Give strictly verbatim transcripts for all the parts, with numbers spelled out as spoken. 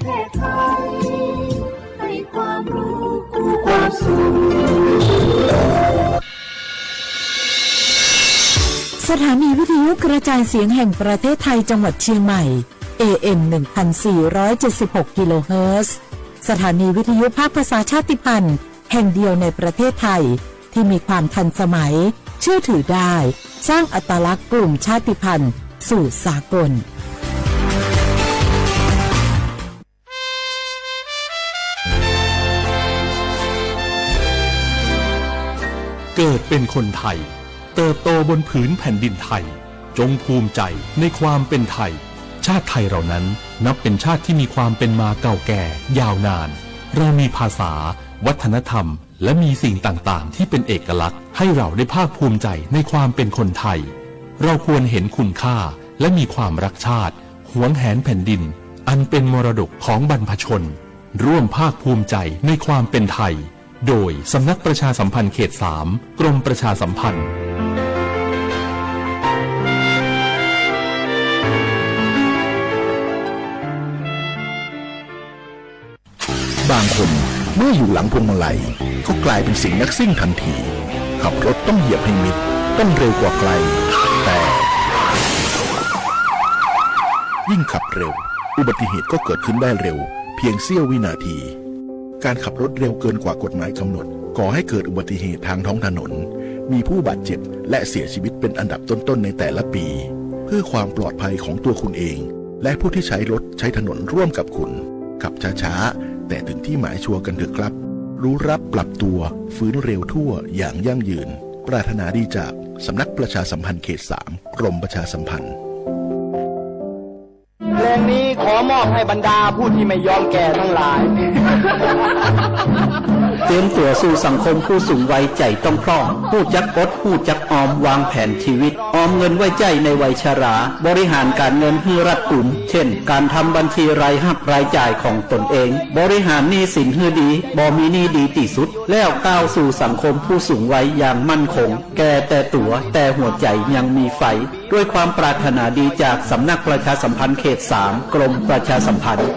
แพทย์ไทย ให้ความรู้กู้ความสุข สถานีวิทยุกระจายเสียงแห่งประเทศไทยจังหวัดเชียงใหม่ เอเอ็ม หนึ่งพันสี่ร้อยเจ็ดสิบหก กิโลเฮิรตซ์ สถานีวิทยุภาคภาษาชาติพันธุ์แห่งเดียวในประเทศไทย ที่มีความทันสมัย เชื่อถือได้ สร้างอัตลักษณ์กลุ่มชาติพันธุ์สู่สากล เกิดเป็นคนไทย เติบโตบนผืนแผ่นดินไทย จงภูมิใจในความเป็นไทย ชาติไทยเรานั้นนับเป็นชาติที่มีความเป็นมาเก่าแก่ยาวนาน เรามีภาษา วัฒนธรรม และมีสิ่งต่างๆ ที่เป็นเอกลักษณ์ให้เราได้ภาคภูมิใจในความเป็นคนไทย เราควรเห็นคุณค่าและมีความรักชาติ หวงแหนแผ่นดิน อันเป็นมรดกของบรรพชน ร่วมภาคภูมิใจในความเป็นไทย โดยสำนักประชาสัมพันธ์เขตสาม กรมประชาสัมพันธ์ บางคนเมื่ออยู่หลังพวงมาลัยก็กลายเป็นสิ่งนักซิ่งทันที ขับรถต้องเหยียบให้มิด ต้องเร็วกว่าใคร แต่ ยิ่งขับเร็ว อุบัติเหตุก็เกิดขึ้นได้เร็ว เพียงเสี้ยววินาที การขับรถเร็วเกินกว่ากฎหมายกำหนด ก่อให้เกิดอุบัติเหตุทางท้องถนน มีผู้บาดเจ็บและเสียชีวิตเป็นอันดับต้นๆ ในแต่ละปี เพื่อความปลอดภัยของตัวคุณเอง และผู้ที่ใช้รถใช้ถนนร่วมกับคุณ ขับช้าๆ แต่ถึงที่หมายชัวร์กันเถอะครับ รู้ระดับปรับตัว ฟื้นเร็วทั่วอย่างยั่งยืน ปรารถนาดีจากสำนักประชาสัมพันธ์เขตสาม กรมประชาสัมพันธ์ เพลงนี้ขอมอบให้บรรดาผู้ที่ไม่ยอมแก่ทั้งหลาย เตรียมตั๋วสู่สังคมผู้สูงวัยใจ๋ต้องพร่อง ฮู้จักอด ฮู้จักออม วางแผนชีวิต ออมเงินไว้ใจ๊ในวัยชรา บริหารการเงินหื้อรัดกุม เช่น การทำบัญชีรายฮับรายจ่ายของตนเอง บริหารหนี้สินหื้อดี บ่มีหนี้ดีตี้สุด แล้วก้าวสู่สังคมผู้สูงวัยอย่างมั่นคง แก่แต่ตั๋ว แต่หัวใจ๋ยังมีไฟ ด้วยความปรารถนาดีจากสำนักประชาสัมพันธ์เขตสาม กรมประชาสัมพันธ์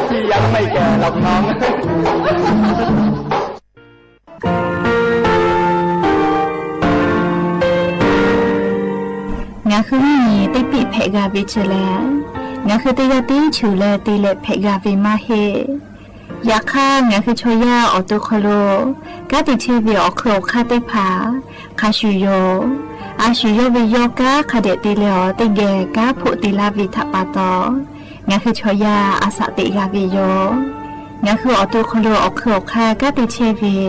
พี่ยังไม่แก่หรอกน้อง ငါဃုမုၢ်နံၤ တ့ပ့ၣ်ဖဲးဂၤဝ့ၤဆၢလဲၣ်, ငါဃုတယၢ်တ့ဆူးလၢတ့လဲၣ်ဖဲးဂၤဝ့ၤမးဟ့ၣ် ယခါ ငါဃုဆီယၢ်အီၤတိၢ်ခီလိာ် ကါတံးဆဲဝ့ၤအီၣ်ခုၣ်အီၣ်ခါသ့ၣ်တဖၣ် ခါဆူၣ်ယိာ်, အါဆူၣ်ယိာ်ဝ့ၤယီၢ်ကါ ခါဒဲးတ့လဲၣ်အီၤ တ့ဂဲၤကါဖိးတ့လါဝ့ၤ ထးပာ်တီၤ, ငါဃုဆီယၢ်အစးသ့ၣ်ဂၤဝ့ၤယီၢ်, ငါဃုအီၣ်တိၢ်ခီလိာ်အီၣ်ခုၣ်အီၣ်ခါ ကါတံးဆဲဝ့ၤ,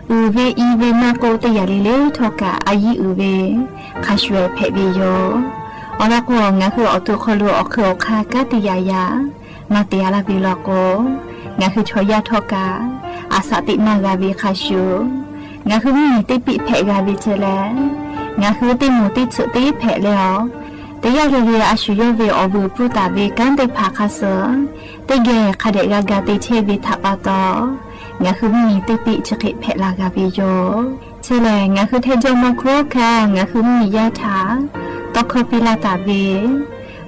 အုၣ်ဝ့ၤအံၤဝ့ၤမးကိးတယၤလံလၢထီၣ်ကး အယံၤအုၣ်ဝ့ၤ ခါဆူၣ်ဖဲးဝ့ၤယီၢ်, အီၤလီၤကိး ငါဃုအီၣ်တိၢ်ခီလိာ်အီၣ်ခုၣ်အီၣ်ခါ ကါတံးယၤယၤ မၤတ့ၢ်အါလၢဝ့ၤလီၤကိး, ငါဃုဆီယၢ်ထီၣ်ကး အစးသ့ၣ်မၤဂၤဝ့ၤခါဆူၣ်, ငါဃုမုၢ်နံၤ တ့ပ့ၣ်ဖဲးဂၤဝ့ၤဆၢလဲၣ်, ငါဃုတ့မိၢ်တ့ဆၢၣ်တ့ဖဲးလဲၣ်အီၤ, တယၢ်လၢလၢ အါဆူၣ်ယိာ်ဝ့ၤအီၣ်ဝုၢ်ပူၤတၢ်ဝ့ၤ ကါသ့ၣ်တဖၣ်ခါဆၢၣ်, တ့ဂဲၤခါဒဲးဂၤဂၤတ့ဆဲဝ့ၤ ထးပာ်တီၤ, ငါဃုမုၢ်နံၤ တ့ပ့ၣ်ဆၢဃ့ဖဲးလၢဂၤဝ့ၤယီၢ် ဆၢလဲၣ် ငါဃုထဲဒိၣ်မၤခူခါ ငါဃုမုၢ်နံၤယါထၣ်, တီခီပံလၢတၢ်ဝ့ၤ,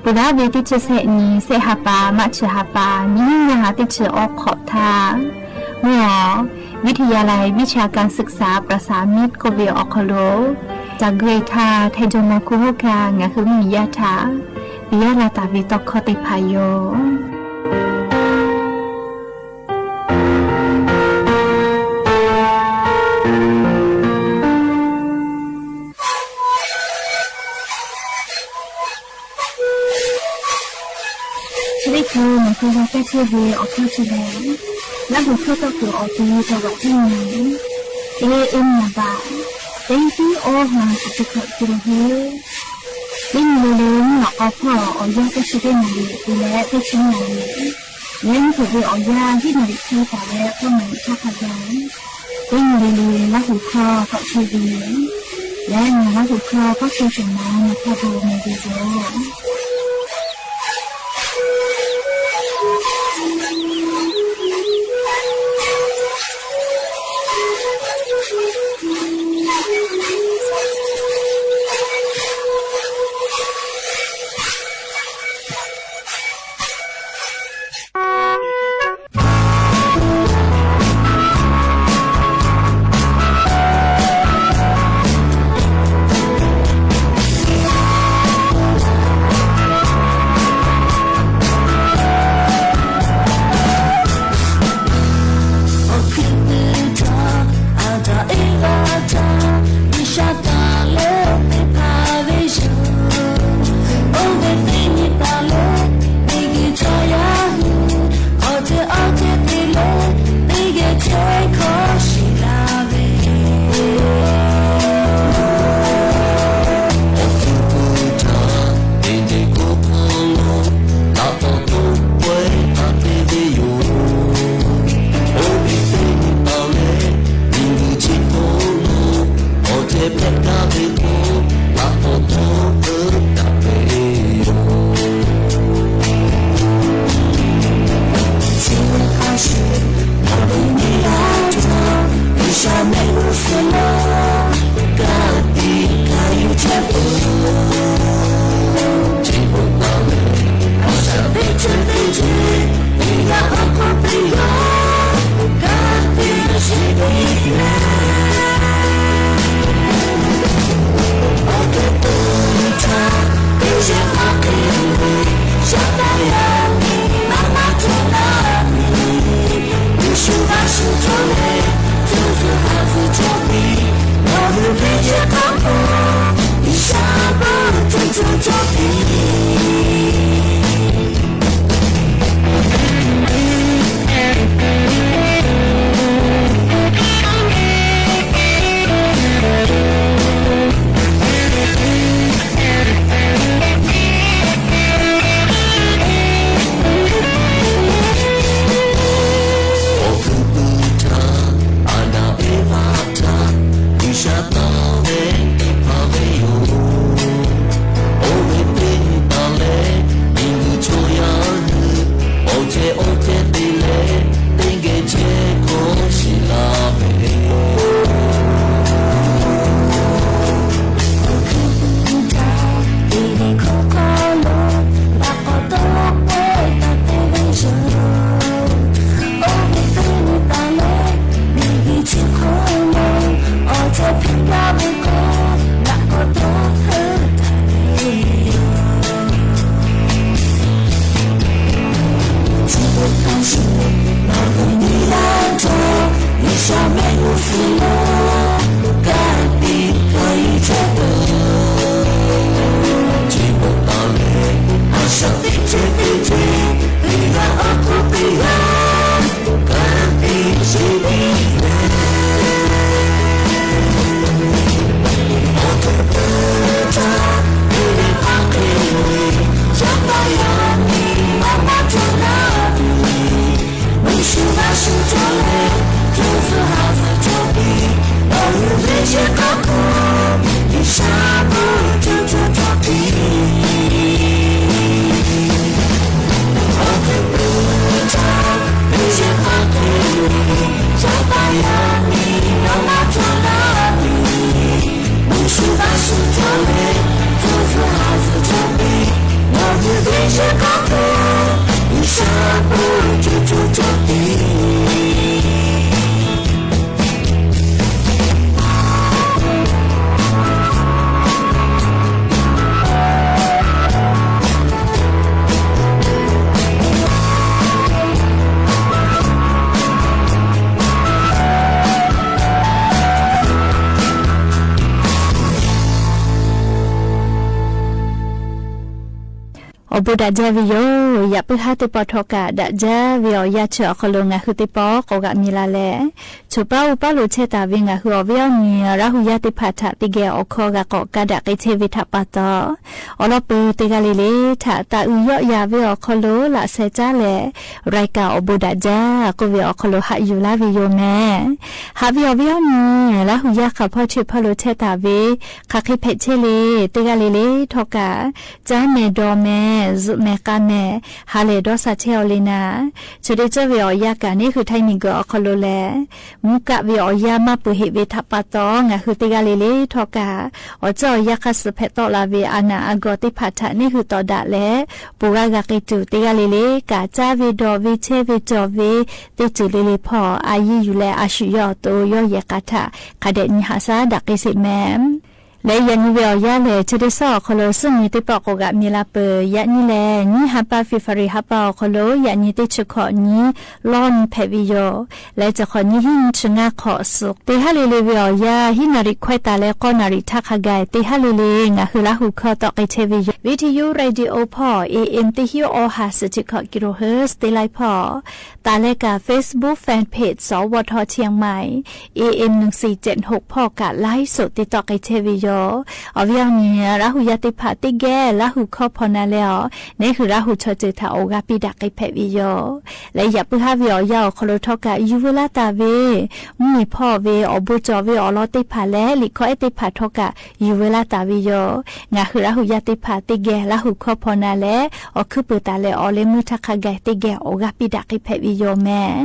ပူၤလၢဝ့ၤတ့ဆၢၣ်ဆဲးနံၤ ဆဲးဟးပၢ် မးဆၢဟးပၢ် မံနံနၤဟးတ့ဆၢၣ်အီခီၣ်ထါ, မ့ၢ်အီၤ วิทยาลัยวิชาการศึกษาประสานมิตร ကိးဝ့ၤအီၣ်ခီလိာ်, တၢ်ဂ့ၢ်ထါ ထဲဒိၣ်မၤခူဟီၣ်ခါ ငါဃုမုၢ်နံၤယါထၣ်, ပယါလၢတၢ်ဝ့ၤတီခီသ့ၣ်တဖၣ်ယီၢ် ဆၢလၢခံ မၤဃုဂၤကဲဆၢဝ့ၤအီၣ်ခီဆၢလဲၣ်, လၢဟူၣ်ခီတီၢ်ခိၣ်အီၣ်က့ၤ တၢ်ဝးတံၢ်နံၤ, တ့အ့ၣ်မနၤဘၣ်, တ့သံအီဟါ တံၤခီၣ်က့ၤလၢဟ့, တ့မုၢ်လၢလၢ မ့ၢ်အီၣ်ကီၢ်ဖီၣ် အီၣ်ယၢ်တဆံတ့နၤလံ ပူၤလဲၣ် တဆံနၤလံ လၢမုၢ်ခိၣ်ဝ့ၤအီၣ်ယၢ် ယံာ်နၤလံ ခံသၢ်လၢ ဃိးနၤလံ ထါခါယီၤ, တ့မုၢ်လၢလၢ လၢဟူၣ်ခီတီၢ်ဆၢဝ့ၤ, လၢနၤလၢဟူၣ်ခီ ကီၢ်ဆၢၣ်စၢၣ်မၤ နၤခီဘိမ့ၢ်ဂ့ၤယီၤ အိၣ်ဘူးဒၣ်ဒ်ဝၢ်ယိၤ ယၢပ်ၢၢ်ဟါသ့ၣ်တဖၣ်ထီၣ်ကၢ် ဒၣ်ဒ်ဝၢ်ယိၤ အီၤယၢ်ဆၢၣ်အီၤခီလိာ် ငၢ်ဟူးသ့ၣ်တဖၣ် ကိးဂၤမံၤလၢ်လၢ် ဆိၣ်ပၢ်အိၣ်ပၢ်လိာ်ဆဲးတၢ်ဝဲ ငၢ်ဟူးအီၤဝဲအီၤနံၤ ရၣ်ဟူးယၢ်သ့ၣ်တဖၣ်ထၣ် တကဲအီၤခီဂၤကိးကါဒၣ်က့ၤထဲဝဲထၣ်ပၢ်တီ အိၣ်လီၤပၢၤတဂၤလၢ်လၢ်ထၣ် တၢ်အုၣ်ယီၣ်ယၤဝဲအီၤခီလိာ် လၢ်ဆဲးကၠၢ်လဲၣ် ရၢၢ်ကၢ်အိၣ်ဘူးဒၣ်ဒ် ကိးဝဲအီၤခီလိာ် ဟးယူၢ်လၢ်ဝဲယိၤမ့ၢ် ဟးဝဲအီၤဝဲအီၤနံၤ ရၣ်ဟူးယၢ်ဃာ်ဖီၣ်ဆၢၣ်ဖီၣ်လိာ်ဆဲးတၢ်ဝဲ ခးဃ့ဖဲးဆဲးလၢ် တဂၤလၢ်လၢ်ထီၣ်ကၢ် ကၠၢ်မဲာ်ဒီးမဲာ် စုးမဲာ်ကါမဲာ် ဟးလဲၤဒီးစးဆဲးအီၤလၢ်နၤ ဆိၣ်ဒ့ကၠီဝဲအီၤယၢ်ကၢ်န့ၣ် ဃုထၢနံၣ်ဂီၤအီၤခီလိာ်လဲၣ် မူကးဝဲအီၤယၢ် မၤပၢၢ်ဟ့ၣ်ဝဲထၣ်ပၢ်တီ ငၢ်ဟူးတဂၤလၢ်လၢ်ထီၣ်ကၢ် အီၤကၠီအီၤယၢ် ခါစုာ်ဖဲးတီးလၢ်ဝဲ အနၢ်အဂီၢ်သ့ၣ်တဖၣ်ထၣ် န့ၣ်ဃုာ်ဒီးဒၣ်လဲာ် ပှၤဂၤဂၤက့ၤတုၤ တဂၤလၢ်လၢ် ကၢ်ကၠၢ်ဝဲဒီးဝဲဆဲးဝဲကၠီဝဲ သ့ၣ်တုၤလၢ်လၢ်ဖီ အယံၤယူၢ်လၢ် အဆူၣ်ယီၣ်အသိး ယီၣ်ယဲၢ်ကၢ်ထၣ် ခးဒဲးနံၤဟးဆါဒၣ်က့ၤစ့ၢ်မ့ၢ် လၢယၤနံၤဝဲအီၤယၢ်လဲၣ် ဆိၣ်ဒ့ကၠီအီၤခီလိာ် စုနံၤသ့ၣ်တဖၣ်ကိးဂၤမံၤလၢ်ပၢၤ ယၤနံၤလဲၣ် နံၣ်ဟါပၢ် February ဟါပၢ်အီၤခီလိာ် ယၤနံၤသ့ၣ်ဆၢခီၣ်နံၣ် လီနံၤဖဲးဝဲယိၤ လၢဆၢခီၣ်နံၣ် ဟံၣ်နံၣ်ဆၢငါခီၣ်စူး တဟါလၢ်လၢ်ဝဲအီၤယၢ် ဟံၣ်နၣ်ရံၣ်ခွဲးတၢ်လၢ ဃိးနၣ်ရံၣ်ထၣ်ခါဂၤ တဟါလၢ်လၢ် ငၢ်ဟူးလၢ်ဟူးခီတီးက့ၤထဲဝဲယိၤ ဝံထယု ရေဒီယိုဖီ AM တဟံးအီဟး ဆံဃိး kilohertz သ့ၣ်လၢ်ဖီ တၢ်လဲၤကၢ် Facebook Fan Page စဝထ เชียงใหม่ AM หนึ่งสี่เจ็ดหก ဖီကၢ် ไลฟ์สด တ့တီးက့ၤထဲဝဲယိၤ အီၤဝဲအီၤနံၤ ရၣ်ဟူးယၢ်သ့ၣ်တဖၣ် တကဲလၢ်ဟူးခီဖီနၤလဲၣ်အီၤ န့ၣ်ဃုာ်လၢ်ဟူးဆီၣ်တၢ်ထၣ် အိၣ်ဂၤပံးဒၣ်က့ၤဖဲးဝဲယိၤ လၢယၢ်ပၢၢ်ဟါဝဲအီၤယၢ်အီၤခီလိာ်ထီၣ်ကၢ် ယူၢ်ဝဲလၢ်တၢ်ဝဲ မုၢ်နံၤဖီဝဲ အီၣ်ဘိကၠီဝဲအီၤလီၤသ့ၣ်တဖၣ်လဲၣ် လံာ်ခီအဲၣ်သ့ၣ်တဖၣ်ထီၣ်ကၢ် ယူၢ်ဝဲလၢ်တၢ်ဝဲယိၤ ငၢ်ဟူးလၢ်ဟူးယၢ်သ့ၣ်တဖၣ် တကဲလၢ်ဟူးခီဖီနၤလဲၣ် အီၣ်ခုးပၢၤတၢ်လဲၣ် အီၣ်လၢမုၢ်ထၣ်ခါဂၤ တကဲ အိၣ်ဂၤပံးဒၣ်က့ၤဖဲးဝဲယိၤမ့ၢ်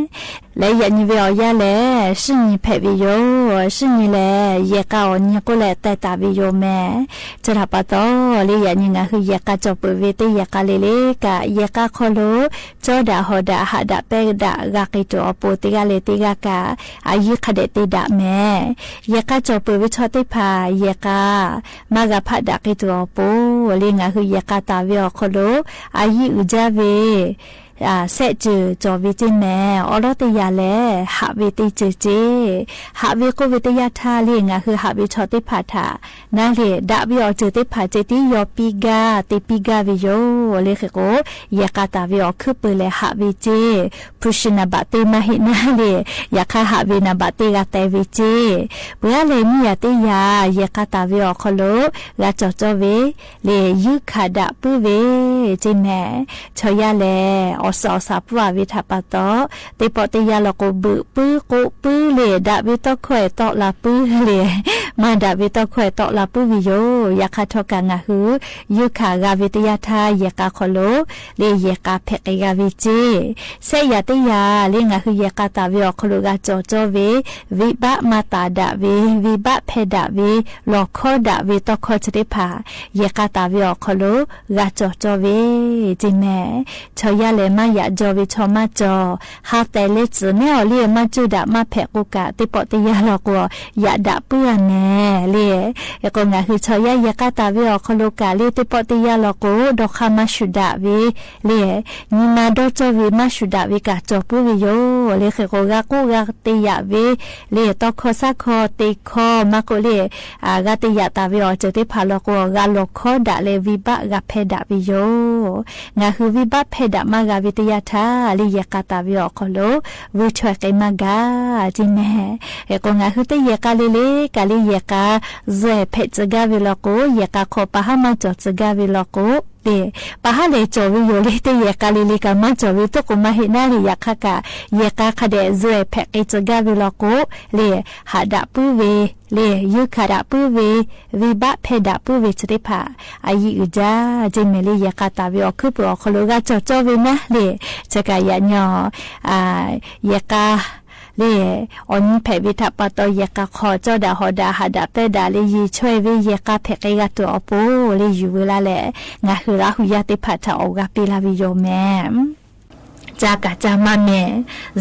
လၢယၤနံၤဝဲအီၤယၢ်လဲၣ် စုနံၤဖဲးဝဲယိၤ စုနံၤလဲၣ် ယဲၢ်ကၢ်အီၤနံၤကိးလဲၣ် တဲတၢ်ဝဲယိၤမ့ၢ် ဆၢထၢၣ်ပၢ်တီ လၢယၤနံၤ ငၢ်ဟူးယဲၢ်ကၢ် ကၠီၣ်ပၢၢ်ဝဲတ့ၢ်ယဲၢ်ကၢ်လၢ်လၢ်ကၢ် ယဲၢ်ကၢ်ခီလိာ် ကၠီဒၣ်ဟီၣ်ဒၣ် ဟးဒၣ်ပၢဒၣ် ဂၤက့ၤတုၤအပူၤ တဂၤလၢ်တဂၤကၢ် အယံၤခးဒဲးတ့ဒၣ်မ့ၢ် ယဲၢ်ကၢ်ကၠီၣ်ပၢၢ်ဝဲဆီသ့ၣ်တဖၣ် ယဲၢ်ကၢ် မၤဂၤဖးဒၣ်က့ၤတုၤအပူၤ လၢငၢ်ဟူးယဲၢ်ကၢ်တၢ်ဝဲအီၤခီလိာ် အယံၤအုၣ်ကၠၢ်ဝဲ စဲးစၢၤကၠီၣ်ဝဲတ့ၢ်မ့ၢ် အီၣ်လီၤတယၢ်လဲၣ် ဟးဝဲတ့ၢ်စၢၤစ့ၢ် ဟးဝဲကိးဝဲတယၢ်ထါလၢ ငၢ်ဟူးဟးဝဲဆီသ့ၣ်တဖၣ်ထၣ် နၤလၢ် ဒၣ်ဝဲအီၤစၢၤသ့ၣ်တဖၣ်စ့ၢ် တ့ယီၤပံးဂၤ တ့ပံးဂၤဝဲယိၤ လၢဃ့ၢ်ကိး ယဲၢ်ကၢ်တၢ်ဝဲအီၤခုးပၢၤလဲၣ် ဟးဝဲစ့ၢ် ဖုးရှံနၢ်ဘၣ်တ့မၤဟ့ၣ်နၤလၢ် ယခါဟးဝဲနၢ်ဘၣ်တ့ဂၤတဲဝဲစ့ၢ် ပှၤလၢ်မံယၤတ့ယၤ ယဲၢ်ကၢ်တၢ်ဝဲအီၤခီလိာ် ဂၤကၠီၣ်ကၠီဝဲ လၢယူၢ်ခးဒၣ်ပုၢ်ဝဲ တ့မ့ၢ် ဆီယၢ်လဲၣ် အီၣ်စီၣ်အီၣ်စီၣ်ပှၢ်ဝဲထၣ်ပၢ်တီ တ့ပီၣ်တ့ယၢ်လီၤကိး ဘုးပုၢ်ကိးပုၢ်လၢ် ဒၣ်ဝဲတီၢ်ခီၣ်အဲၣ်တီၢ်လၢပုၢ်လၢ် မၤဒၣ်ဝဲတီၢ်ခီၣ်အဲၣ်တီၢ်လၢပုၢ်ဝဲယိၤ ယခါထီၣ်ကၢ်ငၢ်ဟူး ယူၢ်ခးဂၤဝဲတယၢ်ထါ ယဲၢ်ကၢ်ခီလိာ် လၢယဲၢ်ကၢ်ဖဲးက့ၤဂၤဝဲစ့ၢ် စဲးယၤတ့ယၤ လၢငၢ်ဟူးယဲၢ်ကၢ်တၢ်ဝဲအီၤခီလိာ် ဂၤကၠီၣ်ကၠီဝဲ ဝံဘၣ်မၤတၢ်ဒၣ်ဝဲ ဝံဘၣ်ဖဲးဒၣ်ဝဲ လီၤခီဒၣ်ဝဲတီၢ်ခီၣ်ဆီသ့ၣ်တဖၣ် ယဲၢ်ကၢ်တၢ်ဝဲအီၤခီလိာ် ဂၤကၠီၣ်ကၠီဝဲ တ့မ့ၢ် ဆီယၢ်လဲၣ် မၤယၤကၠီဝဲဆီမၤကၠီၣ် ဟးတဲာ်လၢစုးမ့ၢ်အီၤလၢ မၤစၢၤဒၣ်မၤဖဲးကိးကၢ် တ့ပီၣ်တ့ယၢ်လီၤကိး ယၣ်ဒၣ်ပုၢ်အမဲာ်လၢ ယကိးငၢ်ဟူးဆီယၢ် ယဲၢ်ကၢ်တၢ်ဝဲအီၤခီလိာ်ကၢ်လၢ တ့ပီၣ်တ့ယၢ်လီၤကိး ဒီးခါမၤဆူၣ်ဒၣ်ဝဲလၢ နံၤမၤဒီကၠီဝဲ မၤဆူၣ်ဒၣ်ဝဲ ကၢ်ကၠီၣ်ပုၢ်ဝဲယိၤ လၢဃ့ၢ်ကိး ဂၤကိးဂၤတ့ယၣ်ဝဲ လၢတီၢ်ခီၣ်စၢ်ခီၣ်တ့ခီၣ် မၤကိးလၢ ဂၤတ့ယၣ်တၢ်ဝဲအီၤစၢၤသ့ၣ်တဖၣ်လီၤကိး ဂၤလီၤခီဒၣ်လၢ ဝံဘၣ်ဂၤဖဲးဒၣ်ဝဲယိၤ ငၢ်ဟူးဝံဘၣ်ဖဲးဒၣ်မၤဂၤဝဲတယၢ်ထါ လၢယဲၢ်ကၢ်တၢ်ဝဲအီၤခီလိာ် ဝံထွဲးဃဲမၤဂၤ တ့မ့ၢ် ယကိးငၢ်ဟူးတ့ယဲၢ်ကၢ်လၢ်လၢ် ကၢ်လၢယဲၢ်ကၢ် စဲးဖဲးစၢၤဂၤဝဲလီၤကိး ယဲၢ်ကၢ်ခီၣ် ပာ်ဟါမၤကၠီၣ်စၢၤဂၤဝဲလီၤကိး လၢ ပာ်ဟါလဲၤကၠီၣ်ဝဲယိၤလၢတ့ယဲၢ်ကၢ်လၢ်လၢ် ကၢ်မၤကၠီၣ်ဝဲ တကိးမၤဟ့ၣ်နၤလၢ် ယခါကၢ် ယဲၢ်ကၢ်ခးဒဲး စဲးဖဲးက့ၤစၢၤဂၤဝဲလီၤကိး လၢ ဟးဒၣ်ပုၢ်ဝဲ လၢ ယူၢ်ခးဒၣ်ပုၢ်ဝဲ ဝံဘၣ်ဖဲးဒၣ်ပုၢ်ဝဲဆီသ့ၣ်တဖၣ် အယံၤအုၣ်ကၠၢ် တ့မ့ၢ်လၢယဲၢ်ကၢ်တၢ်ဝဲအီၤခုးပၢၤအီၤခီလိာ် ဂၤကၠီၣ်ကၠီဝဲနၤလၢ် ဆၢကၢ်ယၣ်ညီ ယဲၢ်ကၢ် လၢ အီၤနံၤဖဲးဝဲထၣ်ပၢ်တီ ယဲၢ်ကၢ်ခီၣ် ကၠီဒၣ်ဟီၣ်ဒၣ် ဟးဒၣ်ပၢဒၣ်လၢ ယံၤဆွဲဝဲ ယဲၢ်ကၢ်ဖဲးက့ၤဂၤတုၤအပူၤလၢ ယူၢ်ဝဲလၢ်လၢ် ငၢ်ဟူးလၢဟူးယၢ်သ့ၣ်တဖၣ်ထၣ် အိၣ်ဂၤပံးလၢ်ဝဲယိၤမ့ၢ် จาก๋าจามาแหม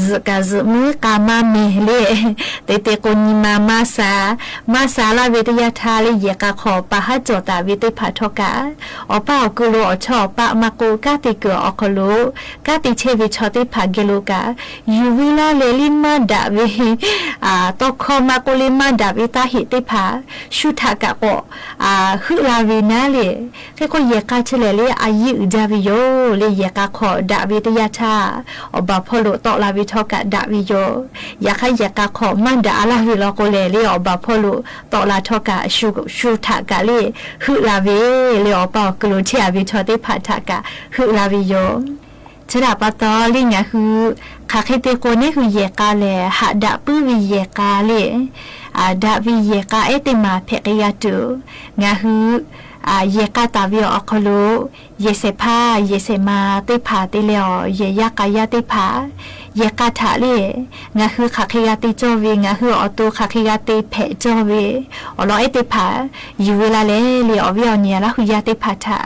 สืบก๋าสืบมื้อก๋ามาแหมเลย เตเตโกนิมามาสา มาสาละเวทยาทาเลย แหย่กาขอปาฮะจ่อต๋าเวเต้ผ่าเทาะก๋า อ๋อป้าอ๋อกือโล อ๋อชอปะมาโก ก้าเตเกิดอ๋อคอโล ก้าเตเชเวชอเต้ผ่าเกโลก๋า อยู่เวลาแลลี่มาด่าเว อ่า ต้อคอมาโกเลยมาด่าเวตาเหตุเต้ผ่า ชูถากะก็ อ่า หื้อลาเวนาเลย ใค่ก็แหย่กาเฉลยเลย อายี่อือจาเวโย เลยแหย่กาขอด่าเวเตยาทา อ๋อบาพ่อโลเตาะลาเวเทาะก๋าด่าเวโย ยาใค่แหย่กาขอมาด่าอะละเวลอโกแลเลย อ๋อบาพ่อโลเตาะลาเทาะก๋า ชู ชูถากะเลย หื้อลาเว เลย อ๋อป้าอ๋อกือโลเชเวชอเต้ผ่าถากะ หื้อลาเวโย เชดาปาตอเลย งาคือ ขาใค่เตโกเน่คือแหย่กาแล หาด่าปื้อเวแหย่กาเลย อ่า ด่าเวแหย่กาเอ๊ะเตมาแผะกะยาเต๋อ งาคือ อ่า แหย่กาต๋าเวอ๋อคอโล แหย่ใส่ผ้า แหย่ใส่มา เต้ผ่าเตแลอ๋อ แหย่ยากายาเต้ผ่า แหย่กาถาเลย งาคือ ขาใค่กาเตจ้อเว งาคือ อ๋อโต ขาใค่กาเตแผะจ้อเว อ๋อลอเอ๊ะเตผ่า อยู่เวลาแลเลย อ๋อเวอ๋อเนียละหือยาเต้ผ่าถา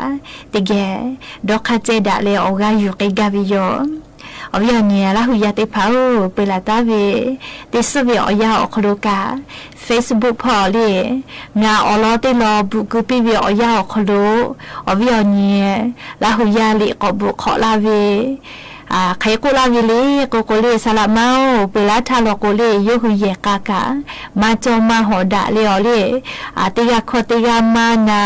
เตแก ดอกคาเจด่าเลย อ๋อกาอยู่ใค่กาเวโย อ๋อเวอ๋อเนียละหือยาเตผ่า โอ้ เปล่าตาเว เตเซาะเวอ๋อยาอ๋อคอโลก๋า เฟซบุ๊กพ่อเลย งาอ๋อลอเตลอบุกกือปี้เวอ๋อยาอ๋อคอโล อ๋อเวอ๋อเนีย ละหือยาเลยก็บุกขอลาเว อ่า ใค่โกลาเวเลย โกโกเลย สละเมา เปล่าทาลอโกเลย โยหือแหย่กาก๋า มาจ่อมาหอด่าเลยอ๋อเลย อ่า เตยาคอเตยามานา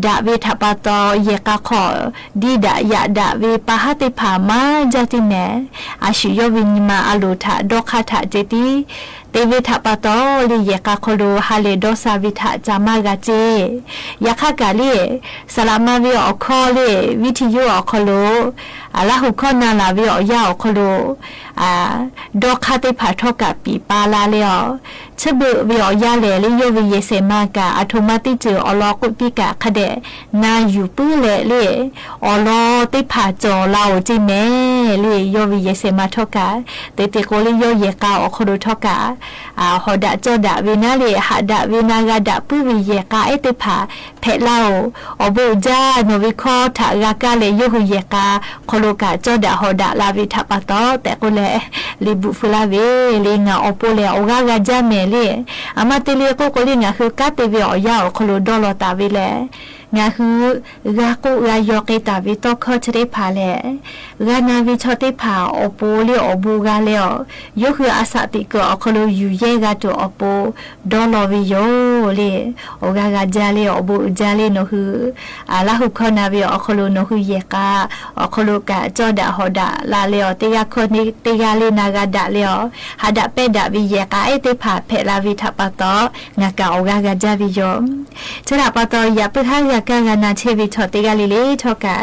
ด่าเวถาปาตอ แหย่กาขอ ดีด่ายาด่าเวปาฮะเตผ่ามาจาตี้แหม อาสือย้อเวญิมา อาโลถา ดอกคาถาเจตี้ เตเวถาปาตอเลย แหย่กาคอโล หาเลดอสาเวถาจามาก๋าเจ ยาคากาเลย สละมาเวอ๋อคอเลย วิทยุอ๋อคอโล อาละหือคอนาลาเวอ๋อยาอ๋อคอโล อ่า ดอกคาเตผ่าเทาะก๋าปีปาลาเลยอ๋อ เชเบอเวอ๋อยาแลเลย โยเวแหย่ใส่มาก๋า อะโทมาตี้เจอ อ๋อลอกุดปี้ก๋า คะแดะ นาอยู่ปื้อแลเลย อ๋อลอเตผ่าจ่อลาวเจแหมเลย โยเวแหย่ใส่มาเทาะก๋า เตเตโกเลย โยแหย่กาอ๋อคอโลเทาะก๋า อ่า หอด่าจ่อด่าเวนาเลย หาด่าเวนา กาด่าปื้อเวแหย่กาเอ๊ะเตผ่า แผะลาว อ๋อโบจา หนอเวคอถากาแล โยหือแหย่กา คอโลก๋า จ่อด่าหอด่าลาเวถาปาตอ แต่โกแล เลยบุฟือลาเว เลยงาอ๋อโปแล อ๋อกากาจาแหมเลย อามาเตเลย โกโกเลย งาคือ กาเตเวอ๋อยาอ๋อคอโล ดอลอต๋าเวแล งาคือ กาโกกายอเกต๋าเวต้อคอเชเตผ่าแล กานาเวชอเตผ่า อ๋อโปเลย อ๋อโบกาเลยอ๋อ โยหืออาสาติเกิดอ๋อคอโล อยู่แยกาตั๋วอ๋อโป ดอลอเวโยเลย อ๋อกากาจาเลย อ๋อโบอือจาเลย หนอหือ อาละหือคอนาเวอ๋อคอโล หนอหือแหย่กา อ๋อคอโลก๋า จ่อด่าหอด่าลาเลยอ๋อ เตยาคอเตยาเลย นากาด่าเลยอ๋อ หาด่าแป้ด่าเวแหย่กาเอ๊ะเตผ่า แผะลาเวถาปาตอ งากาอ๋อกากาจาเวโย เชดาปาตอ ยาปื้อฮะ ยากากานาเชเวชอเตยาเลยเลย เทาะก๋า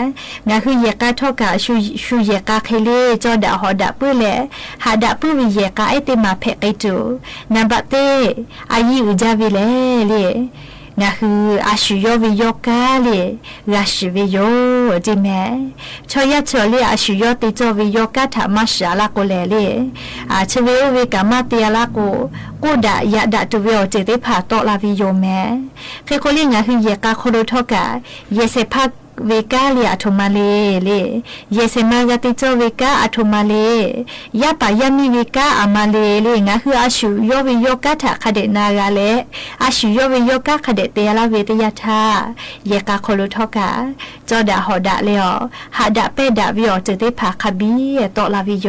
งาคือแหย่กาเทาะก๋า ชู ชูแหย่กาเคเลย จ่อด่าหอด่าปื้อแล หาด่าปื้อเวแหย่กาเอ๊ะเตมาแผะไกโต นาบะเต้อายี่อือจาเวแลเลย งาคือ อาสือย้อเวย้อกาเลย กาสือเวโย เจแหม ชอยาชอเลย อาสือย้อเตจ่อเวย้อกาถามาสาละโกแลเลย อาเชเวโอเวกามาเตยาละโก โกด่ายาด่าตั๋วเวอ๋อเจเตผ่าเตาะลาเวโยแหม เคโกเลย งาคือแหย่กาคอโลเทาะก๋า แหย่ใส่ผ้า เวก้าเลย อะโทมาเลยเลย แหย่ใส่มากาเตจ่อเวก้า อะโทมาเลย ยาป่ายามีเวก้า อะมาเลยเลย งาคือ อาสือย้อเวย้อกาถาคะแดะนากาแล อาสือย้อเวย้อกาถาคะแดะเตยาละเวเตยาทา แหย่กาคอโลเทาะก๋า จ่อด่าหอด่าเลยอ๋อ หาด่าแป้ด่าเวอ๋อเจอเตผ่าคะบี เตาะลาเวโย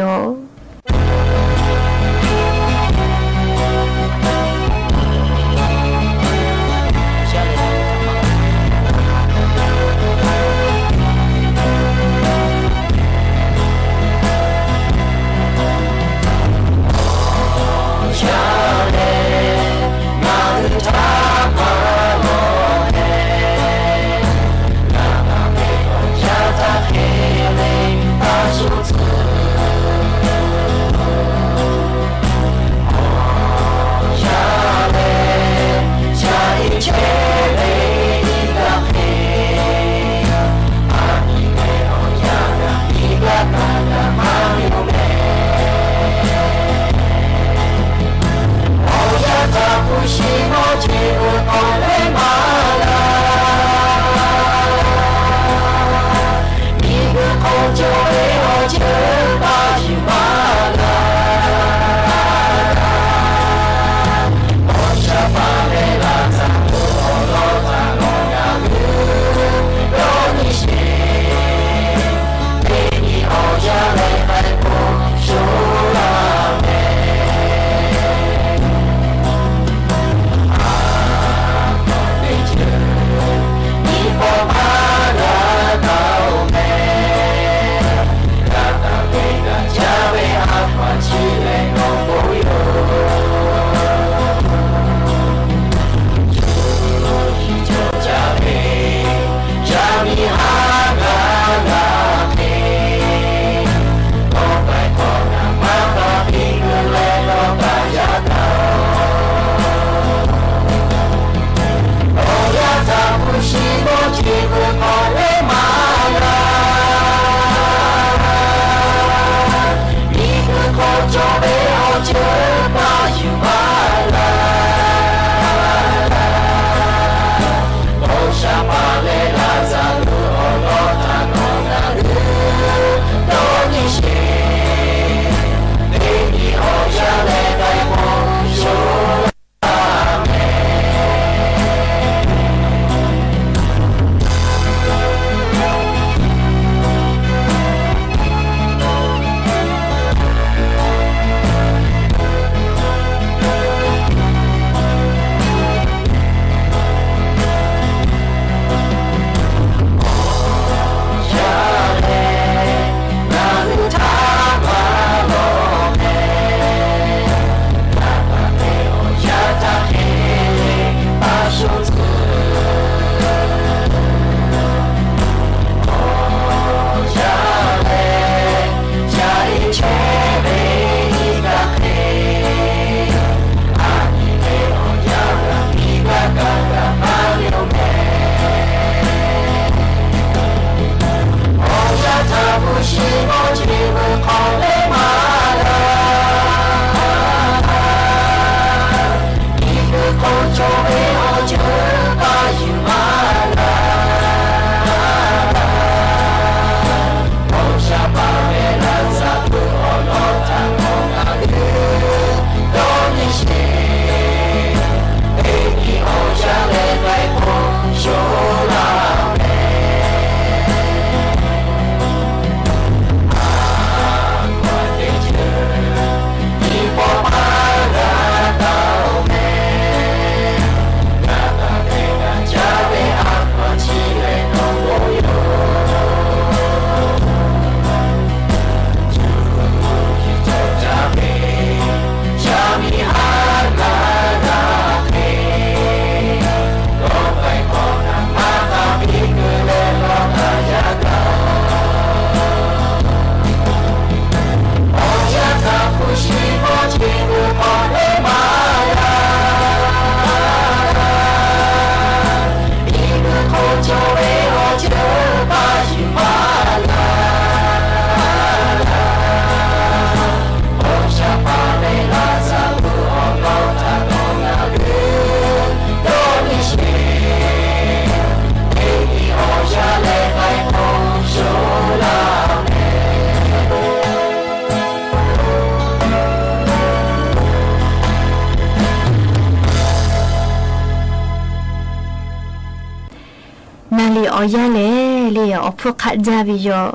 အီၣ်ယၣ်လဲၣ်လၢ အီၣ်ဖုၣ်ခးဒၣ်ဝဲယိာ်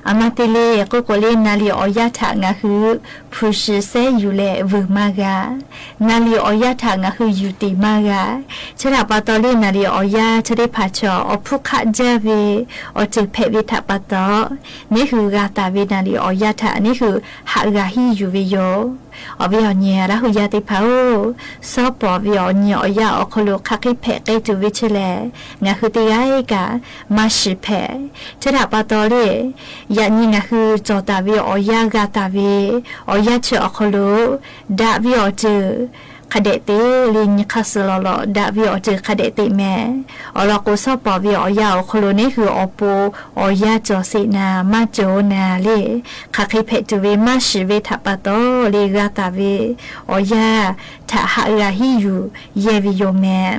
အမၤတ့ၢ်လၢ ကိကိးလၢ နၣ်လီၤအီၣ်ယၣ်ထး နၢ်ဟူ ဖုးရှံးစဲယူၤလဲၣ် ဝုၤမးဂၤ နၣ်လီၤအီၣ်ယၣ်ထး နၢ်ဟူ ယူၤတ့ၢ်မးဂၤ ဆဲးဒၣ်ပာ်တီၢ်လၢ နၣ်လီၤအီၣ်ယၣ်ဆၢသ့ၣ်တဖၣ် အီၣ်ဖုၣ်ခးဒၣ်ဝဲ အီၣ်စၢၤဖဲးဝဲထးပာ်တီၢ် နၢ်ဟူ ဂၤတၢ်ဝဲ နၣ်လီၤအီၣ်ယၣ်ထး နၢ်ဟူ ဟးဂၤဟံၣ်ယူၤဝဲယိာ် အီၣ်ဝဲအီၣ်ညၣ် လၢဟူယၣ်သ့ၣ်တဖၣ်ဧၢ, စီၤပီၣ်ဝဲအီၣ်ညၣ်အီၣ်ယၣ်အီၤခီလိာ် ခးဃ့ဖဲးကဲတုၤဝဲဆဲးလဲၣ်, နၢ်ဟူတဂၤက မၤရှုၢ်ဖဲး, ဆဲးဒၣ်ပာ်တီၢ်လၢ ယၣ်ညါနၢ်ဟူ စီၣ်တၢ်ဝဲအီၣ်ယၣ် ဂၤတၢ်ဝဲ အီၣ်ယၣ်ဆၢအီၤခီလိာ် ဒၣ်ဝဲအီၤစၢၤ ခးဒဲးသ့လၢ ညါခါစၢလီၤလီၤ ဒၣ်ဝဲအီၤစၢၤခးဒဲးသ့မဲာ်, အီၤလီၤကိးစီၤပီၣ်ဝဲအီၣ်ယၣ်အီၤခီလိာ် နၢ်ဟူအီၣ်ပိာ်အီၣ်ယၣ်စီၣ်စ့နၤ မၤစၢၤနၤလၢ ခးဃ့ဖဲးတုၤဝဲ မၤရှုၢ်ဝဲထးပာ်တီၢ်လၢ ဂၤတၢ်ဝဲ အီၣ်ယၣ်ထးဟးဂၤဟံၣ်ယူၤယဲၢ်ဝဲယိာ်မဲာ်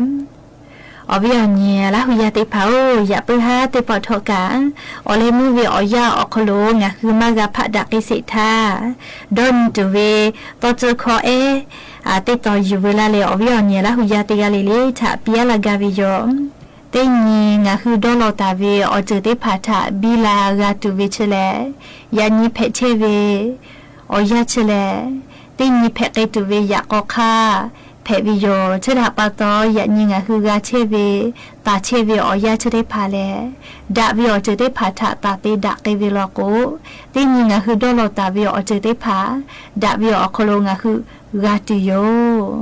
အီၣ်ဝဲအီၣ်ညၣ် လၢဟူယၣ်သ့ၣ်တဖၣ်ဧၢ, ယၣ်ပၢဟါသ့ၣ်ပီၣ်ထီၣ်ကး, အီၣ်လဲမူဝဲအီၣ်ယၣ်အီၤခီလိာ် နၢ်ဟူမၤဂၤဖးဒၣ်က့ၤစ့းထါ, ဒီးနံၤတုၤဝဲ တီဆၢခီအဲ အသ့တီၣ်ယုၢ်ဝဲလၢ်လၢ အီၣ်ဝဲအီၣ်ညၣ် လၢဟူယၣ်တဂၤလံလံ ထးပျဲလၢ်ဂၤဝဲယိာ် တနံၤ နၢ်ဟူဒီလီၤတၢ်ဝဲ အီၣ်စၢၤသ့ၣ်တဖၣ်ထး ဘံလၢ်ဂၤတုၤဝဲဆဲးလဲၣ်, ယၣ်ညါဖဲးဆဲးဝဲ အီၣ်ယၣ်ဆဲးလဲၣ်, တနံၤဖဲးကဲတုၤဝဲ ယၣ်ကီခါ ဖဲးဝဲယိာ် ဆဲးဒၣ်ပာ်တီၢ် ယၣ်ညါနၢ်ဟူဂၤဆဲးဝဲ တၢ်ဆဲးဝဲအီၣ်ယၣ် ဆၢသ့ၣ်တဖၣ်လဲၣ်, ဒၣ်ဝဲအီၤစၢၤသ့ၣ်တဖၣ်ထး တၢ်သ့ဒၣ်က့ၤဝဲလီၤကိး, တနံၤနၢ်ဟူဒီလီၤတၢ်ဝဲအီၣ်စၢၤသ့ၣ်တဖၣ် ဒၣ်ဝဲအီၤခီလိာ် နၢ်ဟူဂၤတုၤယိာ်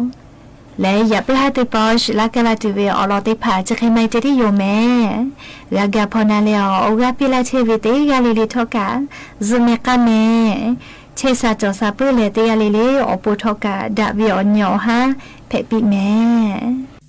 လၢယၣ်ပၢဟါသ့ၣ်ပီၣ် ရှုၣ်လၢ်ကဲလၢ်တုၤဝဲ အီၣ်လီၤသ့ၣ်တဖၣ် ဆဲးဃ့မၤတ့ၢ်တ့ၢ်ယိာ်မဲာ်, ဂၤကဖီနၤလဲၣ်အီၤ အိၣ်ဂၤပ့လၢ်ဆဲးဝဲတဂၤလံလံထီၣ်ကး, စူၢ်မဲာ်ကၢ်မဲာ်, ဆဲးစၢ်စီၣ်စၢ်ပၢလဲၣ်တဂၤလံလံ အိၣ်ပိာ်ထီၣ်ကး ဒၣ်ဝဲအီၣ်ညၣ်အီၣ်ဟါ ဖဲးပံးမဲာ်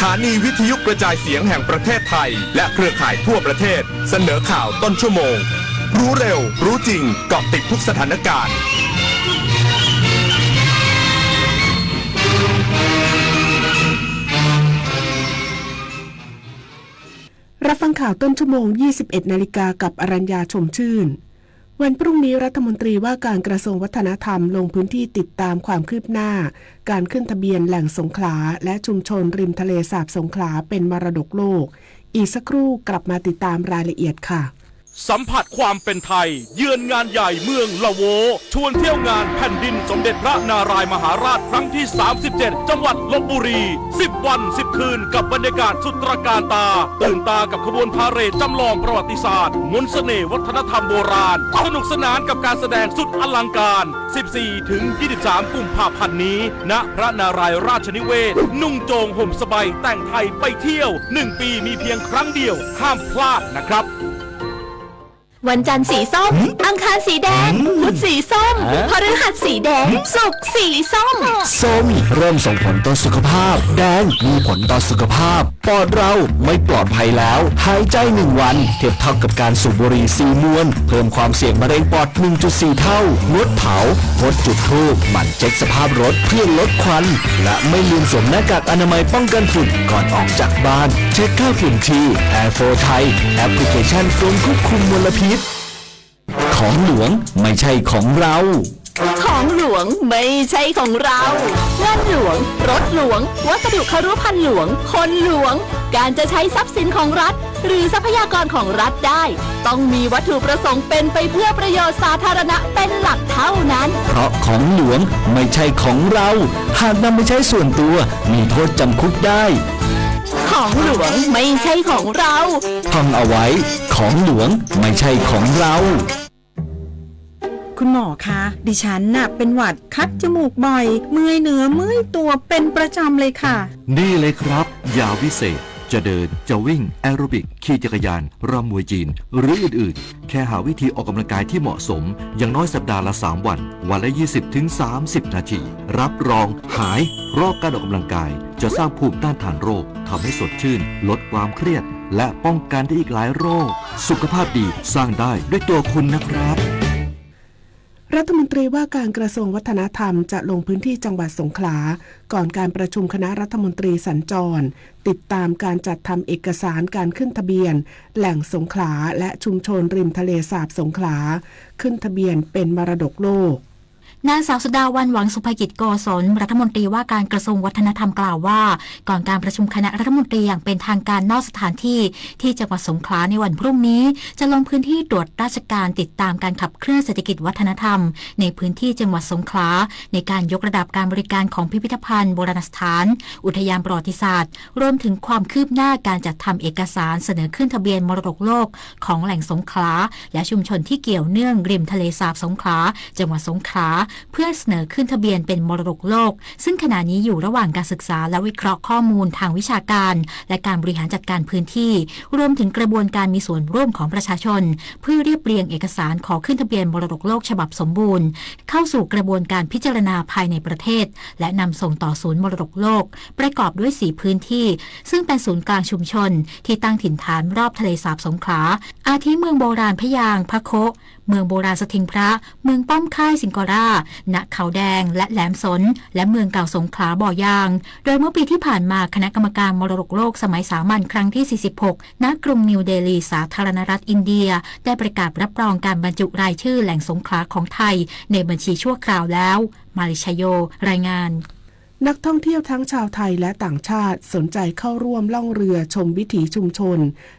สถานีวิทยุกระจายเสียงแห่งประเทศไทย และเครือข่ายทั่วประเทศ เสนอข่าวต้นชั่วโมง รู้เร็ว รู้จริง เกาะติดทุกสถานการณ์ รับฟังข่าวต้นชั่วโมง ยี่สิบเอ็ดนาฬิกา กับอรัญญา ชมชื่น วันพรุ่งนี้รัฐมนตรีว่าการกระทรวงวัฒนธรรมลงพื้นที่ติดตามความคืบหน้าการขึ้นทะเบียนแหล่งสงขลาและชุมชนริมทะเลสาบสงขลาเป็นมรดกโลก อีกสักครู่กลับมาติดตามรายละเอียดค่ะ สัมผัสความเป็นไทย เยือนงานใหญ่เมืองละโว ชวนเที่ยวงานแผ่นดินสมเด็จพระนารายณ์มหาราชครั้งที่ สามสิบเจ็ด จังหวัดลพบุรี สิบวัน สิบคืน กับบรรยากาศสุดตระการตา ตื่นตากับขบวนพาเหรดจำลองประวัติศาสตร์ มนต์เสน่ห์วัฒนธรรมโบราณ สนุกสนานกับการแสดงสุดอลังการ สิบสี่ถึงยี่สิบสาม กุมภาพันธ์นี้ ณ พระนารายณ์ราชนิเวศน์ นุ่งโจงห่มสบายแต่งไทยไปเที่ยว หนึ่งปีมีเพียงครั้งเดียว ห้ามพลาดนะครับ วันจันทร์สีส้ม หืม อังคารสีแดง หืม พุธสีส้ม ฮะ พฤหัสสีแดง หืม ศุกร์สีส้ม ส้มเริ่มส่งผลต่อสุขภาพ แดงมีผลต่อสุขภาพ ปอดเราไม่ปลอดภัยแล้ว หายใจหนึ่งวันเทียบเท่ากับการสูบบุหรี่สี่มวน เพิ่มความเสี่ยงมะเร็งปอด หนึ่งจุดสี่เท่า งดเผา งดจุดธูป หมั่นเช็คสภาพรถเพื่อลดควัน และไม่ลืมสวมหน้ากากอนามัยป้องกันฝุ่นก่อนออกจากบ้าน เช็คค่าฝุ่นที่ แอร์โฟร์ไทย แอปพลิเคชันกรมควบคุมมลพิษ ของหลวงไม่ใช่ของเรา ของหลวงไม่ใช่ของเรา เงินหลวง รถหลวง วัสดุครุภัณฑ์หลวง คนหลวง การจะใช้ทรัพย์สินของรัฐ หรือทรัพยากรของรัฐได้ ต้องมีวัตถุประสงค์เป็นไปเพื่อประโยชน์สาธารณะเป็นหลักเท่านั้น เพราะของหลวงไม่ใช่ของเรา หากนำไปใช้ส่วนตัว มีโทษจำคุกได้ ของหลวงไม่ใช่ของเรา ท่องเอาไว้ ของหลวงไม่ใช่ของเรา คุณหมอคะ ดิฉันน่ะเป็นหวัด คัดจมูกบ่อย เมื่อยเนื้อเมื่อยตัวเป็นประจำเลยค่ะ นี่เลยครับ ยาวิเศษ จะเดิน จะวิ่ง แอโรบิก ขี่จักรยาน รำมวยจีน หรืออื่นๆ แค่หาวิธีออกกำลังกายที่เหมาะสม อย่างน้อยสัปดาห์ละสามวัน วันละยี่สิบถึงสามสิบนาที รับรองหาย เพราะการออกกำลังกายจะสร้างภูมิต้านทานโรค ทำให้สดชื่น ลดความเครียด และป้องกันได้อีกหลายโรค สุขภาพดีสร้างได้ด้วยตัวคุณนะครับ รัฐมนตรีว่าการกระทรวงวัฒนธรรมจะลงพื้นที่จังหวัดสงขลา ก่อนการประชุมคณะรัฐมนตรีสัญจร ติดตามการจัดทำเอกสารการขึ้นทะเบียนแหล่งสงขลาและชุมชนริมทะเลสาบสงขลา ขึ้นทะเบียนเป็นมรดกโลก นางสาวสุดาวัลย์ หวังสุภกิจโกศล รัฐมนตรีว่าการกระทรวงวัฒนธรรมกล่าวว่า ก่อนการประชุมคณะรัฐมนตรีอย่างเป็นทางการนอกสถานที่ ที่จังหวัดสงขลาในวันพรุ่งนี้ จะลงพื้นที่ตรวจราชการติดตามการขับเคลื่อนเศรษฐกิจวัฒนธรรม ในพื้นที่จังหวัดสงขลา ในการยกระดับการบริการของพิพิธภัณฑ์ โบราณสถาน อุทยานประวัติศาสตร์ รวมถึงความคืบหน้าการจัดทำเอกสารเสนอขึ้นทะเบียนมรดกโลกของแหล่งสงขลา และชุมชนที่เกี่ยวเนื่องริมทะเลสาบสงขลา จังหวัดสงขลา เพื่อเสนอขึ้นทะเบียนเป็นมรดกโลก ซึ่งขณะนี้อยู่ระหว่างการศึกษาและวิเคราะห์ข้อมูลทางวิชาการ และการบริหารจัดการพื้นที่ รวมถึงกระบวนการมีส่วนร่วมของประชาชน เพื่อเรียบเรียงเอกสารขอขึ้นทะเบียนมรดกโลกฉบับสมบูรณ์ เข้าสู่กระบวนการพิจารณาภายในประเทศ และนำส่งต่อศูนย์มรดกโลก ประกอบด้วยสี่พื้นที่ ซึ่งเป็นศูนย์กลางชุมชนที่ตั้งถิ่นฐานรอบทะเลสาบสงขลา อาทิเมืองโบราณพะยาง พะโคะ เมืองโบราณสถิงพระ เมืองป้อมค่ายสิงกอร่า ณ เขาแดง และแหลมสน และเมืองเก่าสงขลา บ่อยาง โดยเมื่อปีที่ผ่านมา คณะกรรมการมรดกโลกสมัยสามัญครั้งที่ สี่สิบหก ณ กรุงนิวเดลี สาธารณรัฐอินเดีย ได้ประกาศรับรองการบรรจุรายชื่อแหล่งสงขลาของไทยในบัญชีชั่วคราวแล้ว มาริชโย รายงาน นักท่องเที่ยวทั้งชาวไทยและต่างชาติสนใจเข้าร่วมล่องเรือชมวิถีชุมชน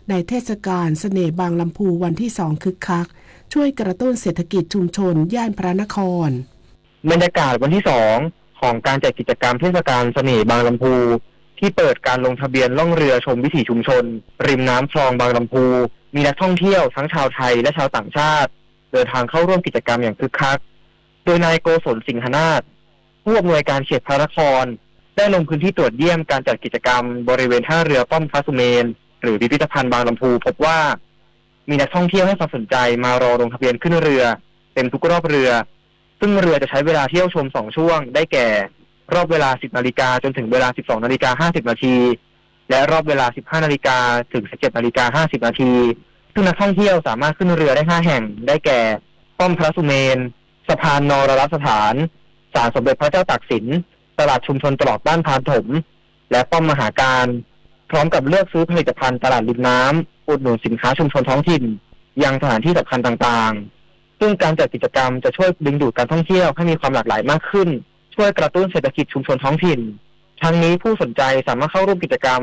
ในเทศกาลเสน่ห์บางลำพูวันที่สอง คึกคัก ช่วยกระตุ้นเศรษฐกิจชุมชนย่านพระนคร บรรยากาศวันที่สองของการจัดกิจกรรมเทศกาลเสน่ห์บางลำพู ที่เปิดการลงทะเบียนล่องเรือชมวิถีชุมชน ริมน้ำคลองบางลำพู มีนักท่องเที่ยวทั้งชาวไทยและชาวต่างชาติ เดินทางเข้าร่วมกิจกรรมอย่างคึกคัก โดยนายโกศล สิงหนาถ ผู้อำนวยการเขตพระนคร ได้ลงพื้นที่ตรวจเยี่ยมการจัดกิจกรรมบริเวณท่าเรือป้อมพระสุเมรุ หรือพิพิธภัณฑ์บางลำพู พบว่า มีนักท่องเที่ยวให้ความสนใจมารอลงทะเบียนขึ้นเรือเต็มทุกรอบเรือ ซึ่งเรือจะใช้เวลาเที่ยวชมสองช่วง ได้แก่ รอบเวลา สิบนาฬิกา จนถึงเวลา สิบสองนาฬิกาห้าสิบนาที และรอบเวลา สิบห้านาฬิกา ถึง สิบเจ็ดนาฬิกา ห้าสิบนาที ซึ่งนักท่องเที่ยวสามารถขึ้นเรือได้ ห้าแห่ง ได้แก่ ป้อมพระสุเมรุ สะพานนรรัตนสถาน ศาลสมเด็จพระเจ้าตากสิน ตลาดชุมชนตลอดบ้านพานถม และป้อมมหาการ พร้อมกับเลือกซื้อผลิตภัณฑ์ตลาดริมน้ำ อุดหนุนสินค้าชุมชนท้องถิ่น ยังสถานที่สำคัญต่างๆ ซึ่งการจัดกิจกรรมจะช่วยดึงดูดการท่องเที่ยวให้มีความหลากหลายมากขึ้น ช่วยกระตุ้นเศรษฐกิจชุมชนท้องถิ่น ทั้งนี้ผู้สนใจสามารถเข้าร่วมกิจกรรม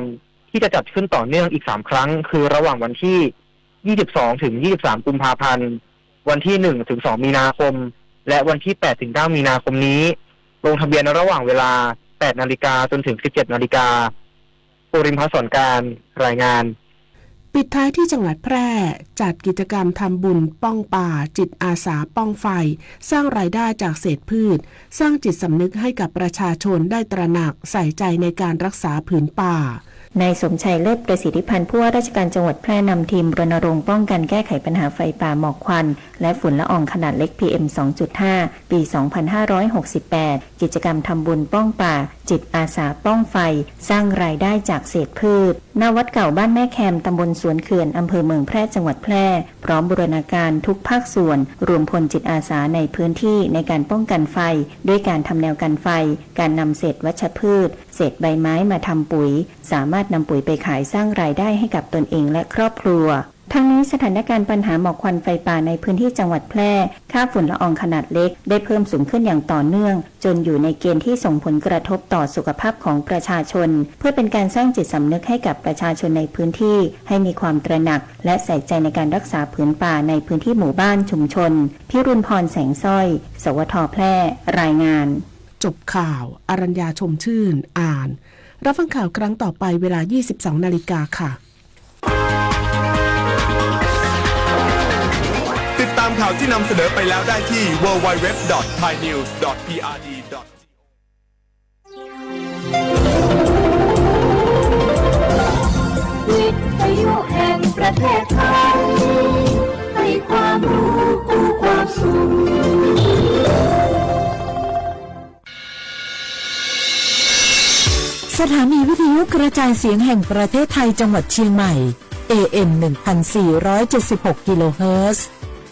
ที่จะจัดขึ้นต่อเนื่องอีกสามครั้ง คือระหว่างวันที่ ยี่สิบสองถึงยี่สิบสามกุมภาพันธ์ วันที่ หนึ่งถึงสองมีนาคม และวันที่ แปดถึงเก้ามีนาคมนี้ ลงทะเบียนระหว่างเวลา แปดนาฬิกา จนถึง สิบเจ็ดนาฬิกา ภูรินทร์ พัฒน์สอนกลาง รายงาน ปิดท้ายที่จังหวัดแพร่ จัดกิจกรรมทำบุญป้องป่า จิตอาสาป้องไฟ สร้างรายได้จากเศษพืช สร้างจิตสำนึกให้กับประชาชนได้ตระหนักใส่ใจในการรักษาผืนป่า นายสมชัย เลิศประสิทธิพันธ์ ผู้ว่าราชการจังหวัดแพร่นำทีมรณรงค์ป้องกันแก้ไขปัญหาไฟป่า หมอกควัน และฝุ่นละอองขนาดเล็ก พีเอ็ม สองจุดห้า ปี สองพันห้าร้อยหกสิบแปด กิจกรรมทำบุญป้องป่า จิตอาสาป้องไฟ สร้างรายได้จากเศษพืช ณ วัดเก่าบ้านแม่แคม ตำบลสวนเขื่อน อำเภอเมืองแพร่ จังหวัดแพร่ พร้อมบูรณาการทุกภาคส่วน รวมพลจิตอาสาในพื้นที่ในการป้องกันไฟ ด้วยการทำแนวกันไฟ การนำเศษวัชพืช เศษใบไม้มาทำปุ๋ย สามารถนำปุ๋ยไปขายสร้างรายได้ให้กับตนเองและครอบครัว ทั้งนี้สถานการณ์ปัญหาหมอกควันไฟป่าในพื้นที่จังหวัดแพร่ ค่าฝุ่นละอองขนาดเล็กได้เพิ่มสูงขึ้นอย่างต่อเนื่อง จนอยู่ในเกณฑ์ที่ส่งผลกระทบต่อสุขภาพของประชาชน เพื่อเป็นการสร้างจิตสำนึกให้กับประชาชนในพื้นที่ ให้มีความตระหนัก และใส่ใจในการรักษาผืนป่าในพื้นที่หมู่บ้านชุมชน พิรุณพร แสงสร้อย สวท แพร่ รายงาน จบข่าว อรัญญา ชมชื่น อ่าน รับฟังข่าวครั้งต่อไปเวลา ยี่สิบสองนาฬิกาค่ะ ติดตามข่าวที่นำเสนอไปแล้วได้ที่ ดับเบิลยู ดับเบิลยู ดับเบิลยู ดอท ไทยนิวส์ ดอท พีอาร์ดี ดอท ซี โอ วิทยุแห่งประเทศไทย ให้ความรู้คู่ความสุข สถานีวิทยุกระจายเสียงแห่งประเทศไทยจังหวัดเชียงใหม่ เอเอ็ม หนึ่งพันสี่ร้อยเจ็ดสิบหก กิโลเฮิรตซ์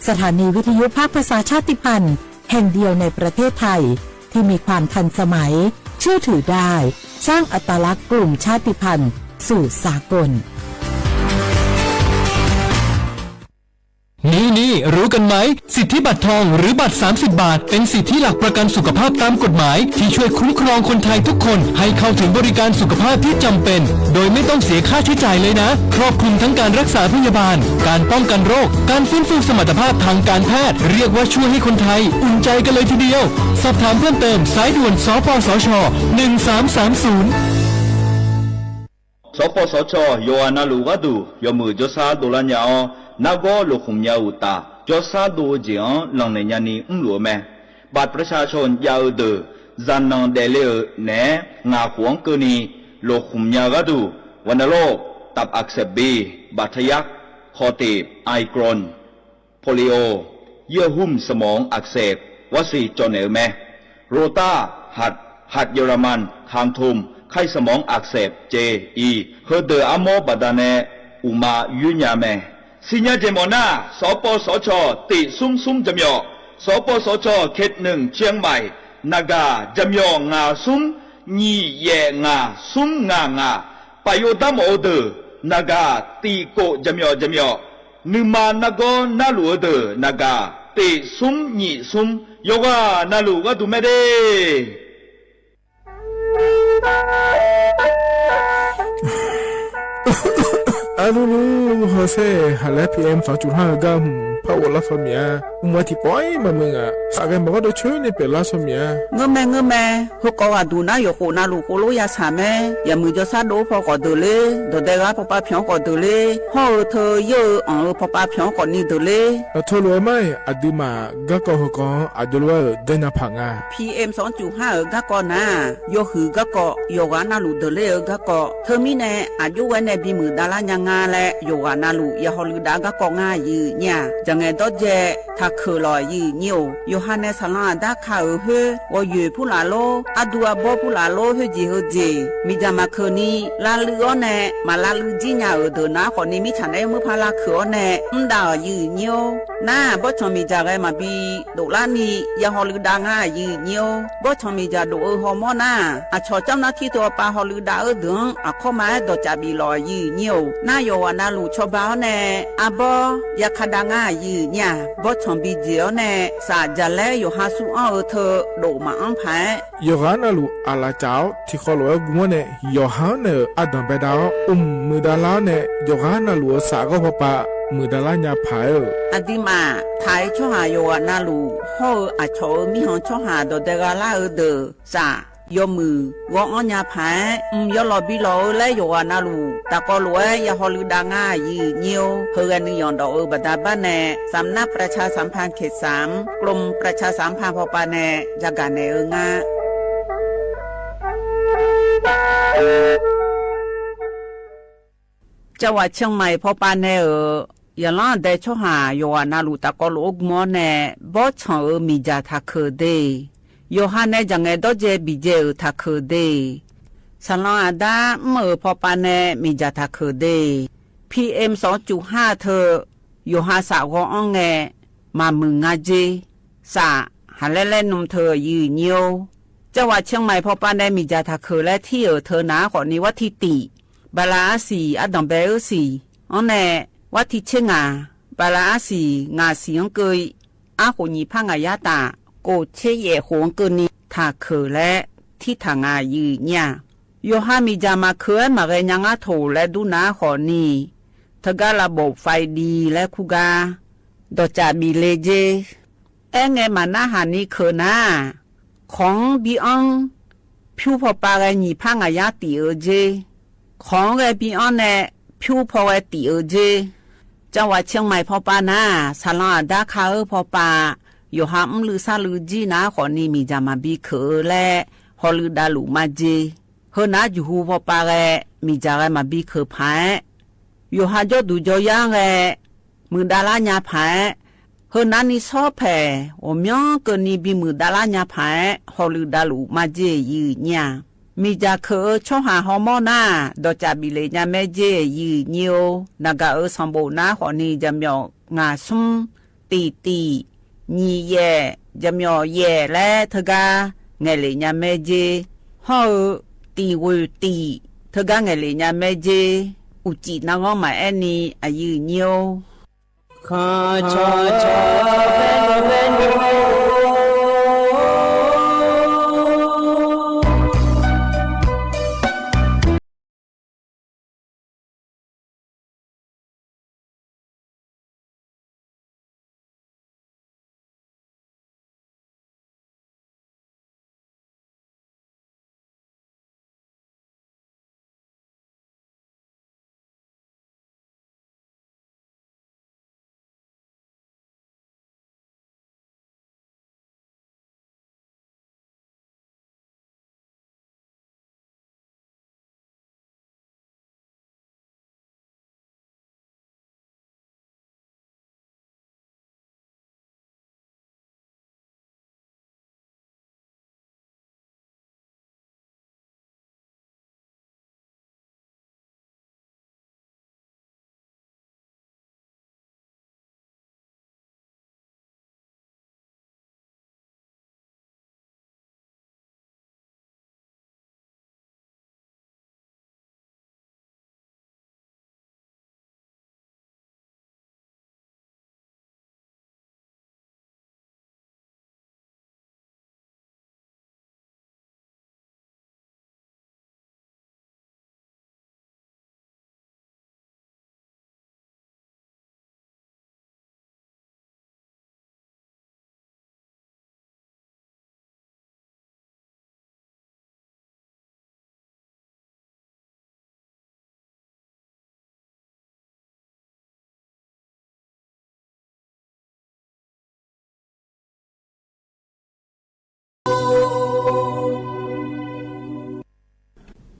สถานีวิทยุภาคภาษาชาติพันธุ์แห่งเดียวในประเทศไทย ที่มีความทันสมัย เชื่อถือได้ สร้างอัตลักษณ์กลุ่มชาติพันธุ์สู่สากล นี่นี่ รู้กันไหม สิทธิบัตรทองหรือบัตร สามสิบ บาท เป็นสิทธิหลักประกันสุขภาพตามกฎหมาย ที่ช่วยคุ้มครองคนไทยทุกคนให้เข้าถึงบริการสุขภาพที่จำเป็น โดยไม่ต้องเสียค่าใช้จ่ายเลยนะ ครอบคลุมทั้งการรักษาพยาบาล การป้องกันโรค การฟื้นฟูสมรรถภาพทางการแพทย์ เรียกว่าช่วยให้คนไทยอุ่นใจกันเลยทีเดียว สอบถามเพิ่มเติม สายด่วน สปสช หนึ่งสามสามศูนย์ สปสช ယွၤအနုာ်ဂၤဒုး ယွၤမုၢ်ကၠီဆါဒိၣ်လါညါအီၤ နါဂီၤလိာ်ဃုမ်ညါအုၣ်တၢ် ကၠီဆါဒိၣ်အုၣ်က့ၢ်အီၤ လီၤနဲၣ်ညါနံၤ အုၣ်လိာ်အမဲ บัตรประชาชน ယၤအုၣ်ဒုး စၢ်နီၣ်ဒဲးလ့အုၣ်နဲၣ် ငၢ်ဃုအီၤကၢနံၤ လိာ်ဃုမ်ညါဂၤဒုး ဝဲနုာ်လီၤ ตับอักเสบบี บาดทะยัก คอตีบ ไอกรน โปลิโอ เยื่อหุ้มสมองอักเสบ ဝဲစ့ၣ်ကၠီၣ်နဲၣ်အုၣ်မဲ โรต้า หัด หัดเยอรมัน คางทุ่ม ไข้สมองอักเสบ เจ อี ဟၢဒုးအါမီဘၣ်ဒါနဲၣ် အုၣ်မးယုၢ်ညါမဲ စံၣ်ညါက့ၤမီၣ်နၢ် สปสช တစ်ศูนย์ศูนย์ ကၠီၣ်မီၣ် สปสช เขตหนึ่ง เชียงใหม่ နဂါ ကၠီၣ်မီၣ် ငါးศูนย์ နှစ် ယဲၢ် ငါး ศูนย์ ငါး ငါး ပာ်ယိၣ်တၢ်မီၣ်အုၣ်ဒုး နဂါ တစ်ကို ကၠီၣ်မီၣ် ကၠီၣ်မီၣ် နုာ်မၤနါဂီၤနါလူၢ်အုၣ်ဒုး နဂါ တစ်ศูนย์ နှစ်ศูนย์ ယွၤနါလူၢ်ဂၤဒုးမဲဒၣ် အလူလူ ဟီၣ်စဲ ဟးလၢ PM สองจุดห้า ဂၤ ဟူ ဖးအိၣ်လါဆီမ့ၢ်ဧါ, မွဲထံၣ်ပီၢ်မးမုၢ်ဂၤ, စးဂဲၤမၤကီးဒိးဆၢန့ၢ်ပဲာ်လါဆီမ့ၢ်ဧါ. ငၢၢ်မဲာ် ငၢၢ်မဲာ်, ဟိၣ်ကီးဂၤဒုးနၤ ယိၤဃိးနၤလူၢ်ဃိးလိယၤဆၣ်မဲာ်, ယမုၢ်ကၠီဆါဒိၣ်ဖီကီၢ်ဒုးလ့, ဒီးဒဲဂၤဖီပာ်ဖျီၣ်ကီၢ်ဒုးလ့, ဟီၣ်အၢၣ်ထၢယၢၢ်အၢၣ် အီၣ်အၢၣ်ဖီပာ်ဖျီၣ်ကီၢ်နံၤဒုးလ့. အထိၣ်လိာ်ဝဲမး, အဒုးမး ဂၤကီၢ်ဟီၣ်ကီၢ် အဒိးလၢဝဲဧၢ ဒဲညါဖးငါ PM สองจุดห้า ဧၢ ဂၤကီၢ်နၤ, ယိၤဟုၣ်ဂၤကီၢ်, ယိၤဂၤနၤလူၢ်ဒုးလ့ဧၢ ဂၤကီၢ်, ထၢမံၤန့ၣ် အယိဝဲန့ၣ် ဘံမုၢ်ဒါလါညါငါလဲၣ်, ယိၤဂၤနၤလူၢ် ယဟီၣ်လုၢ်ဒါဂၤကီၢ်ငါယုၢ်ညါ ငယ်ဒိၣ်ကဲ ထးခုးလီၤ ယုၢ်ညိၣ်ဧိၤ. ယီၤဟၣ်နဲ ဆၣ်လီၤအဒါ ခးဧိၤဟ့ ဂီၤယွဲၣ်ဖုလၢ်လိ အဒူအဘီဖုလၢ်လိ ဟ့ ကံၢ်ဟ့ ကံၢ် မ့ၢ်ယၤမၤခုးနံၤ လါလွံၢ်အီၤနဲ မၤလါလွံၢ်ကံၢ်ညါဧိၤဒၢးနၤ ဃိုနံၤ မ့ၢ်ဆၣ်နဲ မုၢ်ဖးလၢ်ခုးအီၤနဲ မ့ၢ်ဒၣ် ယုၢ်ညိၣ်ဧိၤ. နၤ ဘီၣ်ဆီၣ်မ့ၢ်ယၤဂဲၤမၤဘံ ဒိၣ်လါနံၤ ယဟီၣ်လုၢ်ဒါ ငါ ယုၢ်ညိၣ်ဧိၤ. ဘီၣ်ဆီၣ်မ့ၢ်ယၤဒိၣ်အၢဟီၣ်မီၢ်နၤ အဆီၣ်ကၠီၣ်နၢ်ထံတအိၣ်ပာ် ဟီၣ်လုၢ်ဒါအၢဒုး အခီၣ်မၤအဲၣ်ဒီးကၠးဘံလီၤ ယုၢ်ညိၣ်ဧိၤ. နၤ ယီၤဝဲနၤလူၤဆီဘၣ်အီၤနဲ အဘီ ယခးဒါ ငါ ယုၢ်ညိၣ်ဧိၤ. ဘီၣ်ဆီၣ်ဘံယဲၢ်အီၤနဲ စၣ် ယၤလဲ ယီၤဟၣ်ဆူအီၣ်အၢ ထၢၣ်ဒိၣ်မးအီၣ်ဖး ယီၤဟၣ်နၤလူၤ အလးကၠးအီၤ ထံၣ်ဃီလိာ်ဝဲ ဂုၢ်မီၢ်နဲ ယီၤဟၣ်အီၤနဲ အဒိးဘဲဒါအီၤ အိၣ်မုာ်ဒါလၢ်အီၤနဲ ယီၤဟၣ်နၤလူၤဧၢ စၣ်အဂီၢ်ဖီပာ် မုာ်ဒါလၢ်ညါဖးဧၢ. အဒံးမး ထးအံၤ ဆီၣ်ဟၣ်ယီၤဝဲနၤလူၤ ဟီၣ်အၢ အဆီၣ်အၢ မံၣ်ဟီၣ်ဆီၣ်ဟၣ် ဒီးဒဲဂၤလၢ်အၢဒၢး စၣ် ယီၤမုာ် ဂီၤအီၣ်ညါဖး အိၣ်ယီၤလီၤဘံလီၤဧၢ လၢယီၤဝဲနၤလူၤ တၢ်ကီလိာ်ဝဲ ယဟီၣ်လုၢ်ဒါ ငါ ယုၢ်ညိၣ်ဧိၤ. ဟဲဂဲၤနုာ်ယီၢ်ဒီးအၢ ဘၣ်ဒါဘၣ်နဲ สำนักประชาสัมพันธ์เขตสาม กรมประชาสัมพันธ์ ဖီပာ်နဲ ယဂၤနဲၣ်ဧၢ ငါ ကၠၢဝးဆဲၣ်မဲၣ် ဖီပာ်နဲဧၢ, ယလီၤဒဲးဆီၣ်ဟၣ် ယီၤဝဲနၤလူၤ တၢ်ကီလိာ်အိၣ်ဂုၢ်မီၢ်နဲ ဘီၣ်ဆီၣ်ဧၢ မ့ၢ်ယၤထးခုးဒ့, ယီၤဟၣ်နဲ ယၤငဲၤဒီးကဲဘံကဲဧၢ ထးခုးဒ့, ဆၣ်လီၤအဒါ မ့ၢ်ဧၢ ဖီပာ်နဲ မ့ၢ်ယၤထးခုးဒ့, ဖံအ့မ် သွင်จุดห้า ထၢၣ် ယီၤဟၣ်စးဂီၤအီၣ်ငဲၤ မၤမုာ်ငါက့, စး ဟးလဲလဲနုာ်ထၢၣ် ယုၢ်ညိၣ်, ကၠၢဝးဆဲၣ်မဲၣ် ဖီပာ်နဲ မ့ၢ်ယၤထးခုးလၢထံဧၢ ထၢၣ်နၤ ဃိးနံၣ် ဝဲထံၣ်တံၣ် ဘးလးအါစံၣ် အဒိးဘဲအၢစံၣ် အီၤနဲ ဝဲထံၣ်ဆ့ငါ် ဘးလးအါစံၣ် ငါးဆံအကၢၢ် အါဃိးနံၣ်ဖးငါးယါတၢ် ကိၣ်ဆ့ယဲၢ်ဃိးအကၢၢ်နံၣ် ထးခုးလၢ ထံၣ်ထးငါ ယုၢ်ညိၣ်, ယီၤဟၣ်မ့ၢ်ယၤမၤခုး မၤဂဲၤညါ ငါထိၣ်လဲဒုးနၤ ဃိးနံၣ် ထၢၣ်ကါလၢဘိး five G လဲခူၣ်ကါ ဒီးကၠးဘံလ့က့ အဲၣ်ငဲၤမၤနၢ်ဟးနံၣ်ခုးနၤ, ခီဘံအီၣ် ဖၠူဖီပာ်ဂဲၤနံၣ်ဖးငါးယါတံၣ်အၢက့, ခီဂဲၤဘံအီၣ်နဲ ဖၠူဖီဂဲၤတံၣ်အၢက့, ကၠၢဝးဆဲၣ်မဲၣ် ဖီပာ်နၤ, ဆၣ်လီၤအဒါခါဧၢ ဖီပာ်, ယီၤဟၣ်အီၣ်လုၢ်ဆၣ်လုၢ်ကၠံနၤ ဃိးနံၣ် မ့ၢ်ယၤမၤဘံခုးလၢ ဟီၣ်လုၢ်ဒါလူၤမးက့, ဟၢနၤ ယူၤဟူ ဖီပာ်ဂဲၤ မ့ၢ်ယၤဂဲၤမၤဘံခုးဖး ယီၤဟၣ်ကၠီၣ်ဒူကၠီၣ်ယါဂဲၤ မုာ်ဒါလၢ်ညါဖး, ဟၢနၤနံၣ်ဆီဖဲး အိၣ်မံကၢၢ်နံၣ် ဘံမုာ်ဒါလၢ်ညါဖး, ဟီၣ်လုၢ်ဒါလူၤမးက့ ယုၢ်ညိၣ်, မ့ၢ်ယၤခုးအၢ ဆီၣ်ဟၣ်ဟီၣ်မီၢ်နၤ, ဒီးကၠးဘံလ့ညါမဲက့ ယုၢ်ညိၣ်, နဂၤအၢ စီၤဘိးနၤ ဃိးနံၣ် ယမၠီၣ် ငါးဆူ တံၣ်တံၣ်, နံၣ်ယဲၢ်, ယမၠီၣ်ယဲၢ် လဲ ထၢၣ်ကါ ငဲၤလ့ညါမဲက့, ဟီၣ်ဧၢ တံၣ်ဝဲတံၣ်, ထၢၣ်ကါ ငဲၤလ့ညါမဲက့, အိၣ်ကံၣ်နၢ်ဂီၢ်မးအဲၣ်နံၣ် အယုၢ်ညိၣ်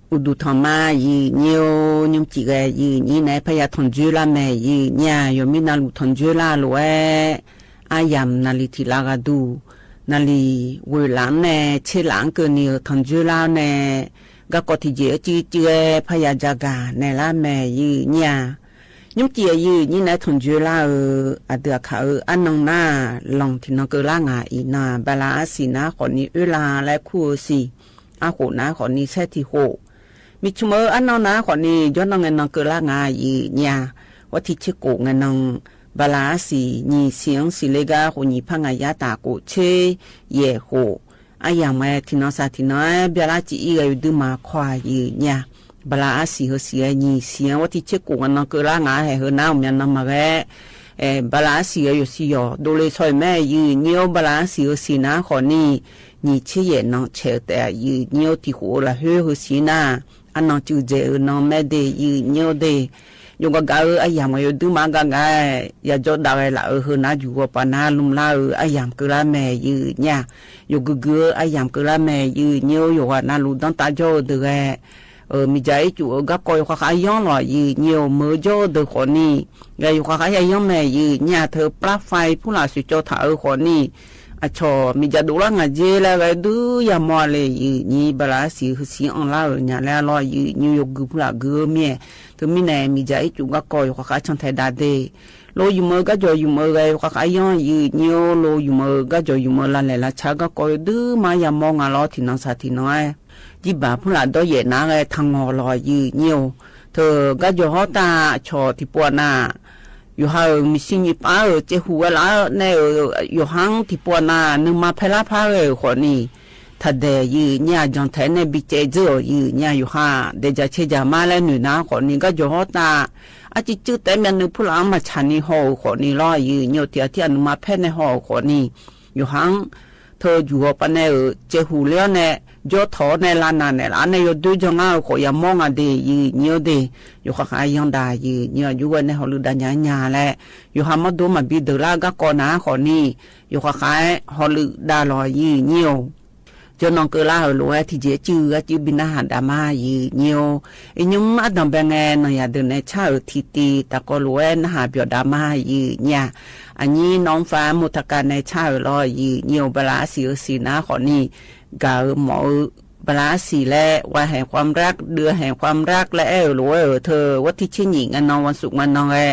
အိၣ်ဒူၣ်ထီၣ်မး ယိုဝ်းညိဝ်း ညိုးကံၣ်ဂဲ ယိုဝ်းညိဝ်း နဲဖဲယၤ ထွန်ၣ်ကၠိလါမဲာ် ယိုဝ်းညိဝ်း ယိုဝ်းမီးနၤလူၢ်ထွန်ၣ်ကၠိလါလိၤဝဲ အါယၢမ်ၣ် နၣ်လီၤထံၣ်လၢဂၤဒူၣ် နၣ်လီၤဝဲလၢန့ၣ် ဆ့လၢအကၢၢ်နံၣ်ဧိၤ ထွန်ၣ်ကၠိလါန့ၣ် ကၢ်ကီၢ်ထံၣ်ကၠ့ၣ်အကၠံကၠံဝဲ ဖဲယၤကၠၢကၢ်နဲၣ်လါမဲာ် ယိုဝ်းညိဝ်း ညိုးကံၣ်ဂဲ ယိုဝ်းညိဝ်း နဲထွန်ၣ်ကၠိလါဧိၤ အဒုးအခၣ်ဧိၤ အနီၢ်နၤ လီၤထံၣ်နီၢ်ကၢၢ်လၢငါအံၤနၤ ဘၣ်လၢအစံၣ်နၤဃိးနံၣ် အၢလါလၢခူၣ်ဧိၤစံၣ် အဃိးနၤဃိးနံၣ် ဆဲးထံၣ်ဃိး မ့ၢ်ဆိမိၣ်အနီၢ်နၤဃိးနံၣ် ယီၢ်နီၢ်ငဲၤနီၢ်ကၢၢ်လၢငါ ယိုဝ်းညိဝ်း ဝဲထံၣ်ဆ့ကိၣ်ငဲၤနီၢ် ဘၣ်လၢအစံၣ် နံၣ်စံၣ်အီစံၣ်လၢဂၤ ဃိးနံၣ်ဖးငါယါတၢ်ကိၣ် ဆ့ယဲၢ်ဃိး အါယၢမ်ၣ်ဝဲ ထံၣ်နီၢ်စၢ်ထံၣ်နီၢ် ဘျါလၢကၠံအံၤဂဲၤ ယိုဝ်းဒုးမၤခွါ ယိုဝ်းညိဝ်း ဘၣ်လၢအစံၣ်ဧိၤစံၣ်ဂဲၤ နံၣ်စံၣ်အီ ဝဲထံၣ်ဆ့ကိၣ်ငဲၤနီၢ်ကၢၢ်လၢငါ ဟဲဟဲနၤ မၠၣ်နီၢ်မၤဂဲၤ ဘၣ်လၢအစံၣ်ဂဲၤ ယိုဝ်းစံၣ်ယီၢ် ဒိးလ့ဆီၣ်မဲာ် ယိုဝ်းညိဝ်း ဘၣ်လၢအစံၣ်ဧိၤစံၣ်နၤဃိးနံၣ် နံၣ်ဆ့ယဲၢ်နီၢ်ဆဲးတဲ ယိုဝ်းညိဝ်း ထံၣ်ဃိးလၢဟၢဟၢစံၣ်နၤ အနီၢ်စုၣ်ယဲၢ်ဧိၤနီၢ်မဲာ်ဒ့ၣ် ယိုဝ်းညိဝ်းဒ့ၣ် ယိုးဂၤဂၤဧိၤ အါယၢမ်ၣ်ဝဲ ယိုးဒုးမၤဂၤဂၤ ယၤကၠီဒၣ်ဝဲလၢအဟၢနၤ ယူၢ်ဂီၤပှၤနၤ လူၤမုၢ်လါဧိၤ အါယၢမ်ၣ်ကၢၢ်လၢမဲာ် ယိုဝ်းညိဝ်း ယိုးဂုၢ်ဂုၢ်ဧိၤ အါယၢမ်ၣ်ကၢၢ်လၢမဲာ် ယိုဝ်းညိဝ်း ယိုးဂၤနၤလူၤဒီတၢ်ကၠီဧိၤဒၣ်ဂဲၤ မ့ၢ်ကၠၢအ့ၣ်ကူၣ်ဧိၤ ဂၤကီၢ် ယိုးဃၣ်ဃၣ်ယီၢ်လီၤ ယိုဝ်းညိဝ်း မုၢ်ကၠီဒၣ်ဃိးနံၣ် ဂဲၤယိုးဃၣ်ဃၣ်ယီၢ်ယီၢ်မဲာ် ယိုဝ်းညိဝ်း ထၢၣ်ပျၢ်ဖဲဖုလၢ် စူးကၠီထၣ်ဧိၤဃိးနံၣ် အဆီၣ် မ့ၢ်ကၠၢဒိၣ်လၢငါကၠ့လၢဂဲၤ ဒုးယၤမီၢ်လၢ ယိုဝ်းညိဝ်း ဘၣ်လၢအစံၣ်ဟၢစံၣ်အီၣ်လါဧိၤ ညါလၢလီၤ ယိုဝ်းညိဝ်း ယိုးဂုၢ်ဖုလၢ်ဂုၢ်ဧိၤမ့ၢ် တမံၤန့ၣ် မ့ၢ်ကၠၢအ့ၣ်ကူၣ် ဂၤကီၢ် ယိုးဃၣ်ဃၣ်ဆၣ်ထဲဒၣ်ဒ့ၣ် လိယုၢ်မုၢ် ဂၤကၠီယုၢ်မုၢ် ဂဲၤယိုးဃၣ်ဃၣ်ယီၢ် ယိုဝ်းညိဝ်း လိယုၢ်မုၢ် ဂၤကၠီယုၢ်မုၢ် လၢလဲၣ်လၢဆါ ဂၤကီၢ် ယိုးဒုးမၤယၤမီၢ်ငါလီၤ ထံၣ်နီၢ်စၢ်ထံၣ်နီၢ် ယံၣ်ဘၣ်ဖုလၢ်ဒီယဲၢ်နၤဂဲၤ ထၢၣ်ငီၢ်လီၤ ယိုဝ်းညိဝ်း ထၢၣ် ဂၤကၠီဟီၣ်တၢ်ဆီၣ် ထံၣ်ပှၤနၤ ယိုးဟါဧိၤ မုၢ်ဆ့ၣ်နံၣ်ပၢ်ဧိၤ စဲးဟူးဝဲလၢနဲဧိၤ ယိုးဟါ ထံၣ်ပှၤနၤ နမၤဖဲလၢဖးဂဲၤဧိၤဃိးနံၣ် ထၢၣ်ဒဲး ယိုဝ်းညိဝ်း ကၠီထဲနဲဘံကဲးစၢၤ ယိုဝ်းညိဝ်း ယိုးဟါ ဒဲးကၠၢ်ဆဲးကၠၢ်မါလၢနုာ်နၤဃိးနံၣ် ဂၤကၠီဟီၣ်တၢ် အစံၣ်စုတဲမ့ၢ်နုာ်ဖုလၢ် အမၤဆၣ်နံၣ်ဟီၣ်ဧိၤဃိးနံၣ်လီၤ ယိုဝ်းညိဝ်း ထံၣ်အထံၣ် နမၤဖဲနဲဟီၣ်ဧိၤဃိးနံၣ် ယိုးဟါ ထၢၣ်ယူၢ်ဂီၤပှၤနဲဧိၤ စဲးဟူးလၢအီၤနဲ ကၠီထီၣ်နဲလၢနၤနဲလၢအနဲ ယိုးဒုးကၠီလါဧိၤဃိး ယၤမီၢ်ငါဒ့ၣ် ယိုဝ်းညိဝ်းဒ့ၣ် ယိုးဃၣ်ဃၣ်ယီၢ်ဒၣ် ယိုဝ်းညိဝ်း ယိုးဝဲနဲဟီၣ်လုၢ်ဒၣ်ညါညါလဲၣ် ယိုးဟါ မီၢ်ဒိၣ်မၤဘံဒၢးလၢဂၤကီၢ်နၤဃိးနံၣ် ယိုးဃၣ်ဃၣ်ဟီၣ်လုၢ်ဒၣ်လီၤ ယိုဝ်းညိဝ်း ကၠီနီၢ်ကၢၢ်လါဧိၤ လိၤဝဲထံၣ်ကၠ့အစု ဂၤစုဘံနၢ်ဟၣ်ဒၣ်မါ ယိုဝ်းညိဝ်း အံၤညိမးအဒိၣ်ဘဲငဲ နီၢ်ယၤဒုးနဲဆါဧိၤ ထံၣ်တံၢ် တၢ်ကီလိၤဝဲ နၢ်ဟၣ်ပၠီၣ်ဒၣ်မါ ယိုဝ်းညိဝ်း အနံၣ်နီၢ်ဖး မိၢ်ထၢၣ်ကၣ်နဲဆါဧိၤလီၤ ယိုဝ်းညိဝ်း ဘၣ်လၢအစံၣ်ဧိၤစံၣ်နၤဃိးနံၣ် ဂၤဧိၤမီၢ်ဧိၤ ဘၣ်လၢအစံၣ်လဲၣ် วันแห่งความรัก เดือนแห่งความรัก လၢအဲၣ်ဧိၤလိၤဝဲဧိၤ ထၢၣ် ဝဲထံၣ်ဆ့ၣ်နံၣ် ငဲၤနီၢ် วันศุกร์ ငဲၤနီၢ်ဂဲၤ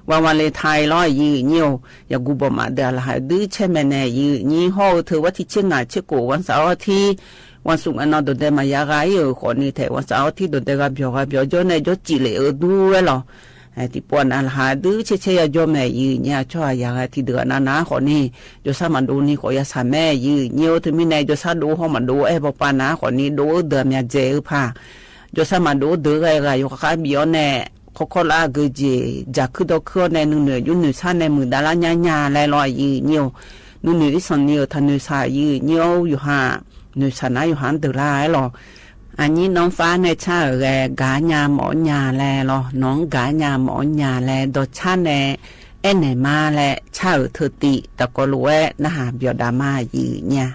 วันวาเลนไทน์ လီၤ ယိုဝ်းညိဝ်း ယၤကူၣ်ဘီၣ်မးဒၢးလၢဟးဒုးဆဲးမဲာ်နဲ ယိုဝ်းညိဝ်း ဟီၣ်ဧိၤ ထၢၣ် ဝဲထံၣ်ဆ့ၣ်နံၣ် ငါး ဆ့ၣ်ကိၣ် วันเสาร์อาทิตย์ วันศุกร์ ငဲၤနီၢ် ဒိၣ်ဒဲးမၤယၤဂၤအံၤဧိၤဃိးနံၣ် ထဲး วันเสาร์อาทิตย์ ဒိၣ်ဒဲးဂၤပၠီၣ်ဂၤပၠီၣ် ကၠီနဲ ကၠီစံၣ်လ့ၣ်ဧိၤဒူဝဲလီၤ ထံၣ်ပှၤနၤလၢဟးဒုးဆဲးဆဲးယၤကၠီမဲာ် ယိုဝ်းညိဝ်း အဆီၣ်အယၤဂၤထံၣ်ဒၢးနၤနၤဃိးနံၣ် ကၠီဆၣ်မၤဒိၣ်နံၤဃိးယၤဆၣ်မဲာ် ယိုဝ်းညိဝ်း တမံၤနဲ ကၠီဆၣ်ဒိၣ်ဟီၣ်မၤဒိၣ်အဲၣ်ဘီပှၤနၤဃိးနံၣ် ဒိၣ်အၢဒၢးမၠးစဲးဧိၤဖး ကၠီဆၣ်မၤဒိၣ်ဒၢးဂၤဂၤ ယိုးဃၣ်ဃၣ်ဘံအီၤနဲ ခီခီလၢအဂုၤကၠ့ၣ် ကၠၢ်ခုၣ်ဒီခုၣ်အီၤနဲ နုာ်နုာ်ယူၢ်နုာ်ဆၣ်နဲ မုၢ်ဒါလၢညါညါလဲၣ်လီၤ ယိုဝ်းညိဝ်း နုာ်နုာ်အံၣ်စီၤနံၤဧိၤ ထၢၣ်နုာ်ဆၣ် ယိုဝ်းညိဝ်း ယိုးဟါ နုာ်ဆၣ်နၤ ယိုးဟါဒၢးလါလီၤ အနံၣ်နီၢ်ဖးနဲဆါဧိၤဂဲၤ ဂၤညါမီၢ်ညါလဲၣ်လီၤ နီၢ်ဂၤညါမီၢ်ညါလဲၣ် ဒီးဆၣ်နဲ အဲၣ်နဲမါလဲၣ် ဆါဧိၤထၢၣ်တံၢ် တၢ်ကီလိၤဝဲ နၢ်ဟၣ်ပၠီၣ်ဒၣ်မါ ယိုဝ်းညိဝ်း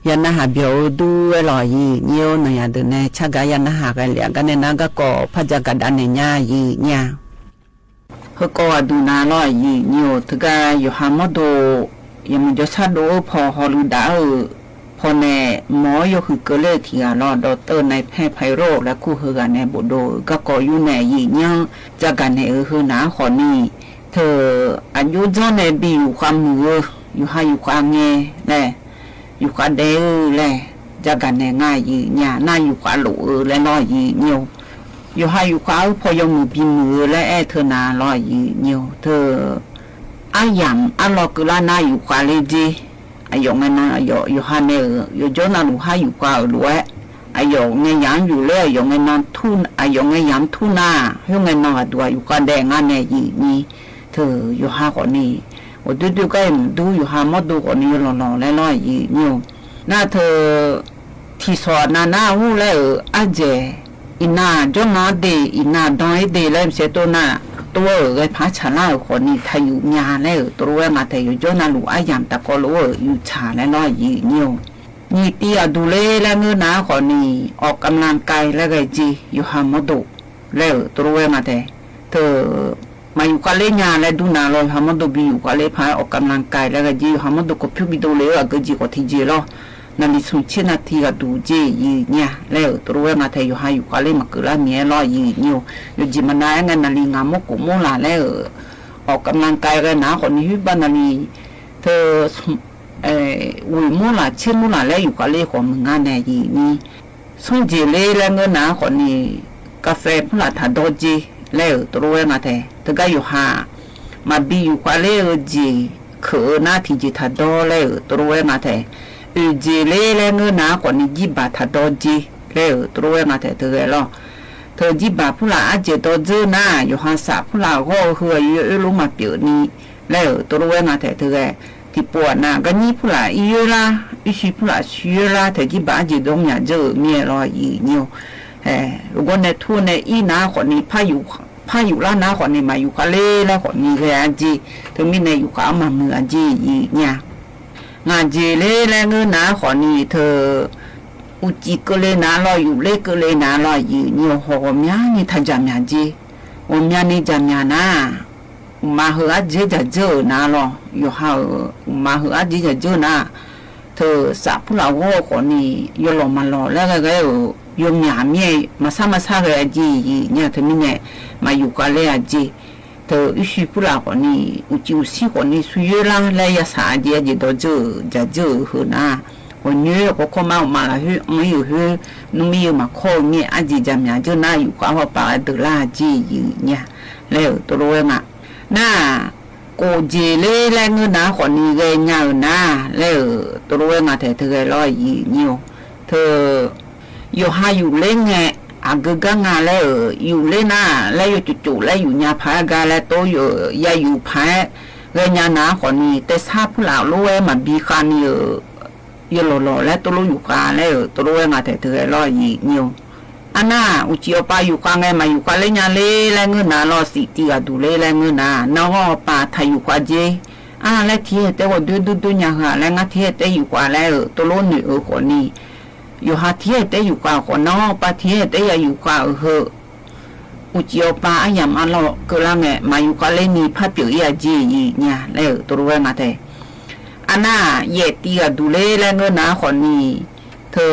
ယၤနဟးဘျီၣ်ဒူဝဲလီၤ ယံာ်ညိ နီၢ်ယၤဒုးနဲ ဆၢ်ဂၤယၤနဟးဂဲၤလၢာ် အဂၤနဲ နဂၤကီး ဖးယၤကဒါနဲညါ ယံာ်ညိ ဟဲကီးဝဲဒုးနၤလီၤ ယံာ်ညိ တဂၤ ယိၤဟၣ်မီဒိၣ် ယမုၢ်ကၠီဆၣ်ဒိၣ်အၢ ဖီၣ်ဟီၣ်လူၢ်ဒၣ်အၢ ဖီၣ်နဲၣ် မီၢ်ယိၤဟုၣ်ကၢလၢထံဂၤလီၤ ဒီးတၢ်နၢ်ဖဲဖဲရိၣ် လၢခိၣ်ဟဲဂၤနဲ ဘိၣ်ဒိၣ် ဂၤကီးယုၢ်နဲ ယံာ်ညိ ယၤဂၤနဲဧၢ ဟဲနၤဟီၣ်နံၤ တဂၤ အယိၣ်ကၠီၣ်နဲ ဘံယိၤဃးမုၢ်ဧၢ ယိၤဟၣ်ယိၤဃးငဲ လဲၣ် ယိၤဃးဒဲဧၢ လဲၣ် ယၤဂၤနဲ ငါ ယံာ်ညိ နၢ်ယိၤဃးလိာ်ဧၢ လဲၣ်လီၤ ယံာ်ညိ ယိၤဟၣ်ယိၤဃးအၢ ဖီၣ်ယီၤမုၢ်ဘံမုၢ်ဧၢ လဲၣ် အဲၣ်ထၢနၤလီၤ ယံာ်ညိ တဂၤ အါယၢ်အါလီၤ ကလါနၢ်ယိၤဃးလၢက့ အယီၣ်ငဲနၤ အယီၣ် ယိၤဟၣ်နဲဧၢ ယိၤကၠီၣ်နၤလူၤဟၣ်ယိၤဃးအၢ လိာ်ဝဲ အယီၣ်ငဲယၢ်ယူၢ်လၢ အယီၣ်ငဲနၤထူ အယီၣ်ငဲယၢ်ထူနၤ ဟဲငဲနၤဂၤဒူ ယိၤဃးဒဲ ငါနဲ ယံာ်ညိ တဂၤ ယိၤဟၣ်ဃီၣ်နံၤ အိၣ်ဒုးဒုးကဲမုၢ်ဒူ ယိၤဟၣ်မီဒိၣ်ဃီၣ်နံၤ ယလီၤလီၤ လဲၣ်လီၤ ယံာ်ညိ နၢ်တဂၤ ထံၣ်စီၣ်နၤနၢ်ဟူလဲၣ်ဧၢ အါယဲၢ် အံၤနၤ ကၠီၣ်နၤဒ့ အံၤနၤ ဒီအ့ဒ့ လဲၣ် မစဲးတိၢ်နၢ် တိၢ်ဧၢ ဂဲၤဖးဆၣ်လၢအဃီၣ်နံၤ ထးယူၣ်မၠး လဲၣ်ဧၢ တရူးဝဲ ငါထဲ ယိၤကၠီၣ်နၤလူၤ အါယၢ်တၢ်ကီလိာ်ဧၢ ယူၣ်ဆၣ် လဲၣ်လီၤ ယံာ်ညိ နံၤတံၢ်အဒူၣ်လၢ လဲၣ် ငၢနၤဃီၣ်နံၤ အီၣ်ကမ်လင်ကၢၢ် လဲၣ်ဂဲၤက့ ယိၤဟၣ်မီဒိၣ် လဲၣ်ဧၢ တရူးဝဲ ငါထဲ တဂၤ မၤယူၣ်ဃာ်လၢညါ လဲၣ် ဒူနၤလီၤ ယိၤဟၣ်မီဒိၣ် ဘံယူၣ်ဃာ်လၢဖး အီၣ်ကမ်လင်ကၢၢ် လဲၣ်ဂဲၤက့ ယိၤဟၣ်မီဒိၣ် ကီၢ်ဖၠူၣ်ဘံဒိၣ်လၢ အကၢၢ်က့ ကီၢ်ထံးက့လီၤ နၣ်လံၤ ဆူၣ်ဆ့ၣ် နၣ်ထံဂၤဒူၣ်က့ ယံာ်ညိ လဲၣ်ဧၢ တရူးဝဲ ငါထဲ ယိၤဟၣ်ယူၣ်ဃာ်လၢ မၤကၢၢ်လၢမံၤလီၤ ယံာ်ညိ ယိၤကၠံၣ်မနၤ အဲၣ် နၣ်လံၤ ငါမိၢ်ကိၣ်မိၢ်လၢ် လဲၣ်ဧၢ အီၣ်ကမ်လင်ကၢၢ် ဂဲၤနၤဃီၣ်နံၤ ဟုဘၣ်နၣ်လံၤ တဂၤ ဝ့ၢ်မိၢ်လၢ် ဆ့မိၢ်လၢ် လဲၣ် ယူၣ်ဃာ်လၢဃီၣ်မုၢ် ငါနဲ ယံာ်ညိ ဆူၣ်ကၠံၣ်လၢ လဲၣ် ငၢနၤဃီၣ်နံၤ ကၣ်ဖဲဖုလၢ်ထးဒီက့ လဲၣ်ဧၢ တရူးဝဲ ငါထဲ တဂၤ ယိၤဟၣ် မၤဘံယူၣ်ဃာ်လၢ အၢကၠံၣ် ခုၣ်အၢ နၣ်ထံးကၠံၣ်ထးဒီ လဲၣ်ဧၢ တရူးဝဲ ငါထဲ အၢကၠံၣ်လၢ လဲၣ် ငၢနၤဃီၣ်နံၤ ကၠံၣ်ဘၣ်ထးဒီက့ လဲၣ်ဧၢ တရူးဝဲ ငါထဲ တဂၤလီၤ တဂၤ ကၠံၣ်ဘၣ်ဖုလၢ် အါကၠံၣ်ဒီကၠိနၤ ယိၤဟၣ်စးဖုလၢ်ဂီၢ်အၢ ဟု ယအိၣ်လၢမၤပၠီၤနံၤ လဲၣ်ဧၢ တရူးဝဲ ငါထဲ တဂၤ ထံၣ်ပှၤနၤ ကညီဖုလၢ် အံၣ်ယၢလါ အံၣ်ဆံဖုလၢ် ဆံယၢလါ တဂၤ ကၠံၣ်ဘၣ်အါကၠံၣ်ဒီမၠးကၠိ မ့ၢ်လီၤ ယံာ်ညိ ဟဲ ဂီၢ်နဲထူန့ၣ် အံၣ်နၤဃီၣ်နံၤ ဖးယူၣ် ဖးယူၣ်လၢနၤဃီၣ်နံၤ မၤယူၣ်ဃာ်လၢ လဲၣ် ဃီၣ်နံၤ ဂဲၤအါကၠံၣ် တမံၤနဲ ယူၣ်ဃာ်အမၤမုာ်အါကၠံၣ် ယံာ်ညိ ငါကၠံၣ်လၢ လဲၣ် ငၢနၤဃီၣ်နံၤ တဂၤ အိၣ်ကၠံၣ်ကၢလ့နၤလီၤ ယူၣ်လၢကၢလ့နၤလီၤ ယံာ်ညိ ဟီၣ်ဂီၢ်မၠးန့ၣ် ထးယၢ်မၠၣ်ကၠံၣ် ဂီၢ်မၠးန့ၣ် ယၢ်မၠၣ်နၤ မၤဟုၣ်အါကၠံၣ်ယၢ်ကၠိနၤလီၤ ယိၤဟၣ်ဧၢ မၤဟုၣ်အါကၠံၣ်ယၢ်ကၠိနၤ တဂၤ စးဖုလၢ်ဂီၢ်ဃီၣ်နံၤ ယလီၤမၤလီၤ လဲၣ်ဂဲၤဂဲၤဧၢ ယိၤမၠၣ်မ့ၢ် မၤဆါမၤဆါဂဲၤအါကၠံၣ် ယံာ်ညိ တမံၤနဲ မၤယူၣ်ဃာ်လၢအါကၠံၣ် တဂၤ အံၣ်ဆံဖုလၢ်ဃီၣ်နံၤ အိၣ်ကၠံၣ်အိၣ်ဆံဃီၣ်နံၤ ဆူယၢလါ လဲၣ် ယၤစးအါကၠံၣ် အါကၠံၣ်ဒီကၠိ ယၢ်ကၠိဟုၣ်နၤ ဂီၢ်ညိ ကီၢ်ခီၣ်မါ အိၣ်မးလၢဟု အီၣ်မ့ၢ်ယိၤဟု နူမ့ၢ်ယိၤ မၤခီၣ်မ့ၢ် အါကၠံၣ်ယၢ်မၠၣ်ကၠိနၤ ယူၣ်ဃာ်ဟီၣ်ပာ်ဝဲဒၢးလၢအါကၠံၣ် ယံာ်ညိ လဲၣ်ဧၢ တရူးဝဲ ငါ နၢ် ကိၣ်ကၠံၣ်လၢ လဲၣ် ငၢနၤဃီၣ်နံၤ ဂဲၤညါဧၢနၤ လဲၣ်ဧၢ တရူးဝဲ ငါထဲ တဂၤလီၤ ယံာ်ညိ တဂၤ ယိၤဟၣ်ယူၣ်လၢနဲ အဂုၤဂၤငါလဲၣ်ဧၢ ယူၣ်လၢနၤ လဲၣ် ယိၤကၠိၣ်ကၠိၣ် လဲၣ် ယူၣ်ညါဖးဂၤ လဲၣ် တိၢ်ယိၤ ယၤယူၣ်ဖး ဂဲၤညါနၤဃီၣ်နံၤ တဲဆါဖုလၢ်လိဝဲ မၤဘံဃာ်နံၤဧၢ ယလီၤလီၤ လဲၣ် တိၢ်လိယူၣ်ဃာ် လဲၣ်ဧၢ တရူးဝဲ ငါထဲ တဂၤလီၤ ယံာ်ညိ အနၢ် အိၣ်ကၠံၣ်အီၣ်ပာ်ယူၣ်ဃာ် ဂဲၤမၤယူၣ်ဃာ်လၢညါလၢ လဲၣ် ငၢနၤလီၤ စံးတံၢ်ဂၤဒူၣ်လၢ လဲၣ် ငၢနၤ နၢ်ဂီၢ်ပာ်ထးယူၣ်ဃာ်ကၠံၣ် အါ လဲၣ် ထံၣ်ဟဲတဲဂီၤဒွဲဒွဲဒွဲညါဃာ် လဲၣ် ငါထံၣ်ဟဲတဲယူၣ်ဃာ် လဲၣ်ဧၢ တိၢ်လိနုာ်ဧၢဃီၣ်နံၤ ယိၤဟၣ်ထံၣ်ဟဲတဲယူၣ်ဃာ်ဃီၣ် နၢ်ဂီၢ်ပာ်ထံၣ်ဟဲတဲယၤယူၣ်ဃာ်ဧၢ ဟု အိၣ်ကၠံၣ်အီၣ်ပာ် အါယၢ်မးလီၤ ကၢလၢ်ဂဲၤ မၤယူၣ်ဃာ်လၢနံၤ ဖးပၠီၣ်အံၤအါကၠံၣ် ယံာ်ညိ လဲၣ်ဧၢ တရူးဝဲ ငါထဲ အနၢ် ယဲၢ်တံၢ်ဂၤဒူၣ်လၢ လဲၣ် ငၢနၤဃီၣ်နံၤ တဂၤ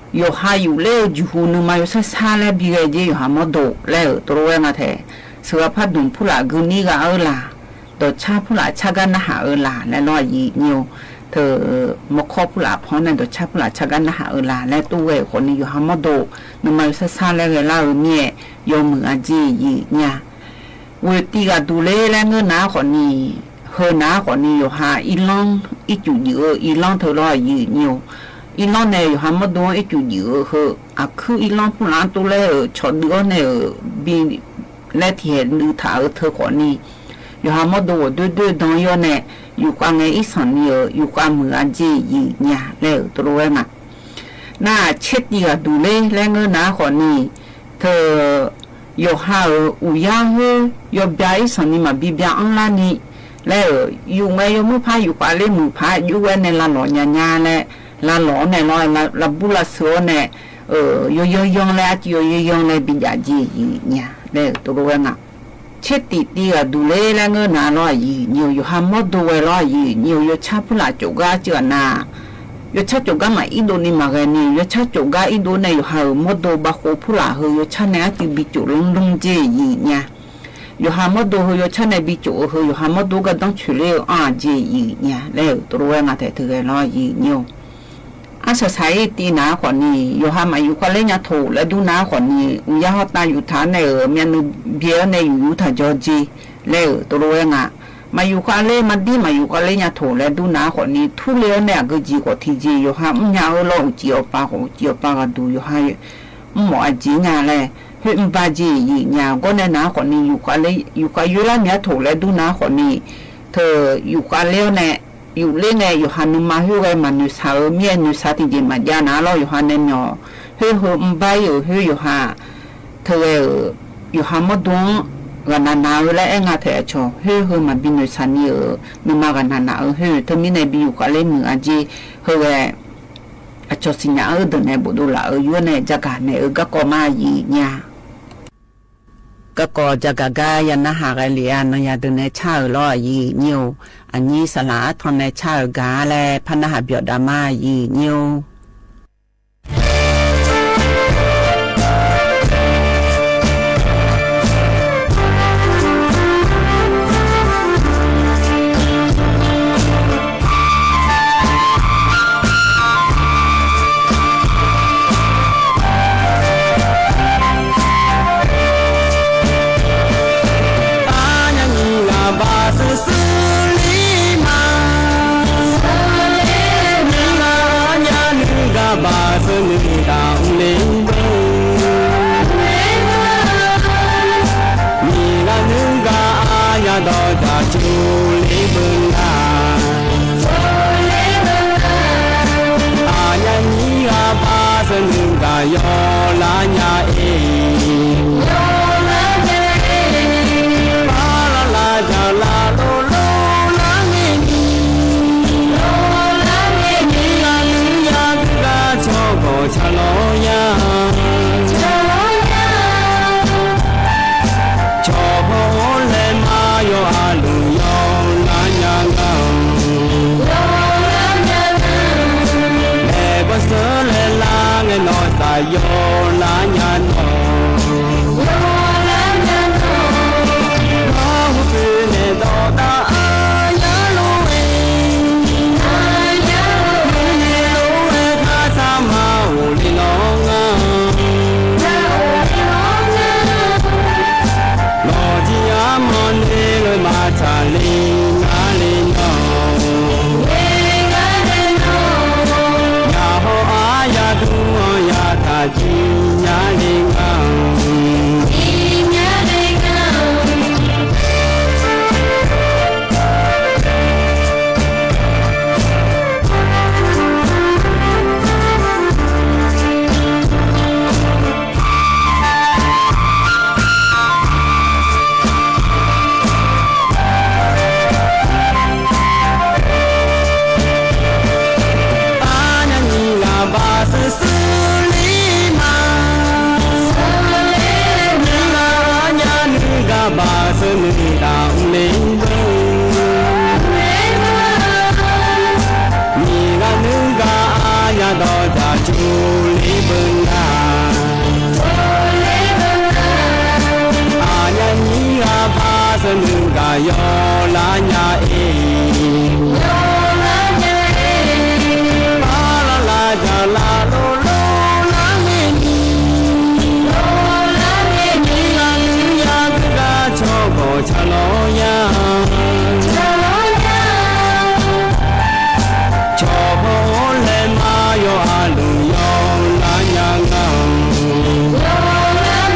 ယိၤဟၣ်ယူၣ်လၢယူႇဟူး နုမၤယိၤဆၢဆၢ လဲၣ် ဘံဂဲၤကၠံၣ် ယိၤဟၣ်မီဒိၣ် လဲၣ်ဧၢ တရူးဝဲ ငါထဲ စှၤဖးဒိၣ်ဖုလၢ်ဂုာ်န့ၢ်ဂၤအၢလၢ် ဒီးဆါဖုလၢ်ဆါဂၤနၢ်ဟၣ်အၢလၢ် လဲၣ်လီၤ ယံာ်ညိ တဂၤ မီခီဖုလၢ်ဖီန့ၣ် ဒီးဆါဖုလၢ်ဆါဂၤနၢ်ဟၣ်အၢလၢ် လဲၣ် တိၢ်ဂဲၤဃီၣ်နံၤ ယိၤဟၣ်မီဒိၣ် နုမၤယိၤဆၢဆၢ လဲၣ် ဂဲၤလၢအၢမ့ၢ် ယီၤမုၢ်အါကၠံၣ် ယံာ်ညိ ဝ့ၢ်တံၢ်ဂၤဒူၣ်လၢ လဲၣ် ငၢနၤဃီၣ်နံၤ ဟၢနၤဃီၣ်နံၤ ယိၤဟၣ်အံလီ အံကၠူၣ်ယုၢ်အၢ အံလီ တဂၤလီၤ ယံာ်ညိ အံလီန့ၣ် ယိၤဟၣ်မီဒိၣ် အံကၠူၣ်ယုၢ်အၢ ဟၢ အခုအံလီဖုလၢ်တိၢ်လၢ ဆီၣ်ဒုးအီၤန့ၣ် ဘံ လဲၣ် ထံၣ်ဟဲဒုးထးအၢ တဂၤဃီၣ်နံၤ ယိၤဟၣ်မီဒိၣ် ဂီၤဒွဲဒွဲဒီယီၤန့ၣ် ယူၣ်ဃာ်ဂဲၤအံသၣ်နံၤဧၢ ယူၣ်ဃာ်မုၢ်အါကၠံၣ် ယံာ်ညိ လဲၣ်ဧၢ တရူးဝဲ ငါ နၢ် ဆ့တံၢ်ဂၤဒူၣ်လၢ လဲၣ် ငၢနၤဃီၣ်နံၤ တဂၤ ယိၤဟၣ်ဧၢ အူယါဧၢ ယီၤဘျါအံသၣ်နံၤ မၤဘံဘျါအီလါနံၤ လႄႈ ယူႇဝဲယိူဝ်ႈမုၼ်ဖး ယူႇၶႃလႄႈ မိူဝ်ႈဖးယူႇဝဲၼႆႉ လႃႈလေႃးၺႃးၺႃးလႄႈ လႃႈလေႃးၼႆႉလႄႈ လႃႈ လႃႈဘူးလႃႈသိူဝ်ၼႆႉ ဢိူဝ်ႈ ယူဝ်းယူဝ်းယွင်ႈလႄႈ ဢၢတ်ႇၸီႇယူဝ်းယူဝ်းယွင်ႈလႄႈ ပၺ်ႇၺႃႇၸီႇယိုၼ်ႇၺႃႇလႄႈ တူၺ်းလူဝဲၼႃႇ ၶျႅတ်ႉတီႈတီႈၵႂႃႇ တူၺ်းလႄႈ လႄႈငိုၼ်းၼႃႇလေႃးယိုၼ်ႇၺႃႇ ယူႇႁႃမူတ်းတူဝ်ဝႆႉလေႃးယိုၼ်ႇၺႃႇ ယူႇၶျႃႉၽူႈလႃႇၸူဝ်ႈၵႃႈၸိူဝ်းၼႃႇ ယူႇၶျႃႉၸူဝ်ႈၵႃႈမႃး ဢိတ်းလူၼ်ႉၼႆႉမႃးၵႃႈၼႆႉ ယူႇၶျႃႉၸူဝ်ႈၵႃႈဢိတ်းလူၼ်ႉၼႆႉ ယူႇႁႃမူတ်းတူဝ် ပႃႇၶူဝ်ၽူႈလႃႇႁိုဝ် ယူႇၶျႃႉၼႆႉ ဢၢတ်ႇၸီႇပီႇၸူႇလူင်းလူင်းၸီႇယိုၼ်ႇၺႃႇ ယူႇႁႃမူတ်းတူဝ်ႁိုဝ် ယူႇၶျႃႉၼႆႉ ပီႇၸူႇႁိုဝ် ယူႇႁႃမူတ်းတူဝ်ၵႃႈ တင်းသူႇလႄႈ ဢႃႇ ၸီႇယိုၼ်ႇၺႃႇလႄႈ တူၺ်းလူဝဲၼႃႇ ထႅင်ႈထိုင်ၵႃႈလေႃးယိုၼ်ႇၺႃႇ ဢႃႇ သႃႇသႃႇ ဢိတ်းတီႈၼႃႇၶွၼ်ႇၼႆႉ ယူႇႁႃမႃးယူႇၶႃလႄႈ ၺႃးထူဝ်ႇလႄႈ တူၺ်းၼႃႇၶွၼ်ႇၼႆႉ ဢူႈယႃႇႁေႃးတႃႇယူႇထႃႈၼႆႉ ဢိူဝ်ႈ မႅၼ်ႈၼိုင်ႈပျႃးၼႆႉ ယူႇယူႇထႃႈၸေႃးၸီႇလႄႈ တူၺ်းလူဝဲၼႃႇ မႃးယူႇၶႃလႄႈ မႃးတီႈမႃးယူႇၶႃလႄႈ ၺႃးထူဝ်ႇလႄႈ တူၺ်းၼႃႇၶွၼ်ႇၼႆႉ ထူဝ်ႇလႄႈၼႆႉ ဢၵိုတ်းၸီႇၵေႃႈ ထီႇၸီႇ ယူႇႁႃ ဢမ်ႇၺႃးဢိူဝ်ႈလေႃး ဢူႈၸီႇဢူႈပႃႈၵေႃႈ ဢူႈၸီႇဢူႈပႃႈၵေႃႈ တူႇယူႇႁႃ ဢမ်ႇမေႃဢၸီႇၺႃႇလႄႈ ႁိုဝ် ဢမ်ႇပႃးၸီႇယိုၼ်ႇၺႃႇ ၵေႃႈၼႆၼႃႇ ၶွၼ်ႇၼႆႉ ယူႇၶႃလႄႈ ယူႇၶႃယွႆႈလႃႈ ၺႃးထူဝ်ႇလႄႈ တူၺ်းၼႃႇ ၶွၼ်ႇၼႆႉ ထႃႈယူႇၶႃလႄႈၼႆႉ ယူႇလႄႈၼႆႉ ယူႇႁႃၼိုင်ႈမႃး ႁိုဝ်ၵေႃႈ မႃးၼိူဝ်သႃႇ ဢိူဝ်ႈ မီးၼိူဝ်သႃႇ တီႈၸဵမ်မႃးယႃႇၼႃႇလေႃး ယူႇႁႃၼႆႉၼေႃႈ ႁိုဝ် ႁိုဝ် ဢမ်ႇပႃး ဢိူဝ်ႈ ႁိုဝ် ယူႇႁႃ ထႃႈ ဢိူဝ်ႈ ယူႇႁႃမူတ်းတူဝ် ၵႃႈၼႃႇၼႃႇ ဢိူဝ်ႈ လႄႈ ဢႄႇငႃႇ ထႃႈဢၼ်ၸိူဝ်း ႁိုဝ် ႁိုဝ် မႃးပဵၼ်ၼိူဝ်သႃႇၼႆႉ ဢိူဝ်ႈ ၼိုင်ႈမႃး ၵႃႈၼႃႇၼႃႇ ဢိူဝ်ႈ ႁိုဝ် ထႃႈမီးၼႆ ပဵၼ်ယူႇၶႃလႄႈ မိူဝ်ႈဢၼ်ၸိူဝ်း ႁိုဝ် ဢိူဝ်ႈ ဢၵျေႃႇသီႇၺႃႇ ဢိူဝ်ႈ တိူဝ်ႉၼႄ ပေႃးတူၺ်းလႃႈ ဢိူဝ်ႈ ယူႇၼႆႉ ၸႃႇၵႃႇၼႆႉ ဢိူဝ်ႈ ၵေႃႈ ၵေႃႈမႃးယိုၼ်ႇၺႃႇ ၵေႃႈ ၵေႃႈ ၸႃႇၵႃႇၵႃႇ ယႃႇၼႃႇႁႃႉ ၵႃႈလႄႈ ၼင်ႇယႃႇ တိူဝ်ႉၼႄ ၸႃႉဢိူဝ်ႈ လေႃးယိုၼ်ႇၺႃႇ ဢၼ်ၼႆႉ သြႃႇထွမ်ႇၼႄ ၸႃႉဢိူဝ်ႈ ၵႃႈလႄႈ ၽၼ်းၼႃႇႁ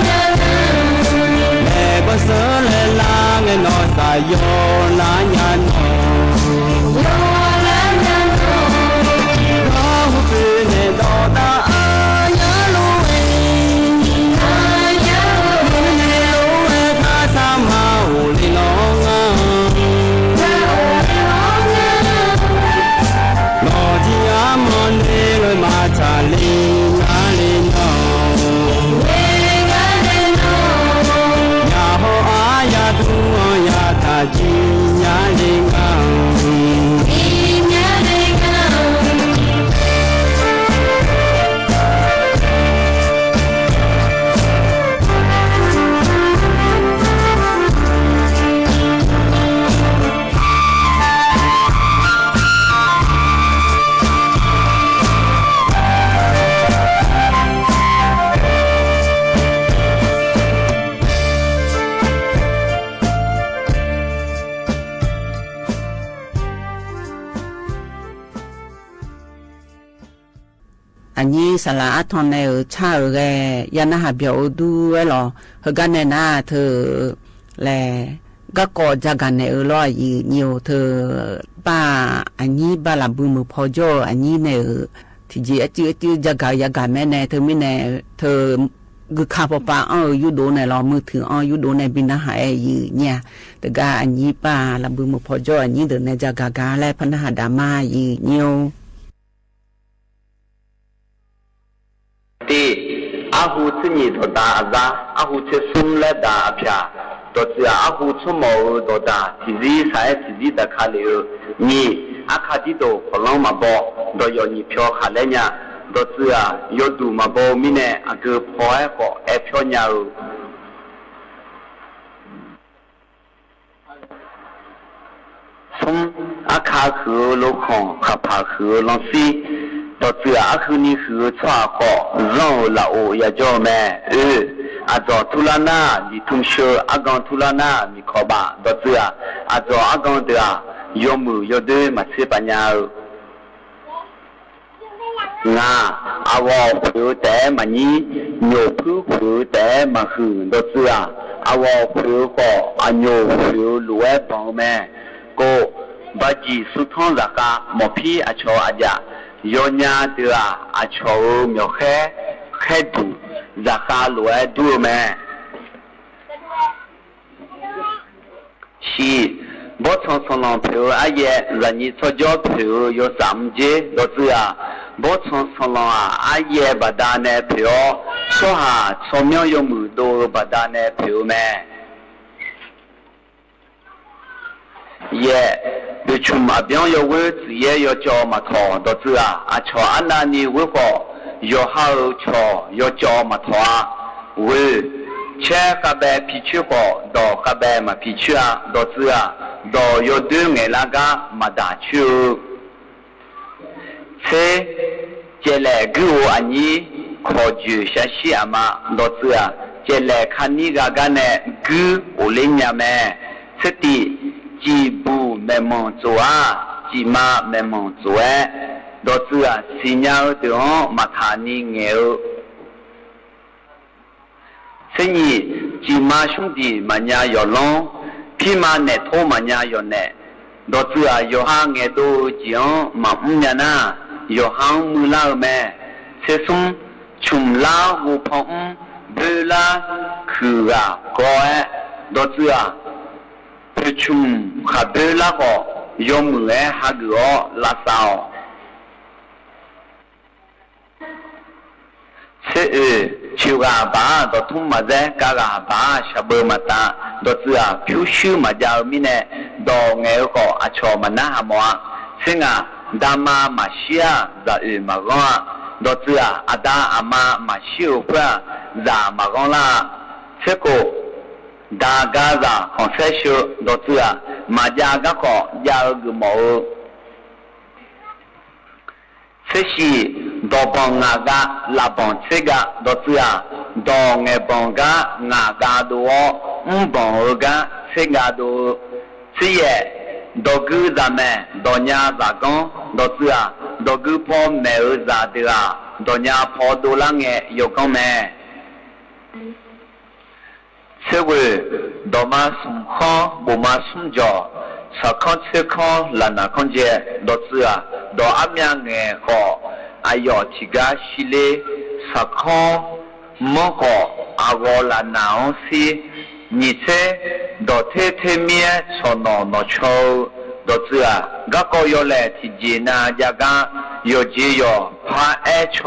ႃႉ ပျေႃႇတႃႇမႃး ယိုၼ်ႇၺႃႇ อะนี้สาระอาทรในเออ ชาเออแก ยานาหาเบียวเออดูไว้หรอ เฮอกั๊นแน่นา เธอ แล ก็ก่อจากกั๋นในเออ ลอหยือเยียว เธอ ป้า อะนี้ ป้าละบือเหมือผ่อจ้อ อะนี้ในเออ ทีจีอะจื้ออะจื้อ จากกั๋น จากกั๋นแม่ใน เธอ มีใน เธอ กือคาปอปาอ้อ ยูโดในลอ มือถืออ้อ ยูโดใน บินนาหาแอหยือเนี่ย แต่ก็อะนี้ ป้าละบือเหมือผ่อจ้อ อะนี้เดินใน จากกั๋น แล พนาหาดามาหยือเยียว ตี้ อะฮู้ เส้นหยี่ ต่อตาอะซะ อะฮู้ เส้นสุ้ม และดาอะแผา ต่อเตื้อ อะฮู้ ชั่วโมง เออ ต่อตา ทีซี สาย ทีซี ตะคาเหลว หยี่ อะคาตี้โต ขอร้องมาบอก ต่อยอดหยี่เปียวขาแลเนีย ต่อเตื้อ ยอดดูมาบอก มีแน่ อะเกอผ่อแอก็ แอเปียวเนีย เออ สุ้ม อะคาหื้อโลข่อง คาผาหื้อลองซี้ ต่อเตื้อ อะคืนนี้หื้อ ซ่อหาก็ ซ่อง เออ ละโอ ยาจ้อแม่ เออ อะจ่อทุลานา ดีทุ่มเชิง อะกองทุลานา มีขอบ่า ต่อเตื้อ อะจ่อ อะกองเตื้อ ยอดมือยอดเตื้อ มาเสียปัญญา เออ งา อะวอเผยแต๊มานี้ โหน่วพื้นเผยแต๊มาหื้อ ต่อเตื้อ อะวอเผยก็ อะโหน่วเผยหลัวบองแม่ ก็ บาจีสุดท้องจากา หมอพี้อะชออะจ๋า ยอดยาเตื้อ อะชอเออ เหมียวแค่ แค่ดู จากาหลัวดูแม่ สี่ บ่อทองสองหล่องเผย อะแย จากนี้ ซ่อจ้อเผย ยอดสามเจ๊ ต่อเตื้อ บ่อทองสองหล่อง อะแย บาดาแนเผย ซ่อหา ซ่อเมียว ยอดมือโด บาดาแนเผยแม่ แย เปื้อชุมอะเปียง ยอดเวอ จื้อแย ยอดจอมาถ่อ ต่อเตื้อ อะชอ อะนานี้ เวอก็ ยอดฮาเออ ชอ ยอดจอมาถ่อ เวอ แช่กาแบผีเชื่อก็ ดอกกาแบมาผีเชื่อ ต่อเตื้อ ดอกยอดเตื้อ ไงลากา มาด่าเชื่อ เซ เจแหล่กื้อโอ อะนี้ ขอเจือชาชีอะมา ต่อเตื้อ เจแหล่คานี้กากาแน กื้อโอเล็กยาแม่ เซติ จีบูแม่หม่องโจอา จีมาแม่หม่องโจแอ ต่อเตื้อ สียาเออ เตื้อฮ้อง มาถานี้แงเออ เส้นหยี่ จีมาชุมดี มาญาหย่อล้อง พีมาแหน่โท มาญาหย่อแหน่ ต่อเตื้อ หย่อฮาแงโด จีอ้อง มาอุ้มยานา หย่อฮามือล่าเออแม่ เส้นสุ้ม ชุมลา ฮูพองอุ้ม เบอลา คือรากอแอ ต่อเตื้อ เปื้อชุม ขาเบอลาก็ ยอดมือแอ ฮากือออ ลาซาออ เส้นเออ ชิวกาบา ต่อทุ่มมาแจ๊ กากาบา ชาเบอมาตา ต่อเตื้อ ผิวชื่อมาจาเออ มีแน่ ดอกแงเออก็ อะชอมานาหาหมอ เส้นงา ดามามาเชีย จาเออมาก้อง ต่อเตื้อ อะดาอะมามาเชียเปื้อ จามาก้องล่า เส้นโก ดากาจาของเส้นเชื่อ ต่อเตื้อ มาจากาก็ ยาเออกือหมอเออ เส้นสี่ ดอกบ่องงากา ละบ่องเส้นกา ต่อเตื้อ ดอกแงบ่องกา งากาโดออ อุ้มบ่องเออกา เส้นกาโด เส้นแยะ ดอกกือจาแม่ ดอกยาจาก้อง ต่อเตื้อ ดอกกือพอแม่เออจาเตื้อ ดอกยาพอโดละแง ยอก้องแม่ เส้นเวอ ดอกมาสุมข้อง โบมาสุมจ่อ สาข้องเส้นข้อง ละหนาข้องแจ ต่อเตื้อ ดอกอะเมียแงก็ อะหย่อทีกาชิเล สาข้อง มองก็ อะกอละหนาอ้องซี หยี่เส้น ดอกเทเทเมีย ชอหน่อหน่อชอ ต่อเตื้อ กาก็ยอแหล่ทีเจนายากา ယီႇၸေႇယီႇ ပႃးအဲႆး ၶျေႃႈၵႄႈၼႄဢိူဝ်ႈ။ နံႇသိပ်းပီ တေႃႇထုမ်းတေႃႇမျၢၼ်ႇ ၵႃးၸူဝ်ႇၵႃႈမွင်း တေႃႇၸိုဝ်ႈ ၸႃႇၸီႇဢိူဝ်ႈ ၸေႇ မၢၵ်ႇၽီၸီႇၼႃႇ ၵႃးၵေႃႈ ၶိုၼ်ႈယိုဝ်းတႄႉဢႃႈ။ နံႇသိပ်းၼိ တုၵ်ႉၶႃႉ ၸႃႉပႄႈမႃးပေႃႈ မႄႈလႃး သႃႇယုၺ်ႇမၢၵ်ႇၸူဝ်ႇ တေႃႇၸိုဝ်ႈ မႄႈလႃး ဢၸေႇလႄႈၵေႃႈ ငႄႈပျိူၵ်ႇၺႃးဢိူဝ်ႈမႄႈ။ နံႇသိပ်းသုမ် ၵႃႈလႃးၼႃႉ သိူဝ်ႈတုမ်ႇ၊ သႃႈလႃးၼႃႉ သိူဝ်ႈၸႄႈ၊ တေႃႇၸိုဝ်ႈ မေႃႇလႃးငႄႈ ယွမ်းမိုဝ်းဝႆႉ ထွင်ႇသျၢမ်း မႃးလူဝ်ႇၼႃႉ မႃးႁေႃႈၶျေႃႇမေႃႇဢႃႈ။ နံႇသိပ်းဢိူဝ်ႈ ၵႃးဢူဝ်း ပေႃႇပီႇပႃႇပေႃး ဢၺႃႇမႃႇသီႇမႃႇပေႃး၊ ၵႃးတႃႇ ပေႃႇပီႇပႃႇၵေႃႇ ဢၺႃႇမႃႇသီႇမႃႇၵေႃႇ တေႃႇၸိုဝ်ႈ ၵႃႈဢူဝ်းမီးၼႆႉ မႃႇသီႇထီႇၸီႇမႃႇၵေႃႇ။ နံႇသိပ်းၵႃႈ ၵႃးၸူဝ်ႇ သႃႇၼီႇသီႇယႃႉ ၵႃႈၽေႃး သႃႇယီႇမႃႇသီႇ တေႃႇၸိုဝ်ႈ မိူဝ်ႈသီႇၺႃႇၵေႃႈ ယင်းမႃးသီႇၺႃႇဢိူဝ်ႈ။ နံႇသိပ်းၵဝ်ႈ ၵၢင်ႇတူဝ်ယႃႈၽႅဝ်ၵႃႈ ႁေႃႇသီႇသႃႇ၊ သင်ၽႃႇၵႃႈ ၸႃႇလွင်းသႃႇ၊ တေႃႇၸိုဝ်ႈ သင်ၽႃႇယေႃးၵႄႈၼႃႇ ၸႃႇလွင်းတိူဝ်သႃႇမႄႈ။ နံႇသိပ်းသီႇ ၵူႈလွင်ႈၸႃႇဢိူဝ်ႈမႃးၸီး၊ ရႃႇၵႃႇၸႃႇဢိူဝ်ႈမႃးလူဝ်ႇ၊ တေႃႇၸိုဝ်ႈ ယေႃးတေႃးတေႃး ဢမ်ႇၸႃႇဢိူဝ်ႈဢႃႈ၊ ၵႃႈၸႃႇမျေႃႈ ၸႃႇဢိူဝ်ႈမျေႃႈ မႃးသႄႉယႃႈၸႃႇမႄႈ။ နံႇသိပ်းယႅတ်ႇ ၽူဝ်ၶႃႇ ၵႃႈမွင်းၵႃႈ မႃးတႄႇတေႃႇၽႄႈဢေႃႈ၊ တေႃႇၸိုဝ်ႈ တေႃႇၽႄႈၸႃႉဢိူဝ်ႈ ယွမ်းမိုဝ်းၸီး မႃးမေႃးၺႃးဢေႃႈ၊ ၵႃႈမွင်းၸႃႉဢိူဝ်ႈ ၸီးပူဝ်ႇ။ နံႇသိပ်းၵဝ်ႈ ၽူဝ်ၽီတူဝ်ႈဝူဝ်း မႃးသႃႇ တူဝ်ႈယိင်းသေႃးပႃးသၢမ်ၸေး၊ တေႃႇၸိုဝ်ႈ မႃးၵိူဝ်းလႃးမီးၼႃႇ မႃးလႄႇႁူမ်ႈထႃႇၼႃႇ ၵိူဝ်းလႃးၼႃႇ ယႃႉသႃႇမႄႈ။ သုမ်ႇၸေး ႁူႇသႃႇ ၼွင်ႇပႃႇၸႄႈ၊ ႁူႇမႄႈ ၼွင်ႇပႃႇပူဝ်ႇ၊ ႁူႇၵႃႈ ၼွင်ႇပႃႇလုမ်း၊ တေႃႇၸိုဝ်ႈ ဢႃႇ တွင်းပႄႇငႄႈ ယေႃးသႃႇၵေႃႈ ဢႃႇသႃႇသႃႇလႃႇငႄႈ ယႃႉသႃႇတႄႉဢႃႈ။ သုမ်ႇၸေးတီႇ ဢီးမီး သိူဝ်ႇၵႃႇ ပူဝ်ႇတုင်း မႃးႁႄး ယေႃႈဢီးမီး ယေႃႈပူဝ်ႇၸူဝ်ႈ၊ တေႃႇၸိုဝ်ႈ ဢႃႇၵႃႇ ဢီးၵိူဝ်ႈၵေႃႈ သျႃးၼိူဝ်ႇ ၶျွင်ႈ သုမ်ႇၸေးၼီႇ ၸႃႇလႄႈ ၶူၺ်ႈပႃးပေႃးဢႃႈ၊ ပၢၵ်ႇၶူႇ ႁိူဝ်ႈၵႃႈၵႃႈမီးဢႃႈ၊ ၸိူဝ်ႉ ၶူၺ်ႈပႃးၸိူဝ်ႉဢႃႈ၊ ဢူႈယႄး ႁိူဝ်ႈၵႃႈယႄးမီးဢႃႈ၊ တေႃႇၸိူဝ်ႉ ယေႃႈၵႃႈယေႃႈၸေႃး ယေႃႈတိုဝ်းဢမ်ႇၵေႃႈ သီႇၺႃႇဢိူဝ်ႈ ၸွႆႈဢဝ်ၸိုဝ်ႈလႄႈမႄႈ။ သုမ်ႇၸေးသုမ်း ယႃႉၸႃႇသုမ်ႇပူဝ်ႇ ၽေႃးၽေႃးသႃႇ၊ သႃႇၸႃႇသုမ်ႇပူဝ်ႇ ၽေႃးၽေႃးသီး၊ တေႃႇၸိူဝ်ႉ ၺုမ်ႇၽေႃးၽေႃးဢိူဝ်ႈဢႃႈ၊ သႃႇလႃႇဢိူဝ်ႈ ၵႃႈမႃးမႄႈ။ သုမ်ႇၸေးဢိူဝ်ႈ ၸေႃးၸႃး ၽႃႇပိုင်ႈ တုၵ်ႉၶွင်ႇသႃႇဢေႃႈ၊ မီးတူဝ်ဢဢီႇ ဢမႃႇ ၵႃႈသီး ဢမ်ႇၵႃႈႁေႃႈဢိူဝ်ႈ၊ တေႃႇၸိူဝ်ႉ ၽႃႇပိုင်ႈလူဝ်ႇဢႄႇၸေႃး ယႃႉၸႃႇဢိူဝ်ႈ ၸေႇတူဝ်ႈလႃးၵႃး တႄႉလူဝ်ႇဢိူဝ်ႈ။ သုမ်ႇၸေးငႃႇ ၸေႃႇတႄႉ ယႃႉၸႃး မီးမိုဝ်းလၢတ်ႈၼႄ၊ တေႃႇၸိူဝ်ႉ ၶႃႈၵေႃႈ ၶႃႈၸႃးမိုဝ်းလႃးဢိူဝ်ႈဢႃႈ၊ ဢလႃႇၼႄႈ မိုဝ်းလႃးဢိူဝ်ႈမႄႈ။ သုမ်ႇၸေးၵဝ်ႈ ၸေႇဝႄႈတိုဝ်းၼႃႈ သေႃးတႃႇၵ၊ သေႃးဝႄႈတိုဝ်းၼႃႈ ၽႃႇတႃႇၵ၊ တေႃႇၸိူဝ်ႉ ၸေႇၸႃႇတိုဝ်းၼႃႈ ယေႃးသွၼ်းတႃႇၵႃႈဢေႃႈ၊ သေႃးႁႃႇတိုဝ်းၼႃႈ ၽႃႇဢိူဝ်ႈတႃႇၵ။ သုမ်ႇၸေးသီႇ ၶႃႈတွင်းပႄႇဢိူဝ်ႈ မႃႇၶႃႈ၊ ၶႃႈၶႄႇၼႄႇဢိူဝ်ႈ ဢၼ်ၼႄႇ၊ သုမ်းၼႄႇသႃႇဢိူဝ်ႈ ၶႃႈတွင်းပႄႇၼႃႈ၊ ၶႃႈၶွင်ႇယႃႉသုမ်းဢိူဝ်ႈ တေႃႇၸိူဝ်ႉ ဢမ်ႇတွင်းပႄႇၺႃးၵႃႈၼႄႈ ဢမ်ႇသႃႇမႃးသႃႇၺႃးဢိူဝ်ႈ၊ ဢမ်ႇတွင်းပႄႇၼႃႈ ဢမ်ႇသႃႇယႃႉသႃႇဢိူဝ်ႈ။ သုမ်ႇၸေးယႄႇ ၶႃႈလႃႈ ၶႃႈလႃႈၸႃႇၽူႇ၊ ၶႃႈႁုမ်ႇမႃႇ ၶႃႈႁုမ်ႇၸႃႇၽူႇဢိူဝ်ႈ၊ တေႃႇၸိူဝ်ႉ ဢမႃႇဢတႃႇ ယေႃးတိုဝ်းၼႃႈ၊ ၸႃႇတႄႉလႄႈၵေႃႈ ယေႃးတိုဝ်းမႄႈ။ သုမ်ႇၸေးဝူၺ်ႇ ၶႃႈလႃႈပႃႈတႃႈၼႄႈ ပူႇၸႃႇသီႇယႃႉမဵဝ်းဢိူဝ်ႈ၊ တေႃႇၸိူဝ်ႉ ဢၶျေႃႇဢိူဝ်ႈ ပႃႈတႃႈၼႄႈ ယႃႉၸႃႇယႃႉတေႃးဢိူဝ်ႈ။ ဢိူဝ်ႇၸေး ၶႃႈမႄႈမႃးၵူႈ သေႃးမႄႈမႃးသႃႇ၊ တေႃႇၸိူဝ်ႉ ၵိူဝ်းၸႃႇမႄႈလႃးၼႃႈမႃးၵူႈ သေႃးႁႃႇမႄႈလႃးၼႃႈမႃးသႃႇတေႃးဢႃႈ။ ဢိူဝ်ႇၸေးတီႇ ၶႃႈမျေႃႇဢမ်ႇ ၶႃႈၸႃႉၸႃႉဢိူဝ်ႈ တေႃႇၸိူဝ်ႉ ဢၶျေႃႇၶႃႈၸႃႉၶႃႈတေႃးဢိူဝ်ႈ။ ဢိူဝ်ႇၸေးၼီႇ ၶႄႇၸႃႉၶႄႇဢွင်ႇၸီးၸိူဝ်ႉ ၸႃႉၵူႇၶႄႇဢွင်ႇသေႃးၵႃႈ တေႃႇၸိူဝ်ႉ ထႃႈၶိူဝ်းဢေႃႈ ဢႃႇယုပိၵ်ႉဢိူဝ်ႈ။ ဢိူဝ်ႇၸေးသုမ်း ၶူၺ်ဢိူဝ်ႈယႃႈဢူႈ တူဝ်ဢိူဝ်ႈ ၺူဝ်ႇၸႃႇ တေႃႇၸိူဝ်ႉ ယေႃးၺီးၶူၺ်ဢိူဝ်ႈၵေႃႈ ယေႃးၶိုၼ်ႈယႃႈတူဝ်ဢိူဝ်ႈ။ ဢိူဝ်ႇၸေးဢိူဝ်ႈ ရႃႇသျႃႇထီႇယေႃး ထီႇမႃႇဢႃႇၸႃႇၼႃႇ တွၼ်ႈၸူဝ်ႈထီႇၽေႃႈလူဝ်ႇဢႄႇ ၽႅဝ်လႄႈဢေႃႈ။ တေႃႇၸိူဝ်ႉ ထီႇၸိူဝ်ႉထီႇၶျႃႉတႄႉ ပျေႃႇဢိူဝ်ႈၵႃႈ သျၢၼ်းၼိူဝ်ဢေႃႈ။ ဢၵိူဝ်းၸေႇၵိူဝ်ႇၵေႃႈ ထီႇၽေႃႈၽႅဝ်လႄႈဢေႃႈ။ ဢိူဝ်ႇၸေးငႃႇ လႃႇတူႇယေႃးၶိုၼ်ႈ ဢၶျေ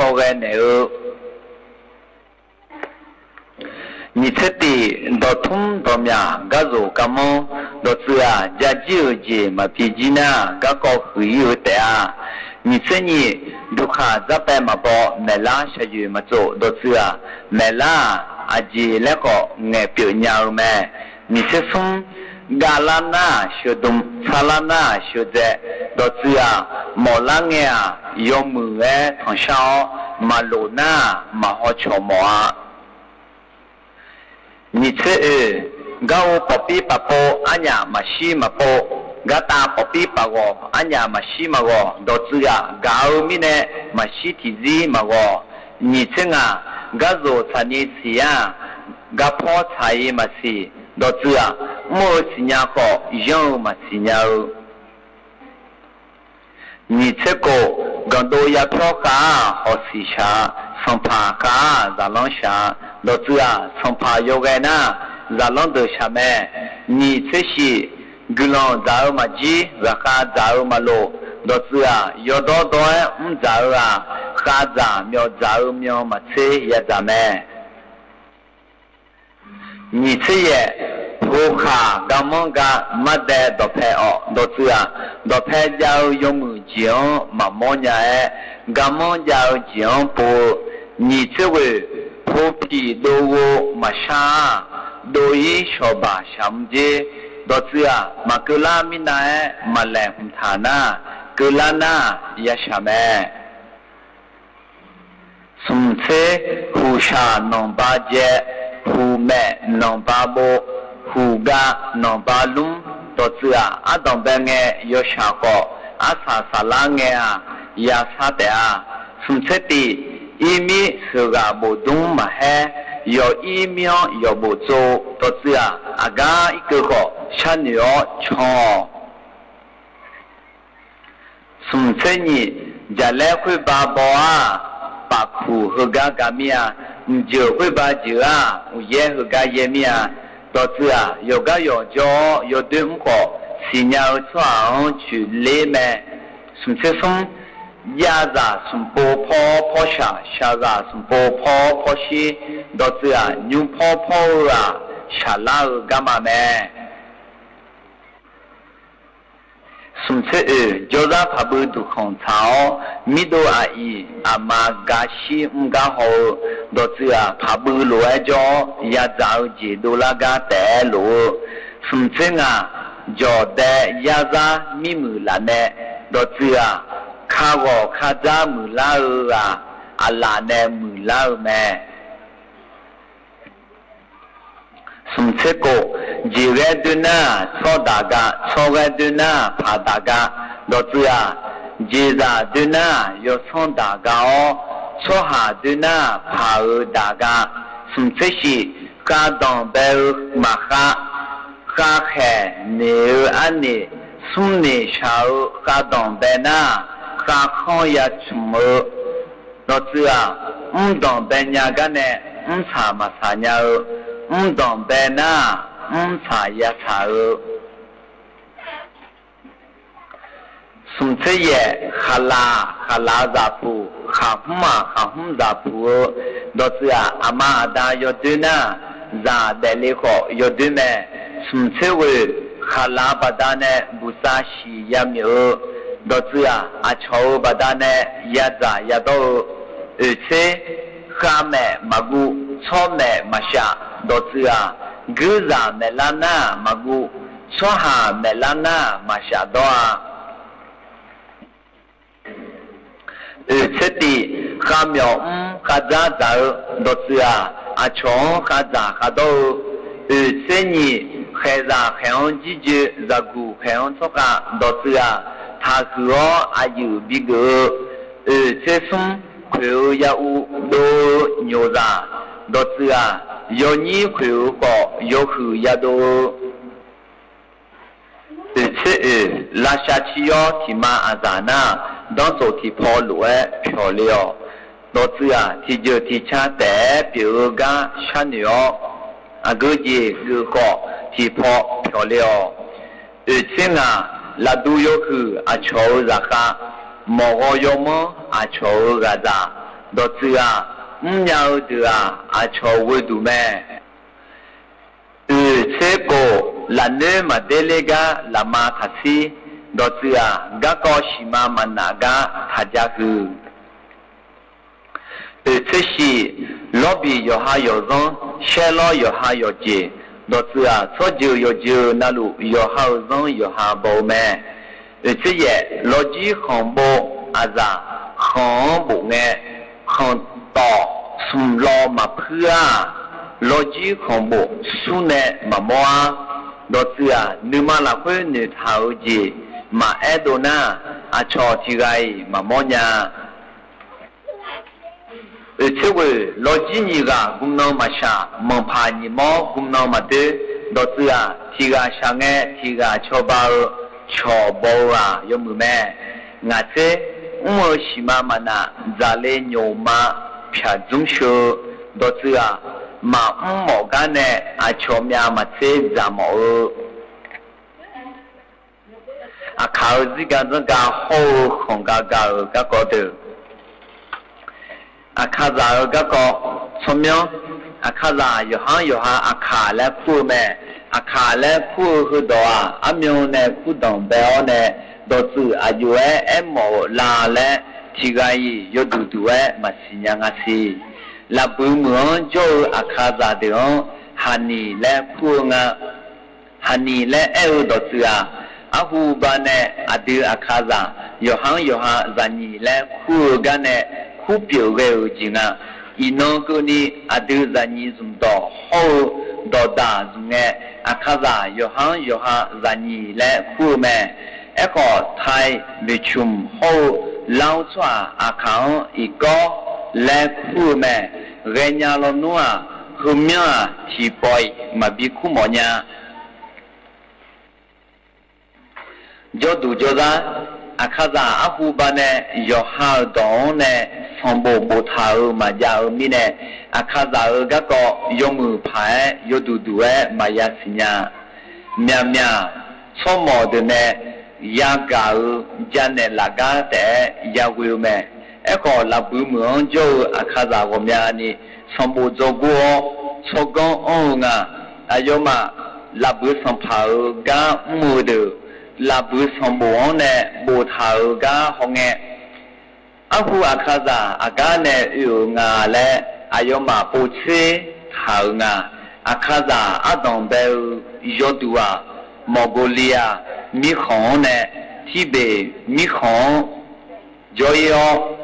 ႃႇဢိူဝ်ႈၸႃႇၵႃႈ หมอกกอยวอมเม้อ อะฉอเออราซา ดอกจืออะ อุมยาเออเดืออะ อะฉอเวยดู๋แม อือ เซโก ละเน้อมาเต๊เละก๊า ละมาถาซี้ ดอกจืออะ ก๊ากอฉีมามาหนาก๊า ถาจ๊ะคือ อือ เซชี ลอบีหยอฮาหยอซ้อน แช่ล้อหยอฮาหยอเจ๋ด ดอกจืออะ ซ้อเจิดหยอเจิด นาลุ หยอฮาเออซ้อน หยอฮาบอเออแม อือ เซแยะ ลอจี้ของโบะ อะซะ ของโบะแง ของต่อ สุมลอมาเปื้อ ลอจี้ของโบะ ซูแนมาม้อ ดอกจืออะ นึ่งมาละเฮ้ยนึ่งถาเออเจ๋ด มาแอ๊โดหน้า อะฉอทีไรมาม้อเนีย อือ เซเวย ลอจี้หยีกา กุมนอมาชา หม่องผาหยีม้อ กุมนอมาเต๊ ดอกจืออะ ทีกาชาแง ทีกาชอบาเออ ฉอบอเอออะ ยอมือแม งาเซ อุเออ ฉีมามาหนา จะเลโยมา ผาจุ้มเชอ ดอกจืออะ มาอุหมอกก๊าแน อะฉอเมียมาเซ จะหมอกเออ อะขาเออ ซี้กาจ้างกา ฮอเออ ของกากาเออ ก๊ากอเต๋อ อะขาซะเออ ก๊ากอ ซ้อเมีย อะขาซะ หยอฮาหยอฮา อะขาและคู่เออแม อะขาและคู่เออ คือดอกอะ อะเมียแน คู่ดองแบออแน ดอกจืออะ หยูแอ๊แอ๊หมอกลาและ ทีกาหยี ยอดูดูแอ๊ มาสีเนียงาสี ละบือมืออ้อน จ้อเออ อะขาซะเต๋ออ้อน หาหนีและคู่เอองา หาหนีและแอ๊เออ ดอกจืออะ อะฮูบาแน อะดืออะขาซะ หยอฮาหยอฮา หาหนีและคู่เออก๊าแน คู่เปียกแกเออจิงา อีกนานเกินนี้ อะดือหาหนีสุมดอก ฮอเออ ดอกดาสุมแง อะขาซะ หยอฮาหยอฮา หาหนีและคู่เออแม แอ๊ขอไทย เบชุม ฮอเออ ลาวซ่า อะขาอ้อน อีกอ และคู่เออแม แกเนียลอเนีย หื้อเมีย ถีปอย มาบีคู่หมอเนีย จ้อดูจ้อซา อะขาซะ อะฮูบาแน หยอฮาเออ ดอกแน สองโบก โบกถาเออ มาจาเออ มีแน อะขาซะเออ ก๊ากอ ยอมือผาย ยอดูดูแอ๊ มาจาสีเนีย เมียเมีย ซ้อหมอกเต๋อแน ยากาเออ จาแน ละก๊าแต๊ ยาเววแม แอ๊ขอ ละบือมืออ้อน จ้อเออ อะขาซะ ဂီၤမနက် အနံၤ စီၤဘိုတ် ဇော်ကို အီၤ စီၤကီအီၤ ငါ အယီၤမး လၢ်ဘုစီၤဖးဧိၤ ကါမုၢ်ဒိၣ် လၢ်ဘုစီၤဘိုတ် အီၤန့ၣ် ဘိၣ်ထၣ်ဧိၤ ကါဟီၣ်ငဲ အဃိ အခါစၢ် အကါန့ၣ် အုၣ်ဧိၤ ငါ လၢ အယီၤမး ပိာ်ဆၢထၢၣ်ဧိၤ ငါ အခါစၢ် အဒိၣ်ဘဲဧိၤ ယီၤဒူၣ်ဧါ မီၣ်ကိလံယါ မံဃီၣ်န့ၣ် ထံဘ့ၣ်မံဃီၣ် ယီၤအီၤ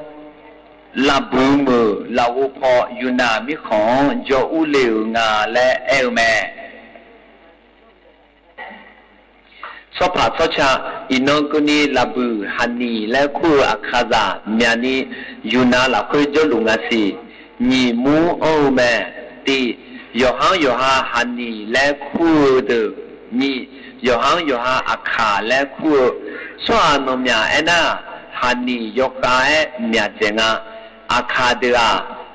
လၢ်ဘုမုၢ် လၢ်ဂိၤဖီ ယူၤနၣ်မံဃီၣ် ယီၤအူလ့ၣ်ဧိၤ ငါ လၢ အဲၣ်ဧိၤ မဲာ် ဆီဖးဆီဆါ အံၤနီၢ်ကီၢ်နံၤ လၢ်ဘု ဟးနံၣ် လၢခူၣ်ဧိၤ အခါစၢ် မၠၣ်နံၤ ယူၤနၣ်လၢ်ဃၢ ယီၤလူၢ် ငါ စံး နံၣ်မူအီၣ်ဧိၤ မဲာ် တံၢ် ယီၤဟါယီၤဟါ ဟးနံၣ် လၢခူၣ်ဧိၤ ဒုး နံၣ် ယီၤဟါယီၤဟါ အခါ လၢခူၣ်ဧိၤ ဆီၣ်အနီၢ်မၠၣ် အဲၣ်နၢ် ဟးနံၣ် ယီၤဃါ အဲၣ်မၠၣ်စဲၣ် ငါ အခါဒုးဧါ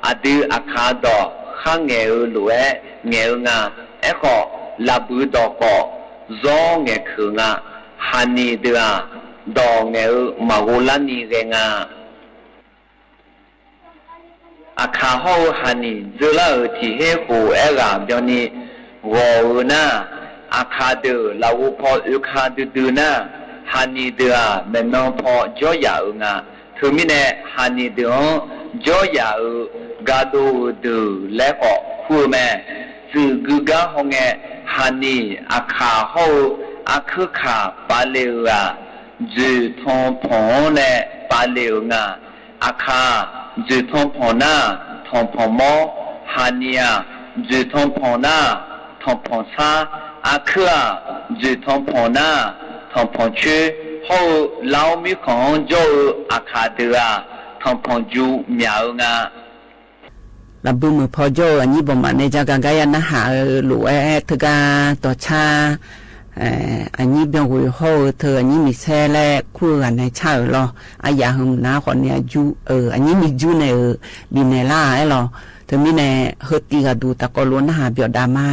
အဒုးအခါဒီး ဃါငဲၣ်ဧိၤ လိၣ်အဲၣ်ငဲၣ်ဧိၤ ငါ အဲၣ်ဃီ လၢ်ဘုဒီးဃီ ယီၤငဲၣ်ခုၣ် ငါ ဟးနံၣ်ဒုးဧါ ဒီးငဲၣ်ဧိၤ မၤဂိၤလါနံၤဂဲၤ ငါ အခါဟီၣ်ဧိၤ ဟးနံၣ် ယၢလၢအုၣ် ထံၣ်ဟ့ၣ်ဃိၣ် အဲၣ်ဂၤဘျီနံၤ ဂီၢ်ဧိၤ နၢ် အခါဒုး လၢ်ဂိၤဖီ အုၣ်ခါဒုးဒုး နၢ် ဟးနံၣ်ဒုးဧါ မဲာ်နီၤဖီ ယီၤယၣ်ဧိၤ ငါ ထုးမံန့ၣ် ဟးနံၣ်ဒုးအီၤ ယီၤယၣ်ဧိၤ ကါဒိဧိၤ ဒုး လၢဃီ ခူၣ်ဧိၤ မဲာ် စုး ကုၢ် ကါ ဟီၣ်ငဲၣ် ဟးနံၣ် အခါ ဟီၣ်ဧိၤ အခၢၣ်ခၣ် ပာ်လ့ၣ်ဧိၤ ဂၤ စုး ထီၣ်ဖီၣ် န့ၣ် ပာ်လ့ၣ်ဧိၤ ငါ အခါ စုး ထီၣ်ဖီၣ် နၢ် ထီၣ်ဖီၣ် မီ ဟးနံၣ်ဧါ စုး ထီၣ်ဖီၣ် နၢ် ထီၣ်ဖီၣ် ဆါ အခၢၣ်ဧါ စုး ထီၣ်ဖီၣ် နၢ် ထီၣ်ဖီၣ် ဆၢ ဟီၣ်ဧိၤ လၢအီၤ မံဃီၣ် ယီၤဧိၤ အခါဒုးဧါ ထီၣ်ဖီၣ် ယူၤ မၠၣ်ဧိၤ ငါ လၢ်ဘုမုၢ်ဖီ ယီၤဧိၤ အညံဘီၣ်မး နဲၣ် ကါ ကါ ယါ နၢ်ဟးဧိၤ လိၣ်အဲၣ် ထုးကါ တီၤဆါ အညံဘီၣ်ဝုၢ် ဟီၣ်ဧိၤ ထုး အညံမ့ၢ်ဆဲး လၢခူၣ်ဧိၤ ဂၤ နဲၣ် ဆါဧိၤ လီၤ အယၣ်ဟုၣ် နၢ် ဃီ န့ၣ် အယူၤ အညံမ့ၢ်ယူၤ နဲၣ် ဧိၤ ဘံၣ်နဲၣ် လၢ အဲၣ် လီၤ ထုးမံန့ၣ် ဟၢတံၢ်ဂၤဒူၣ် တၢ်ကီလိာ် နၢ်ဟး ပၠီၣ်ဒၣ်မါ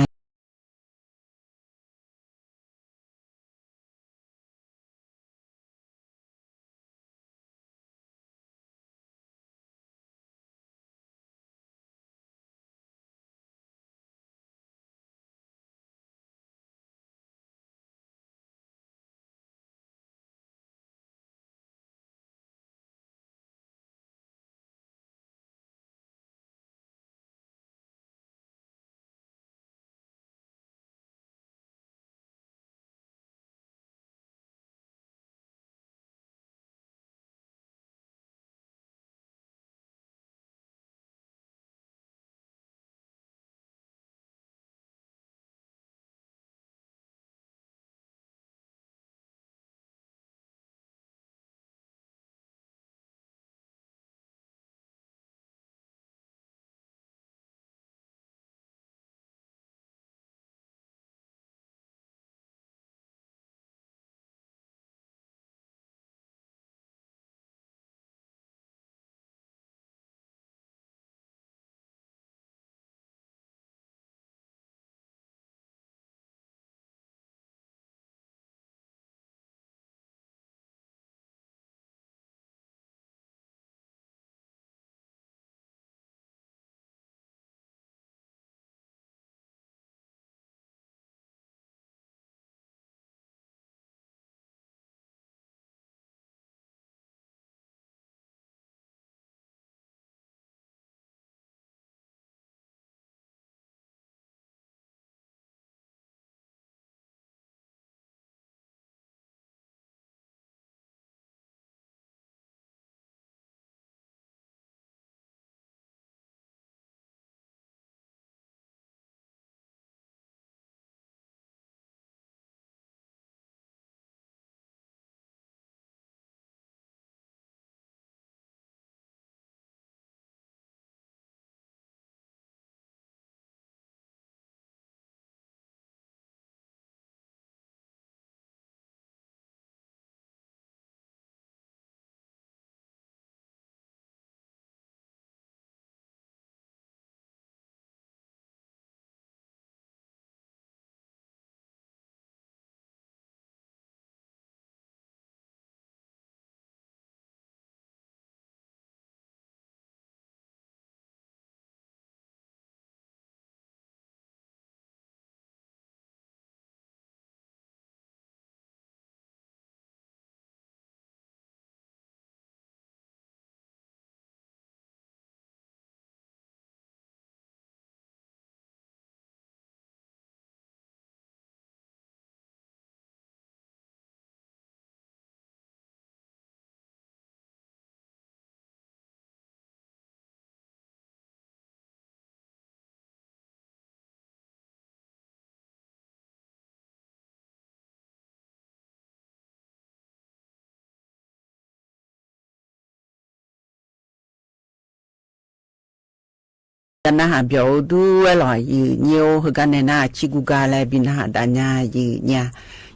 ယနဟးပြောၣ်ဒူဝဲလီၤ ယိုၼ်းညိၣ် ဟဲကါနဲၣ်နၤ အဆံၣ်ကူၣ်ကါလၢ ဘံနဟးဒၣ်ညါ ယိုၼ်းညိၣ်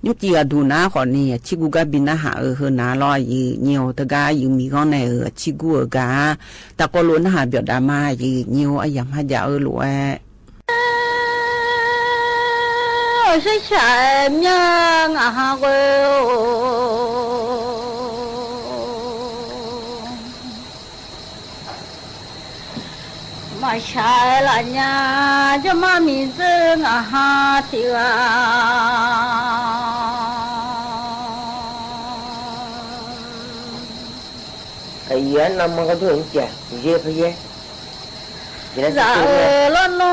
ညိၣ်ကံၢ်အဒူၣ်နၤဃီန့ၣ် အဆံၣ်ကူၣ်ကါဘံနဟးအၢ ဟဲနၤလီၤ ယိုၼ်းညိၣ် တကါယိုၼ်းမံၤဂီၢ်နဲၣ်ဧၢ အဆံၣ်ကူၣ်အၢကါ တၢ်ကီလိာ်နဟးပြောၣ်ဒၣ်မး ယိုၼ်းညိၣ် အယၤမၤဒ်အၢလိာ်ဝဲ ရှဲရှဲမၠါ ငါဟးကွဲ မၤဆါလၢညါ ယမၤမံၤစ့ၢ် ငါဟးထံဂၤ ကယဲၢ်နမၤကဒိၣ်ကဲ ယဲၢ်ဖဲယဲၢ် စၢ်အၢလီၤနီၤ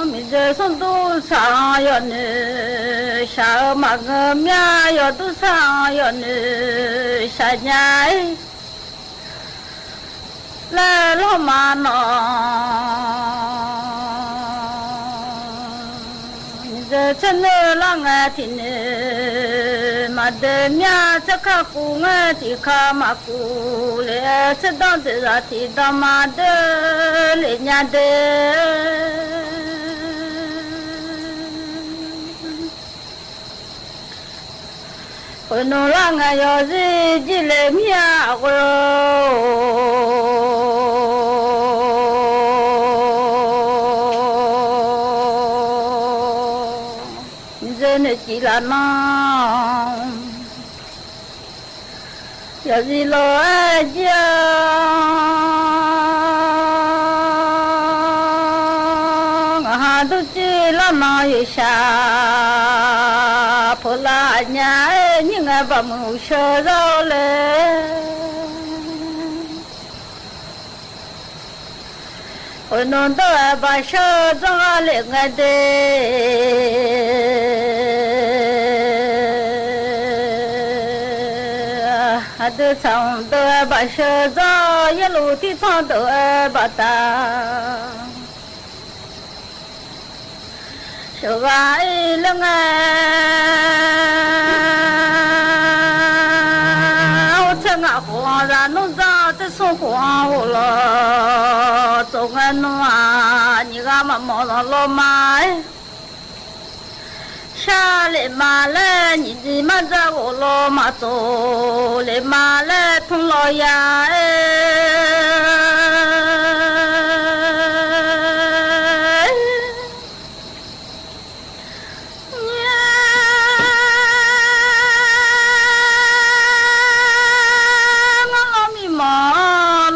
မံၤစ့ၢ် ဆိၣ်ဒူၣ်ဆၣ်ယွၤန့ၣ် ဆၣ်အၢမၤဂ့ၤမၠါ ယွၤဒူၣ်ဆၣ်ယွၤန့ၣ် ဆၣ်ညါ လၢလီၤမၤနီၤ မံၤစ့ၢ် ဆၢနုာ်လၢငါထံန့ၣ် မၤဒၢးမၠါ ဆၢခါကူၣ်ငါထံခါမၤကူၣ်လၢ ဆၢဒီဒၢးလၢထံဒီး မၤဒၢးလၢညါဒၢး ပနူလၢငါယီၤစံး ကံၣ်လၢမၠါအဂီၢ် မံၤစ့ၢ် နကံၣ်လၢနီၤ ယီၤစံးလီၤအဲၣ်ကံၣ် ငါဟးဒုးကံၣ်လၢနီၤ ယဆၣ် ဖိလၢအညါ အဲၣ် နံၣ်ငါဘၣ်မုာ် ဟူးဆၢထီၣ်လၢ ပနူဒိၣ်အဲၣ်ဘၣ်ဆၢထီၣ်လၢငါဒၢး အဒုးဆၣ်ဒိၣ်အဲၣ်ဘၣ်ဆၢထီၣ် ယဲလူၤထံၣ်ထီၣ်ဒိၣ်အဲၣ်ဘၣ်တၢ် ဆၢဂၤအံၤလၢငါ အိၣ်ဆဲးငါဃီ ရၤနူၢ်စၢ်တဆိၣ်ဃီအိၣ်လီၤ တိၢ်ငါနူၢ်ဧါ နံၣ်ဂၤမၤမီၢ်လီၤလီၤမး ဆၣ်လၢမၤလၢ နံၣ်ဒံးမၤစၢ်အိၣ်လီၤမး တိၢ်လၢမၤလၢ ထူလီၤယၤ ငါလီၤမံမီၢ်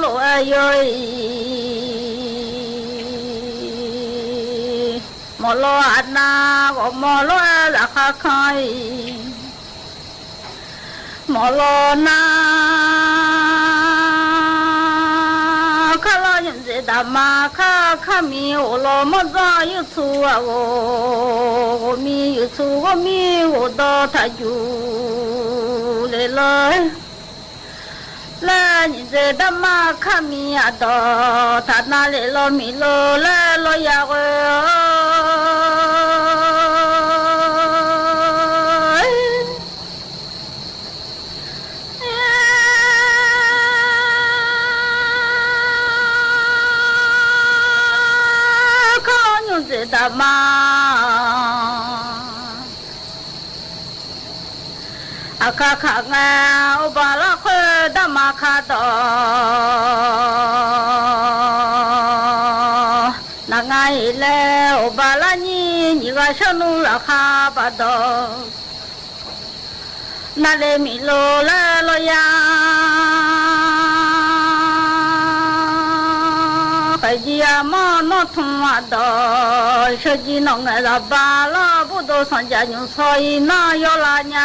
လိာ်အယိာ်အံၤ မီၢ်လီၤအနၤ ဂီၢ်မီၢ်လီၤအလၢခါခါအံၤ မီၢ်လီၤနၤ ခါလီၤယုၢ်စ့ၢ်တၢ်မၤခါ ခါမံၤအိၣ်လီၤမီၢ်စၢ်ယုၢ်ဆူအဂီၢ် ဂီၢ်မံၤယုၢ်ဆူ ဂီၢ်မံၤဂီၢ်ဒီးထးယူၢ်လၢလီၤ လၢနံၣ်စ့ၢ်တၢ်မၤခါမံၤအဒီး တၢ်နါလၢလီၤမံၤလီၤလၢလီၤယၤဂီၢ် ခါလီၤယုၢ်စ့ၢ်တၢ်မၤ အခါခါငါအိၣ်ဘၣ်လၢခွဲးတၢ်မၤခါဒီး နၤငါအံၤလဲၣ် အိၣ်ဘၣ်လၢနံၣ် နံၣ်ဂၤဆၢနုာ်လၢခါဘၣ်ဒီး နါလၢမံၤလိာ်လၢလီၤယၤ ကယံၤအမီၢ်နီၢ်ထူအဒီး ဆၢကံနီၣ်ငဲၤလၢဘၣ်လီၤ ဘူၣ်ဒိၣ်စီၤယၤညူစီၤအံၤ နီၢ်ယီၤလၢညါ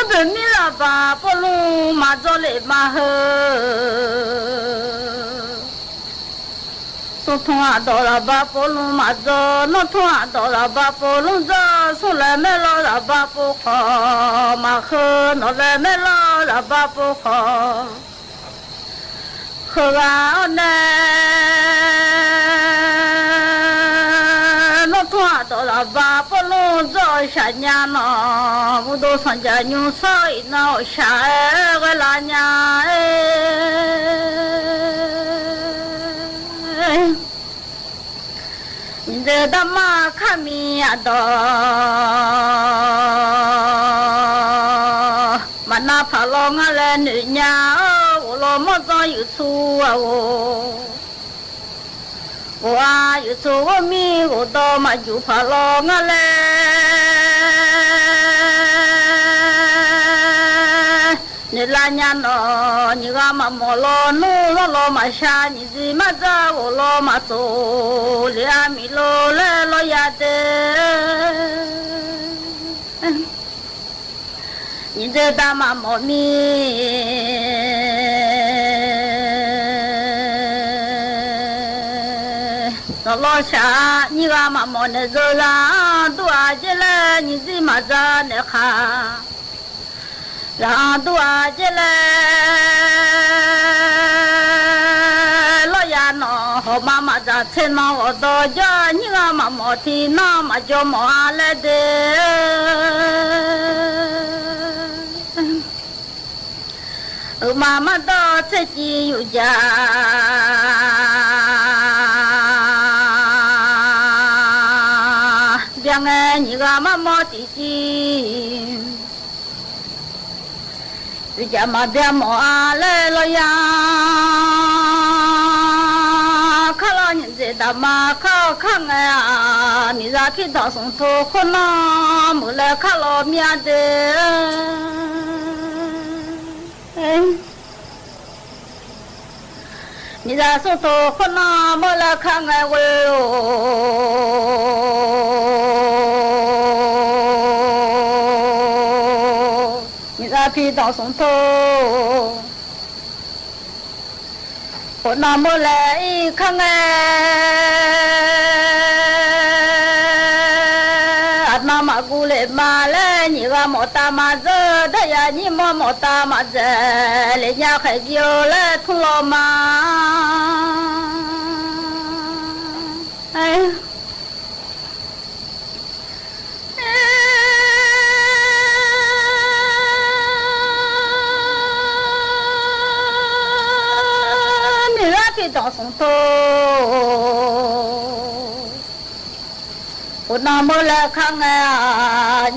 ပမ့ၢ်လၢဘၣ်ပီၣ်လူမၤဒိၣ်လၢမၤဟၢ သိၣ် ထွန်းအဒေါ် ရဘၣ်ပိလူၢ်မၤဒိး နွံထွန်းအဒေါ် ရဘၣ်ပိလူၢ်ဒိး သူလဲၤမ့ၢ်လီၤ ရဘၣ်ပိဃီ မၤဃုာ်နီၤ လဲၤမ့ၢ်လီၤ ရဘၣ်ပိဃီ ဃုာ်ဂၤအီၤနဲ နွံထွန်းအဒေါ် ရဘၣ်ပိလူၢ်ဒိး အီၣ်ဆၣ်ညါနီၤ ဘူၣ်ဒိုသီၣ်ကၠၢ်ညူသီၣ်အံၤနီၤ အီၣ်ဆၣ်အဲ ဂဲၤလၢညါအဲ နံၤဒဲးတၢ်မၤခါမံၤအဒီး မနုၤဖးလီၤ ငါလဲၤနုာ်ညါ အိၣ်လီၤမီၢ်သီ ယုၢ်သူအအိၣ် အိၣ်အါ ယုၢ်သူအိၣ်မံၤ အိၣ်ဒီးမၤယူၤဖးလီၤ ငါလဲၤ နုာ်လၢညါနီၤ နံၤဂၤမၤမိၢ်လီၤ နူလီၤလီၤမၤဆါ နံၤဒံးမၤဒၢ အိၣ်လီၤမၤသိး လံအါမံၤလိၤ လဲၤလီၤယၤဒဲး နံၤဒဲးတၢ်မၤမိၢ်မံၤ လီၤလီၤဆါ နံၤဂၤမၤမိၢ်န့ၣ် ဒိၣ်အါ ဒိၣ်အါကဲလဲၣ် နံၤဒံးမၤဒၢန့ၣ်ခါ လၢဒိၣ်အါကဲလဲၣ် လီၤယၤနီၤ ဟီၣ်မးမၤဒၢထဲနီၤ ဂီၤဒီးယီၤ နံၤဂၤမၤမိၢ်ထံနီၤ မၤယီၤမိၢ်အါလဲၣ်ဒဲး အုၣ်မးမၤဒီးထဲကံယူၤယၤ ဘၣ်ငဲ နံၤဂၤမၤမိၢ်တံၢ်ကံ ယမၤဘၣ်မိၢ်အါလဲၣ်လီၤယၤ ခါလီၤ နံၤဒဲးတၢ်မၤခါခါငဲဧါ မံၤလၢဖံဒီးသူၣ်ထိးခိၣ်နီၤ မုၢ်လဲၤခါလီၤမံၤဒဲး မံၤလၢသူၣ်ထိးခိၣ်နီၤ မုၢ်လဲၤခါငဲဝဲဧိၤ မံၤလၢဖံဒီးသူၣ်ထိး ခိၣ်နီၤ မုၢ်လဲၤအံၤခါငဲ အနီၢ်မၤကူလဲၤမၤလဲၣ် နံၤဂၤမိၢ်တၢ်မၤစၢၤ ဒၣ်ယၤနံၤမိၢ်မိၢ်တၢ်မၤစၢၤ လၢညါဃဲၤယိၤလၢထူလီၤမး မံၤလၢဖံဒီးသူၣ်ထိး ခိၣ်နီၤ မုၢ်လဲၤခါငဲ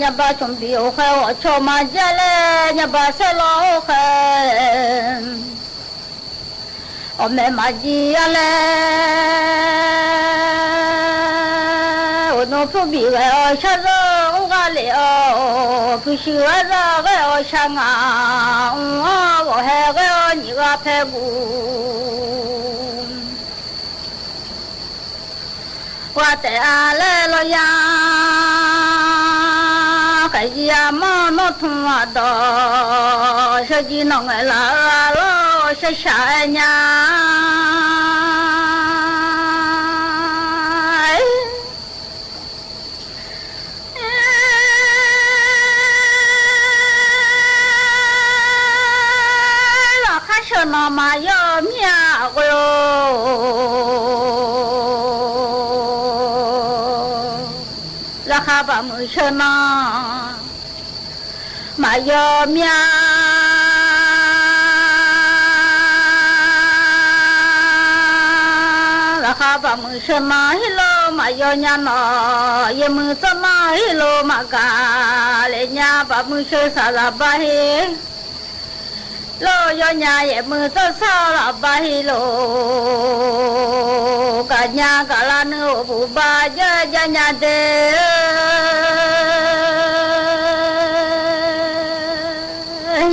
ညါဘၣ်ဆိၣ်ဘံၣ်အိၣ်ဃဲ ဂီၤဆိၣ်မၤယဲလဲၣ် ညါဘၣ်ဆဲးလီၤအိၣ်ဃဲ အီၣ်မ့ၤမၤယံၤအါလဲၣ် အိၣ်နီၢ်ဖုဘံၣ်ဂဲၤအီၤဆါစၢၤ အူဂၤလ့ၤအီၤ ဖုဆံဂၤစၢ်ဂဲၤအီၤဆါငါ အူအီၤဂီၤဟဲဂဲၤအီၤ နံၤဂၤဖဲပူၤ ပှၤတဲအါလဲၣ်လီၤယၤ ဃဲၤယံၤအမီၢ်နီၢ်ထူအဒီး ဆၢကံနီၢ်ငဲၤလၢအလီၢ် ဆဲးဆးအဲညါ လၢခါဆၢနီၤ မၤယီၤမံၤအကျိၤ လၢခါဘၣ်မုာ်ဆၢနီၤ မၤယီၤမံၤ လၢခါဘၣ်မုာ်ဆၢနီၤ ဟ့ၣ်လိာ်မၤယီၤညါနီၤ ယမုာ်တနီၤ ဟ့ၣ်လိာ်မၤကၤ လၢညါဘၣ်မုာ်ဆၢစၢ်လၢဘၣ်ဟ့ၣ် လိာ်ယီၤညါ ယမုာ်တစၢ်လၢဘၣ်ဟ့ၣ်လိာ် ကညးကလါနုာ်အိၣ်ဘူၣ်ဘါ ယဲယညါဒဲး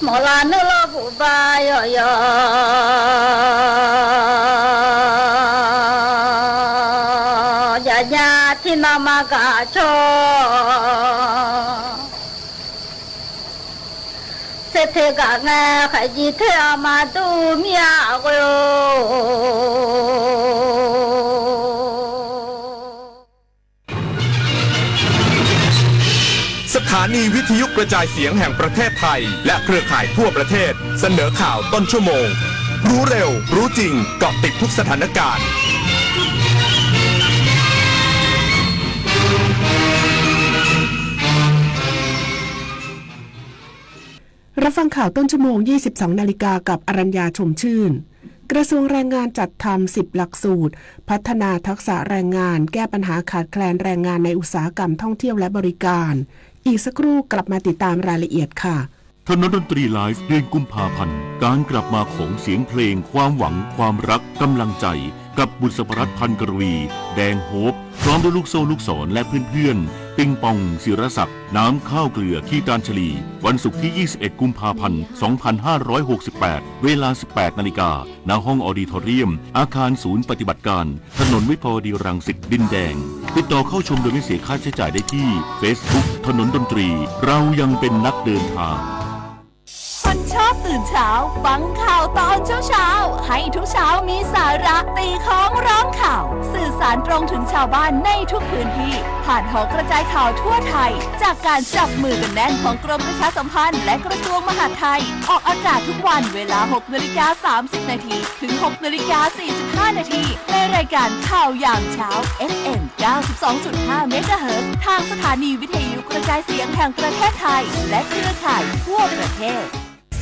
မီၢ်လါနုာ်လီၤဘူၣ်ဘါယီၤယီၤ ယညါထံနီၤမၤကၤဆိ เศรษฐกิจงาขยี้เทเอามาดูเมียโอ้ย สถานีวิทยุกระจายเสียงแห่งประเทศไทย และเครือข่ายทั่วประเทศ เสนอข่าวต้นชั่วโมง รู้เร็ว รู้จริง เกาะติดทุกสถานการณ์ รับฟังข่าวต้นชั่วโมง ยี่สิบสองนาฬิกา กับอรัญญา ชมชื่น กระทรวงแรงงานจัดทำสิบหลักสูตร พัฒนาทักษะแรงงาน แก้ปัญหาขาดแคลนแรงงานในอุตสาหกรรมท่องเที่ยวและบริการ อีกสักครู่กลับมาติดตามรายละเอียดค่ะ ถนนดนตรีไลฟ์ เดือนกุมภาพันธ์ การกลับมาของเสียงเพลง ความหวัง ความรัก กำลังใจ กับบุษบรัตน์ พันกรวี แดงโฮป พร้อมด้วยลูกโซ่ลูกศร และเพื่อนๆ ปิงปอง ศิรศักดิ์ น้ำข้าวเกลือ คีตานชลี วันศุกร์ที่ ยี่สิบเอ็ด กุมภาพันธ์ สองพันห้าร้อยหกสิบแปด เวลา สิบแปดนาฬิกา ณ ห้องออดิทอเรียม อาคารศูนย์ปฏิบัติการ ถนนวิภาวดีรังสิต ดินแดง ติดต่อเข้าชมโดยไม่เสียค่าใช้จ่ายได้ที่ เฟซบุ๊ก ถนนดนตรี เรายังเป็นนักเดินทาง คนชอบตื่นเช้า ฟังข่าวตอนเช้าๆ ให้ทุกเช้ามีสาระ ตีค้องร้องข่าว สื่อสารตรงถึงชาวบ้านในทุกพื้นที่ ผ่านหอกระจายข่าวทั่วไทย จากการจับมือกันแน่นของกรมประชาสัมพันธ์และกระทรวงมหาดไทย ออกอากาศทุกวันเวลา หกนาฬิกา สามสิบนาที ถึง หกนาฬิกา สี่สิบห้านาที ในรายการข่าวยามเช้า เอฟเอ็ม เก้าสิบสองจุดห้าเมกะเฮิรตซ์ ทางสถานีวิทยุกระจายเสียงแห่งประเทศไทย และเครือข่ายทั่วประเทศ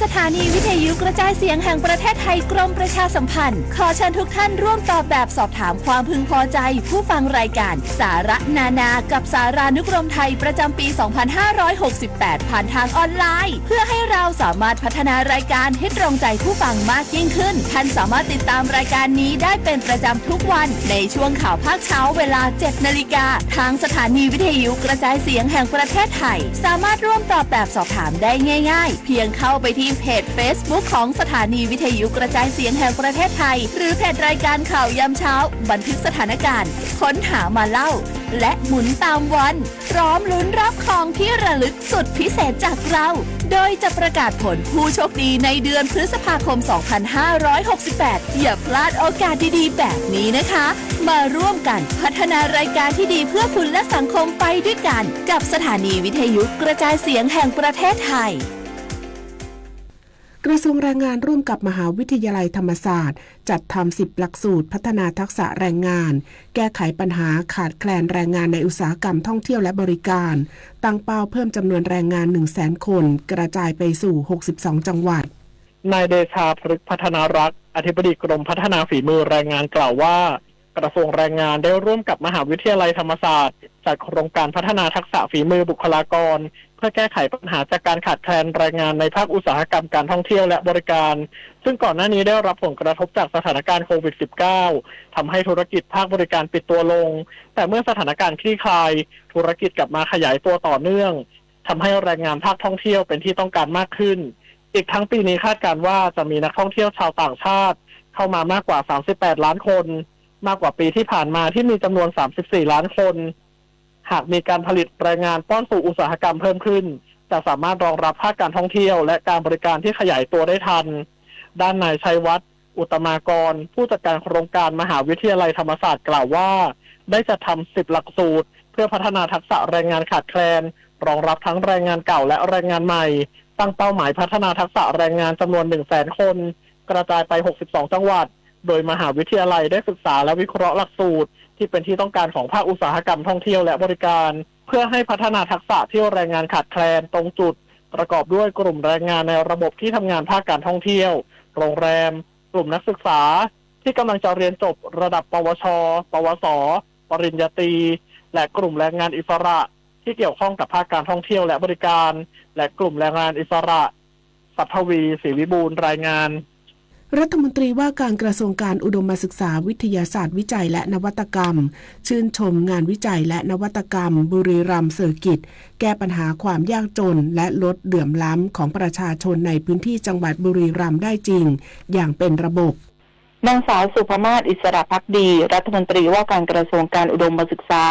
สถานีวิทยุกระจายเสียงแห่งประเทศไทย กรมประชาสัมพันธ์ ขอเชิญทุกท่านร่วมตอบแบบสอบถามความพึงพอใจผู้ฟังรายการสาระนานากับสารานุกรมไทยประจำปี สองพันห้าร้อยหกสิบแปด ผ่านทางออนไลน์ เพื่อให้เราสามารถพัฒนารายการให้ตรงใจผู้ฟังมากยิ่งขึ้น ท่านสามารถติดตามรายการนี้ได้เป็นประจำทุกวันในช่วงข่าวภาคเช้าเวลา เจ็ดนาฬิกา ทางสถานีวิทยุกระจายเสียงแห่งประเทศไทย สามารถร่วมตอบแบบสอบถามได้ง่ายๆ เพียงเข้าไปที่เพจเฟซบุ๊กของสถานีวิทยุกระจายเสียงแห่งประเทศไทย หรือเพจรายการข่าวยามเช้า บันทึกสถานการณ์ ค้นหามาเล่า และหมุนตามวัน พร้อมลุ้นรับของที่ระลึกสุดพิเศษจากเรา โดยจะประกาศผลผู้โชคดีในเดือนพฤษภาคม สองพันห้าร้อยหกสิบแปด อย่าพลาดโอกาสดีๆ แบบนี้นะคะ มาร่วมกันพัฒนารายการที่ดีเพื่อคุณและสังคมไปด้วยกัน กับสถานีวิทยุกระจายเสียงแห่งประเทศไทย กระทรวงแรงงานร่วมกับมหาวิทยาลัยธรรมศาสตร์ จัดทำสิบหลักสูตรพัฒนาทักษะแรงงาน แก้ไขปัญหาขาดแคลนแรงงานในอุตสาหกรรมท่องเที่ยวและบริการ ตั้งเป้าเพิ่มจำนวนแรงงาน หนึ่งแสนคน กระจายไปสู่ หกสิบสองจังหวัด นายเดชา พฤกษ์พัฒนารักษ์ อธิบดีกรมพัฒนาฝีมือแรงงานกล่าวว่า กระทรวงแรงงานได้ร่วมกับมหาวิทยาลัยธรรมศาสตร์ จัดโครงการพัฒนาทักษะฝีมือบุคลากร เพื่อแก้ไขปัญหาจากการขาดแคลนแรงงานในภาคอุตสาหกรรมการท่องเที่ยวและบริการ ซึ่งก่อนหน้านี้ได้รับผลกระทบจากสถานการณ์โควิด สิบเก้า ทำให้ธุรกิจภาคบริการปิดตัวลง แต่เมื่อสถานการณ์คลี่คลาย ธุรกิจกลับมาขยายตัวต่อเนื่อง ทำให้แรงงานภาคท่องเที่ยวเป็นที่ต้องการมากขึ้น อีกทั้งปีนี้คาดการณ์ว่าจะมีนักท่องเที่ยวชาวต่างชาติเข้ามามากกว่า สามสิบแปดล้านคน มากกว่าปีที่ผ่านมาที่มีจำนวน สามสิบสี่ล้านคน หากมีการผลิตแรงงานป้อนสู่อุตสาหกรรมเพิ่มขึ้น จะสามารถรองรับภาคการท่องเที่ยวและการบริการที่ขยายตัวได้ทัน ด้านนายชัยวัฒน์ อุตตมากร ผู้จัดการโครงการมหาวิทยาลัยธรรมศาสตร์กล่าวว่า ได้จัดทำสิบหลักสูตร เพื่อพัฒนาทักษะแรงงานขาดแคลน รองรับทั้งแรงงานเก่าและแรงงานใหม่ ตั้งเป้าหมายพัฒนาทักษะแรงงานจำนวน หนึ่งแสนคน กระจายไป หกสิบสองจังหวัด โดยมหาวิทยาลัยได้ศึกษาและวิเคราะห์หลักสูตร ที่เป็นที่ต้องการของภาคอุตสาหกรรมท่องเที่ยวและบริการ เพื่อให้พัฒนาทักษะที่แรงงานขาดแคลนตรงจุด ประกอบด้วยกลุ่มแรงงานในระบบที่ทำงานภาคการท่องเที่ยว โรงแรม กลุ่มนักศึกษา ที่กำลังจะเรียนจบระดับ ปวช ปวส ปริญญาตรี และกลุ่มแรงงานอิสระ ที่เกี่ยวข้องกับภาคการท่องเที่ยวและบริการ และกลุ่มแรงงานอิสระ ศักดิ์ทวี ศรีวิบูลย์ รายงาน รัฐมนตรีว่าการกระทรวงการอุดมศึกษา วิทยาศาสตร์ วิจัยและนวัตกรรม ชื่นชมงานวิจัยและนวัตกรรมบุรีรัมย์เซอร์กิต แก้ปัญหาความยากจนและลดเหลื่อมล้ำของประชาชนในพื้นที่จังหวัดบุรีรัมย์ได้จริงอย่างเป็นระบบ นางสาว สุภมาศ อิสระภักดี รัฐมนตรีว่าการกระทรวงการอุดมศึกษา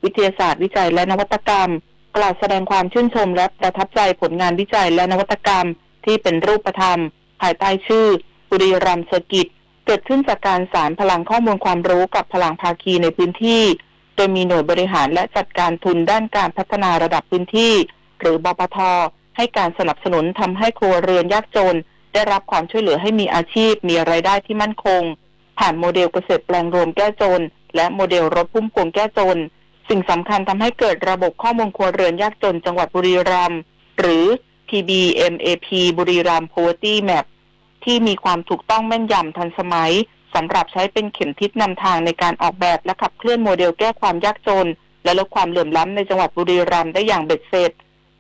วิทยาศาสตร์ วิจัยและนวัตกรรม กล่าวแสดงความชื่นชมและประทับใจผลงานวิจัยและนวัตกรรม ที่เป็นรูปธรรม ภายใต้ชื่อบุรีรัมย์เซอร์กิต เกิดขึ้นจากการสานพลังข้อมูลความรู้กับพลังภาคีในพื้นที่ โดยมีหน่วยบริหารและจัดการทุนด้านการพัฒนาระดับพื้นที่ หรือ บปท ให้การสนับสนุนทำให้ครัวเรือนยากจนได้รับความช่วยเหลือให้มีอาชีพ มีรายได้ที่มั่นคง ผ่านโมเดลเกษตรแปลงรวมแก้จน และโมเดลรถพุ่มพวงแก้จน สิ่งสำคัญทำให้เกิดระบบข้อมูลครัวเรือนยากจนจังหวัดบุรีรัมย์ หรือ พีบีเอ็มเอพี บุรีรัมย์ Poverty Map ที่มีความถูกต้องแม่นยำทันสมัย สำหรับใช้เป็นเข็มทิศนำทางในการออกแบบและขับเคลื่อนโมเดลแก้ความยากจน และลดความเหลื่อมล้ำในจังหวัดบุรีรัมย์ได้อย่างเบ็ดเสร็จ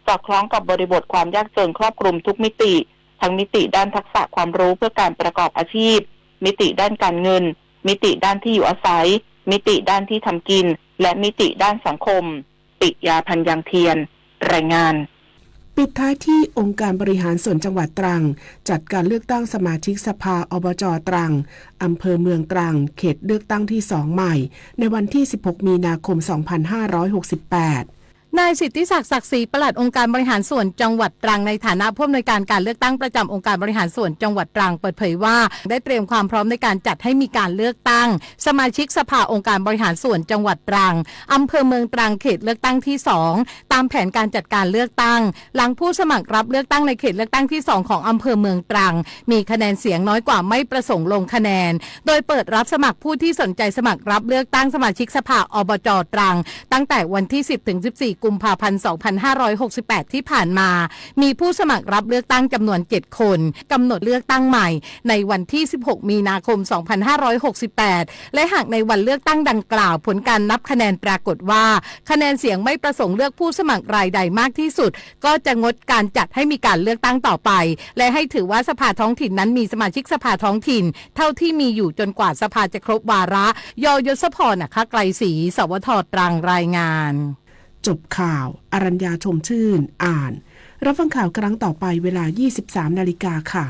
สอดคล้องกับบริบทความยากจนครอบคลุมทุกมิติ ทั้งมิติด้านทักษะความรู้เพื่อการประกอบอาชีพ มิติด้านการเงิน มิติด้านที่อยู่อาศัย มิติด้านที่ทำกิน และมิติด้านสังคม ปิยา พันยังเทียน รายงาน ปิดท้ายที่องค์การบริหารส่วนจังหวัดตรัง จัดการเลือกตั้งสมาชิกสภา อบจ ตรัง อำเภอเมืองตรัง เขตเลือกตั้งที่สองใหม่ ในวันที่สิบหกมีนาคมสองพันห้าร้อยหกสิบแปด นายสิทธิศักดิ์ ศักดิ์ศรี ปลัดองค์การบริหารส่วนจังหวัดตรัง ในฐานะผู้อำนวยการการเลือกตั้งประจำองค์การบริหารส่วนจังหวัดตรัง เปิดเผยว่า ได้เตรียมความพร้อมในการจัดให้มีการเลือกตั้งสมาชิกสภาองค์การบริหารส่วนจังหวัดตรัง อำเภอเมืองตรัง เขตเลือกตั้งที่สอง ตามแผนการจัดการเลือกตั้ง หลังผู้สมัครรับเลือกตั้งในเขตเลือกตั้งที่สองของอำเภอเมืองตรัง มีคะแนนเสียงน้อยกว่าไม่ประสงค์ลงคะแนน โดยเปิดรับสมัครผู้ที่สนใจสมัครรับเลือกตั้งสมาชิกสภา อบจ ตรัง ตั้งแต่วันที่สิบถึงสิบสี่กุมภาพันธ์สองพันห้าร้อยหกสิบแปดที่ผ่านมา มีผู้สมัครรับเลือกตั้งจำนวนเจ็ดคน กำหนดเลือกตั้งใหม่ในวันที่สิบหกมีนาคมสองพันห้าร้อยหกสิบแปด และหากในวันเลือกตั้งดังกล่าวผลการนับคะแนนปรากฏว่า คะแนนเสียงไม่ประสงค์เลือกผู้สมัครรายใดมากที่สุด ก็จะงดการจัดให้มีการเลือกตั้งต่อไป และให้ถือว่าสภาท้องถิ่นนั้นมีสมาชิกสภาท้องถิ่น เท่าที่มีอยู่จนกว่าสภาจะครบวาระ ย ยศพร อัครไกรศรี สวท ตรัง รายงาน จบข่าว อรัญญา ชมชื่น อ่าน รับฟังข่าวครั้งต่อไปเวลายี่สิบสามนาฬิกาค่ะ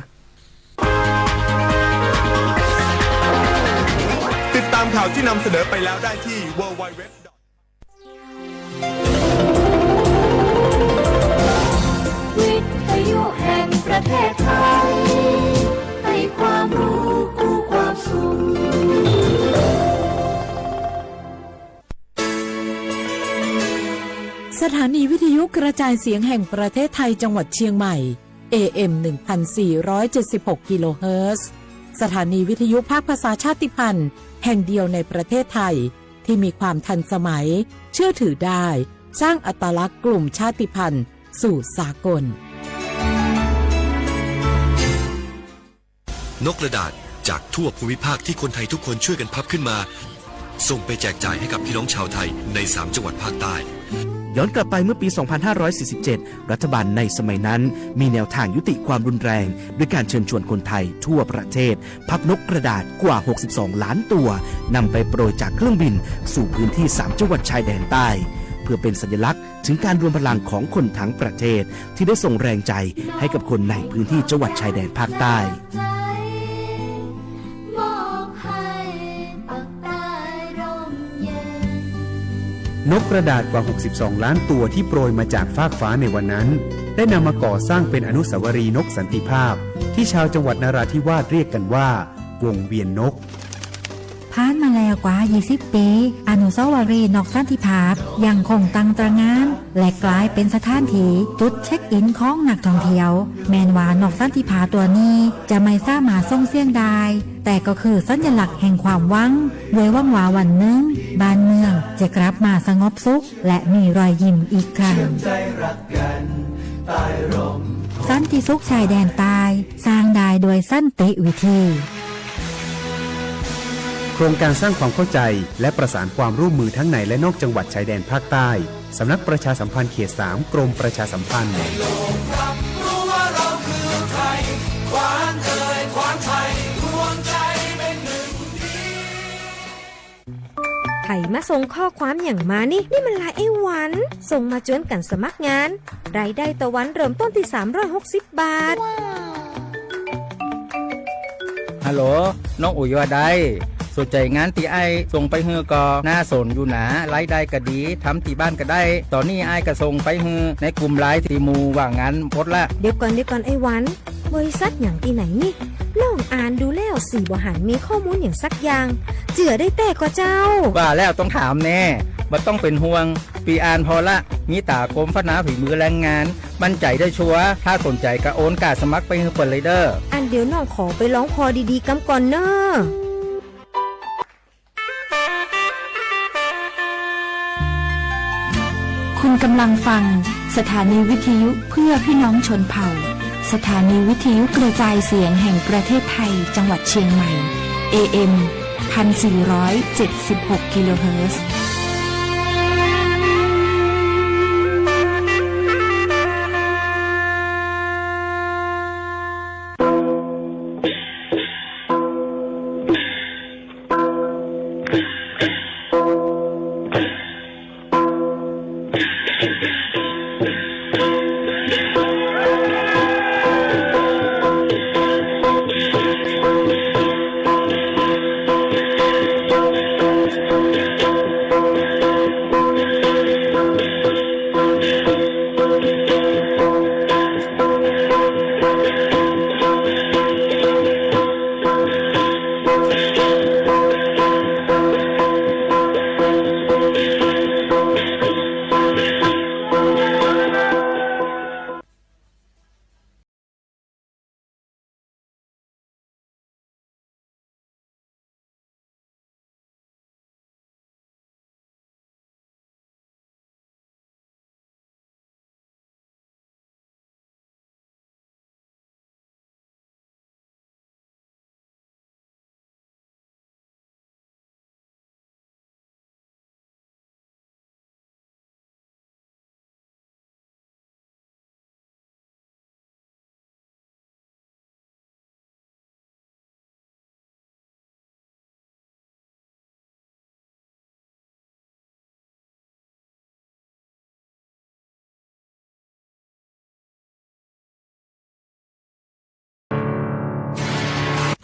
ติดตามข่าวที่นำเสนอไปแล้วได้ที่ ดับเบิลยู ดับเบิลยู ดับเบิลยู ดอท วิทยุแห่งประเทศไทย ให้ความรู้คู่ความสุข สถานีวิทยุกระจายเสียงแห่งประเทศไทยจังหวัดเชียงใหม่ เอ เอ็ม หนึ่งพันสี่ร้อยเจ็ดสิบหก กิโลเฮิรตซ์ สถานีวิทยุภาคภาษาชาติพันธุ์แห่งเดียวในประเทศไทย ที่มีความทันสมัย เชื่อถือได้ สร้างอัตลักษณ์กลุ่มชาติพันธุ์สู่สากล นกกระดาษจากทั่วภูมิภาคที่คนไทยทุกคนช่วยกันพับขึ้นมา ส่งไปแจกจ่ายให้กับพี่น้องชาวไทยในสามจังหวัดภาคใต้ ย้อนกลับไปเมื่อปี สองพันห้าร้อยสี่สิบเจ็ด รัฐบาลในสมัยนั้นมีแนวทางยุติความรุนแรง ด้วยการเชิญชวนคนไทยทั่วประเทศ พับนกกระดาษกว่า หกสิบสองล้านตัว นำไปโปรยจากเครื่องบินสู่พื้นที่สามจังหวัดชายแดนใต้ เพื่อเป็นสัญลักษณ์ถึงการรวมพลังของคนทั้งประเทศ ที่ได้ส่งแรงใจให้กับคนในพื้นที่จังหวัดชายแดนภาคใต้ นกกระดาษกว่า หกสิบสองล้านตัวที่โปรยมาจากฟากฟ้าในวันนั้น ได้นำมาก่อสร้างเป็นอนุสาวรีย์นกสันติภาพ ที่ชาวจังหวัดนราธิวาสเรียกกันว่า วงเวียนนก ผ่านมาแล้วกว่า ยี่สิบปี อนุสาวรีย์นกสันติภาพยังคงตั้งตระหง่าน และกลายเป็นสถานที่จุดเช็คอินของนักท่องเที่ยว แม้นว่านกสันติภาพตัวนี้จะไม่สามารถส่งเสียงได้ แต่ก็คือสัญลักษณ์แห่งความหวัง ด้วยหวังว่าวันหนึ่งบ้านเมืองจะกลับมาสงบสุข และมีรอยยิ้มอีกครั้ง สันติสุขชายแดนใต้ สร้างได้ด้วยสันติวิธี โครงการสร้างความเข้าใจ และประสานความร่วมมือทั้งในและนอกจังหวัดชายแดนภาคใต้ สำนักประชาสัมพันธ์เขตสาม กรมประชาสัมพันธ์ ใผมาส่งข้อความหยังมานี่ นี่มันไลน์ไอ้วัน ส่งมาจวนกั๋นสมัครงาน รายได้ต่อวันเริ่มต้นตี้ สามร้อยหกสิบบาท ฮัลโหล น้องอุ๋ยว่าใด สนใจ๋งานตี้อ้ายส่งไปหื้อก็น่าสนอยู่หนา รายได้ก็ดี ทำตี้บ้านก็ได้ ต๋อนนี้อ้ายก็ส่งไปหื้อในกุ่มไลน์ตี้หมู่ว่างงานหมดละ เดี๋ยวก่อน เดี๋ยวก่อน ไอ้วัน บริษัทหยังตี้ไหนนี่ น้องอ่านดูแล้วสี่บ่หันมีข้อมูลหยังสักอย่าง เจื้อได้แต๊ก่อเจ้า ว่าแล้วต้องถามแน่ บ่ต้องเป๋นห่วง ปี้อ่านผ่อละ มีต๋ากรมพัฒนาฝีมือแรงงาน มั่นใจ๋ได้ชัวร์ ถ้าสนใจ๋ก็โอนก้าสมัครไปหื้อเปิ้นเลยเน่อ อันเดี๋ยวน้องขอไปลองผ่อดีๆ กำก่อนเน่อ คุณกำลังฟังสถานีวิทยุเพื่อพี่น้องชนเผ่า สถานีวิทยุกระจายเสียงแห่งประเทศไทย จังหวัดเชียงใหม่ เอเอ็ม พันสี่ร้อยเจ็ดสิบหกกิโลเฮิรตซ์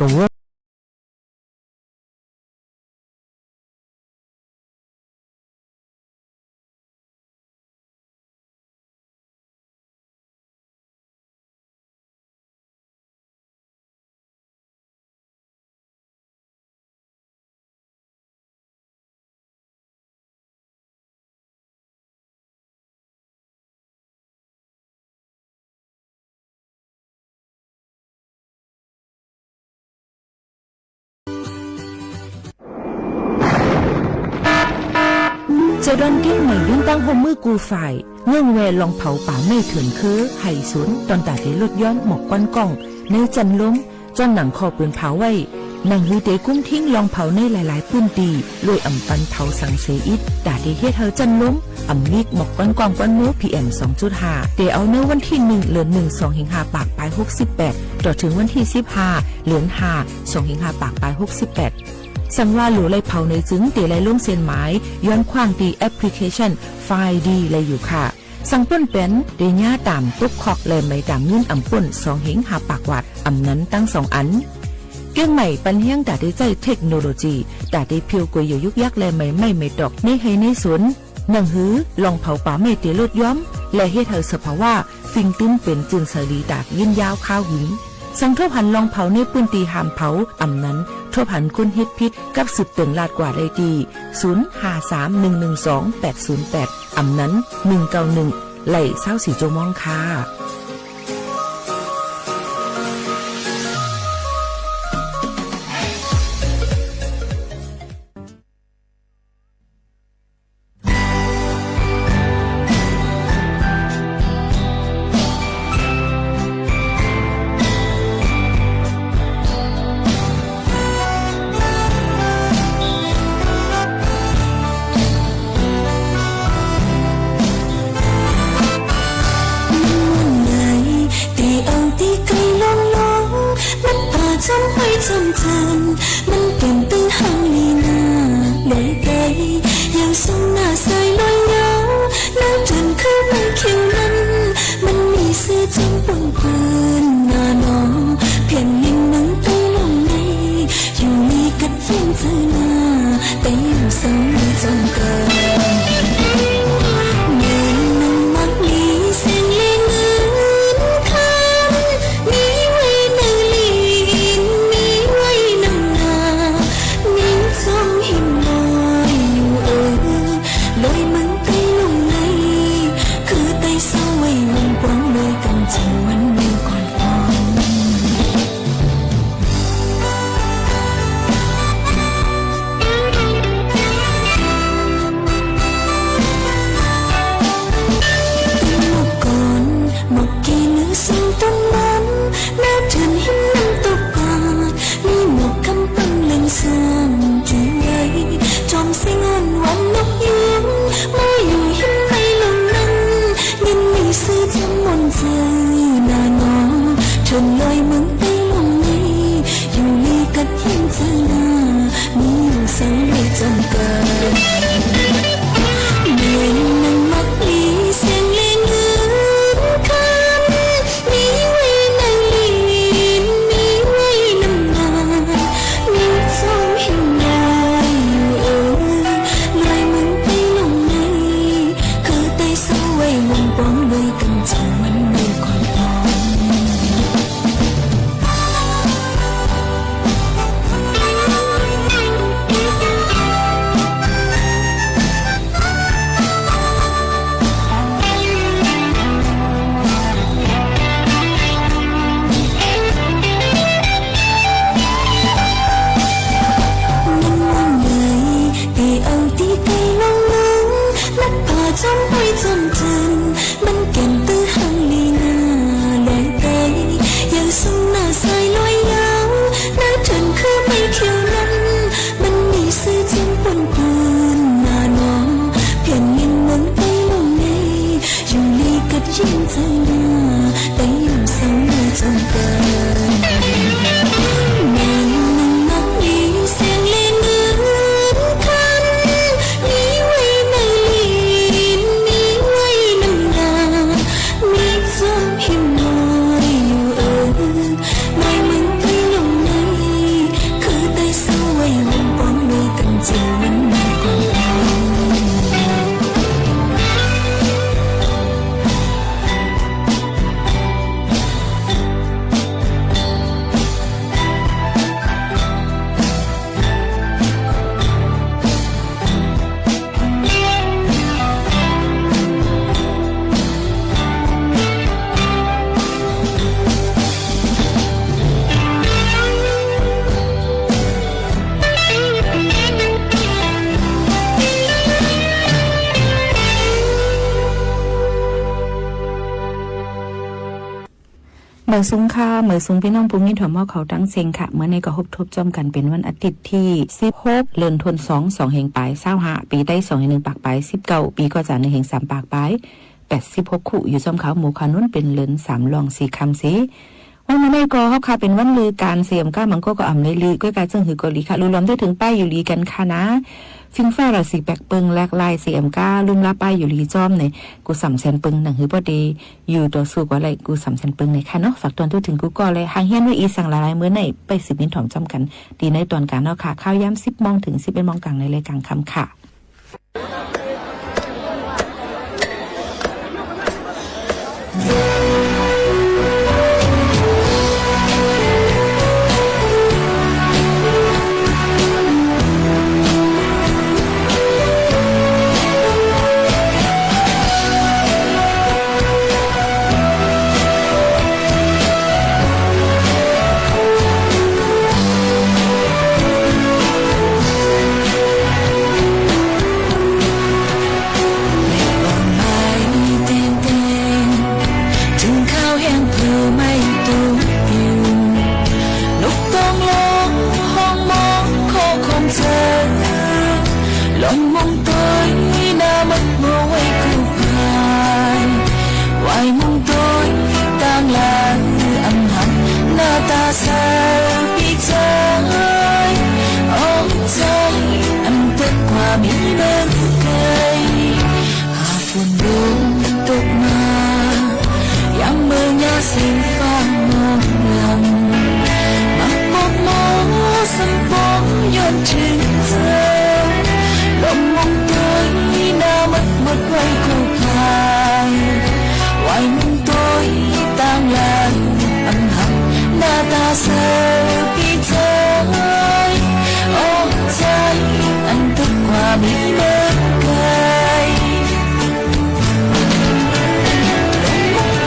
ตรงเว้ย จะดอนเก๊งใหม่ เยียะตั้งร่วมมือกู้ฝ่าย เงื่องแวลองเผาป่าไม้เถื่อนเคือ ไห่สน ตอนต๋าเตลดย้อมหมอกควันก้อง ในจั้นลม จ้อนหนังข้อปืนเผาไว้ หนังหือเตกุ้มทิ้งลองเผาในหลายๆ ปื้นตี้ โดยอ่ำปันเผาสังเสอิด ต๋าเตเฮ็ดหื้อจั้นลม อ่ำมีกหมอกควันก้องควันมู พีเอ็ม สองจุดห้า เต๋าเน่อวันตี้หนึ่ง เดือนหนึ่ง สองเฮงห้าปากปายหกสิบแปด ต่อเถิงวันตี้สิบห้า เดือนห้า สองเฮงห้าปากปายหกสิบแปด สังว่าหลัวไล่เผาเน่อจึง เต๋าไล่ลงเส้นหมาย ย้อนขว้างตี้แอปพลิเคชัน ไฟดี ไล่อยู่ค่ะ สังป้นแป๋น เต๋าเยียะต๋ามตกคอก และไม่ต๋ามเงินอ่ำป้น สองเฮงห้าปากวาท อ่ำนั้นตังสองอัน เก๊งใหม่ปันแฮงต๋าเตใจ๊เทคโนโลยี ต๋าเตเผียวก๋วยเหยี่ยวยุกยัก และไม่ไม้ไม่ตอก ในไฮ่ในสน หนังหือ ลองเผาป่าไม้เตลดย้อม และเฮ็ดหื้อสภาวะ ฟิงตึมเป๋นจื้นใสดีต๋ายืนยาวคาวหึง สังทบหันลองเผาในปื้นตี้ห้ามเผา อ่ำนั้น ทบหันคนเฮ็ดผิด กับสืบเติ่งลาดกว่าได้ตี้ ศูนย์ห้าสามหนึ่งหนึ่งสองแปดศูนย์แปด อ่ำนั้น หนึ่งเก้าหนึ่ง ไล่ซาวสี่จั่วโมงค่ะ เต๋าตี้ไกลลองลอง นับป่าจ้ำห้วยจ้ำจันทน์ มันเป๋นตื้อหางลีนา ลอยไป ยาวส่งหน้าสายลอยยาว หน้าจันทร์คือไม้เขียวนั้น มันมีซื่อจริงปนเปื้อนนาหนอ แผ่นดินหนังไตล่องใน อยู่ลีกัดเย็นเจิญ จอมเกิน เหมือนนางมักมีแสงและเงินคำ มีไว้ในลิ้น มีไว้นำหน้า มีจอมหิ้มลอยอยู่เออ ลอยเมืองใต้ลงใน คือใต้เศร้าไว้วงปวง ลอยกำจังหวันเมืองก่อน หมอกก่อน หมอกเกลือซึ่งต้นมัน หน้าเถินหินน้ำตกปาด มีหมอกคำปังเล็งสร้างจุยไว้ จอมเสียงอ่อนหวานนกยูง มาอยู่หินในลมนั้น ยินดีซื่อจำมนต์เจอหน้าน้อง เถินลอยเมืองใต้ลงใน อยู่ลีกัดเฮียนเจอหน้า มีอยู่เสาในจอมเกิน เหมือนนางมักมีแสงและเงินคำ มีไว้ในลิ้น มีไว้นำหน้า มีจอมหิ้มลอยอยู่เออ ลอยเมืองใต้ลงใน คือใต้เศร้าไว้วงปวง ลอยกำจังหวันเมืองก่อน มันวันไหน ตี้เอาตี้ไกลลงเมือง ลัดป่าจอมห้วยจอมเถิน มันแก่นตื้อห่างลีหน้าลอยไกล ยาวสุงหน้าสายลอยยาว หน้าเถินคือไม้เขียวนั้น มันมีซื่อจอมปนปืนหน้าน้อง เพียงเงินเมืองใต้ลงใน อยู่ลีกัดเฮียนเจอหน้า ใต้อยู่เสาในจอมเกิน แม่นนางมักมีแสงและเงินคำ มีไว้ในลิ้น มีไว้นำหน้า มีจอมหิ้มลอยอยู่เออ ในเมืองใต้ลงใน คือใต้เศร้าไว้วงปวง ลอยกำจังหวันเมืองก่อน เมยสูงค่ะ เมยสูงปี้น้องผู้มีถ่อมเฮาเขาตังเซ็งค่ะ เมื่อนี้ก็ฮบทบจ้อมกั๋นเป๋นวันอาทิตย์ตี้สิบหก เดือนธันวาคม สองแห่งป๋ายซาวห้า ปี๋ไต้สองแห่งหนึ่งปากป๋ายสิบเก้า ปี๋ก๋อจ๋าหนึ่งแห่งสามปากป๋ายแปดสิบหกคู่ อยู่จ้อมเขาหมู่เขานุ้นเป๋นเดือนสามล่องสี่ค่ำเส วันเมื่อนี้ก็เฮาค่ะเป๋นวันลือก๋านเสียมก้า บางก้อก็อ่ำเลยลือ ก้อยกาเจิ่งหือก็ดีค่ะ ลูลอมได้เถิงป้ายอยู่ดีกั๋นค่ะนะ ฟิ้งฟ้าราศีแปลกเปิงแหลกลายเสียมก้า ลุ่มลาป้ายอยู่ดีจ้อมใน กู้สามแสนเปิง หนังหือป้อดี อยู่ต่อสู้กว่าไร กู้สามแสนเปิงในค่ะเนาะ ฝากตวนทั่วเถิงกู้ก้อ และหากเฮียนว่าอีสังหลายๆ เมื่อไหน ไปสืบยินถ่อมจ้อมกั๋น ดีในตอนก๋านเนาะค่ะ ค่าวยามสิบโมงเถิงสิบเอ็ดโมงก๋างในและก๋างค่ำค่ะ မီးမႃးၵႆ လႄႈမုင်ႈ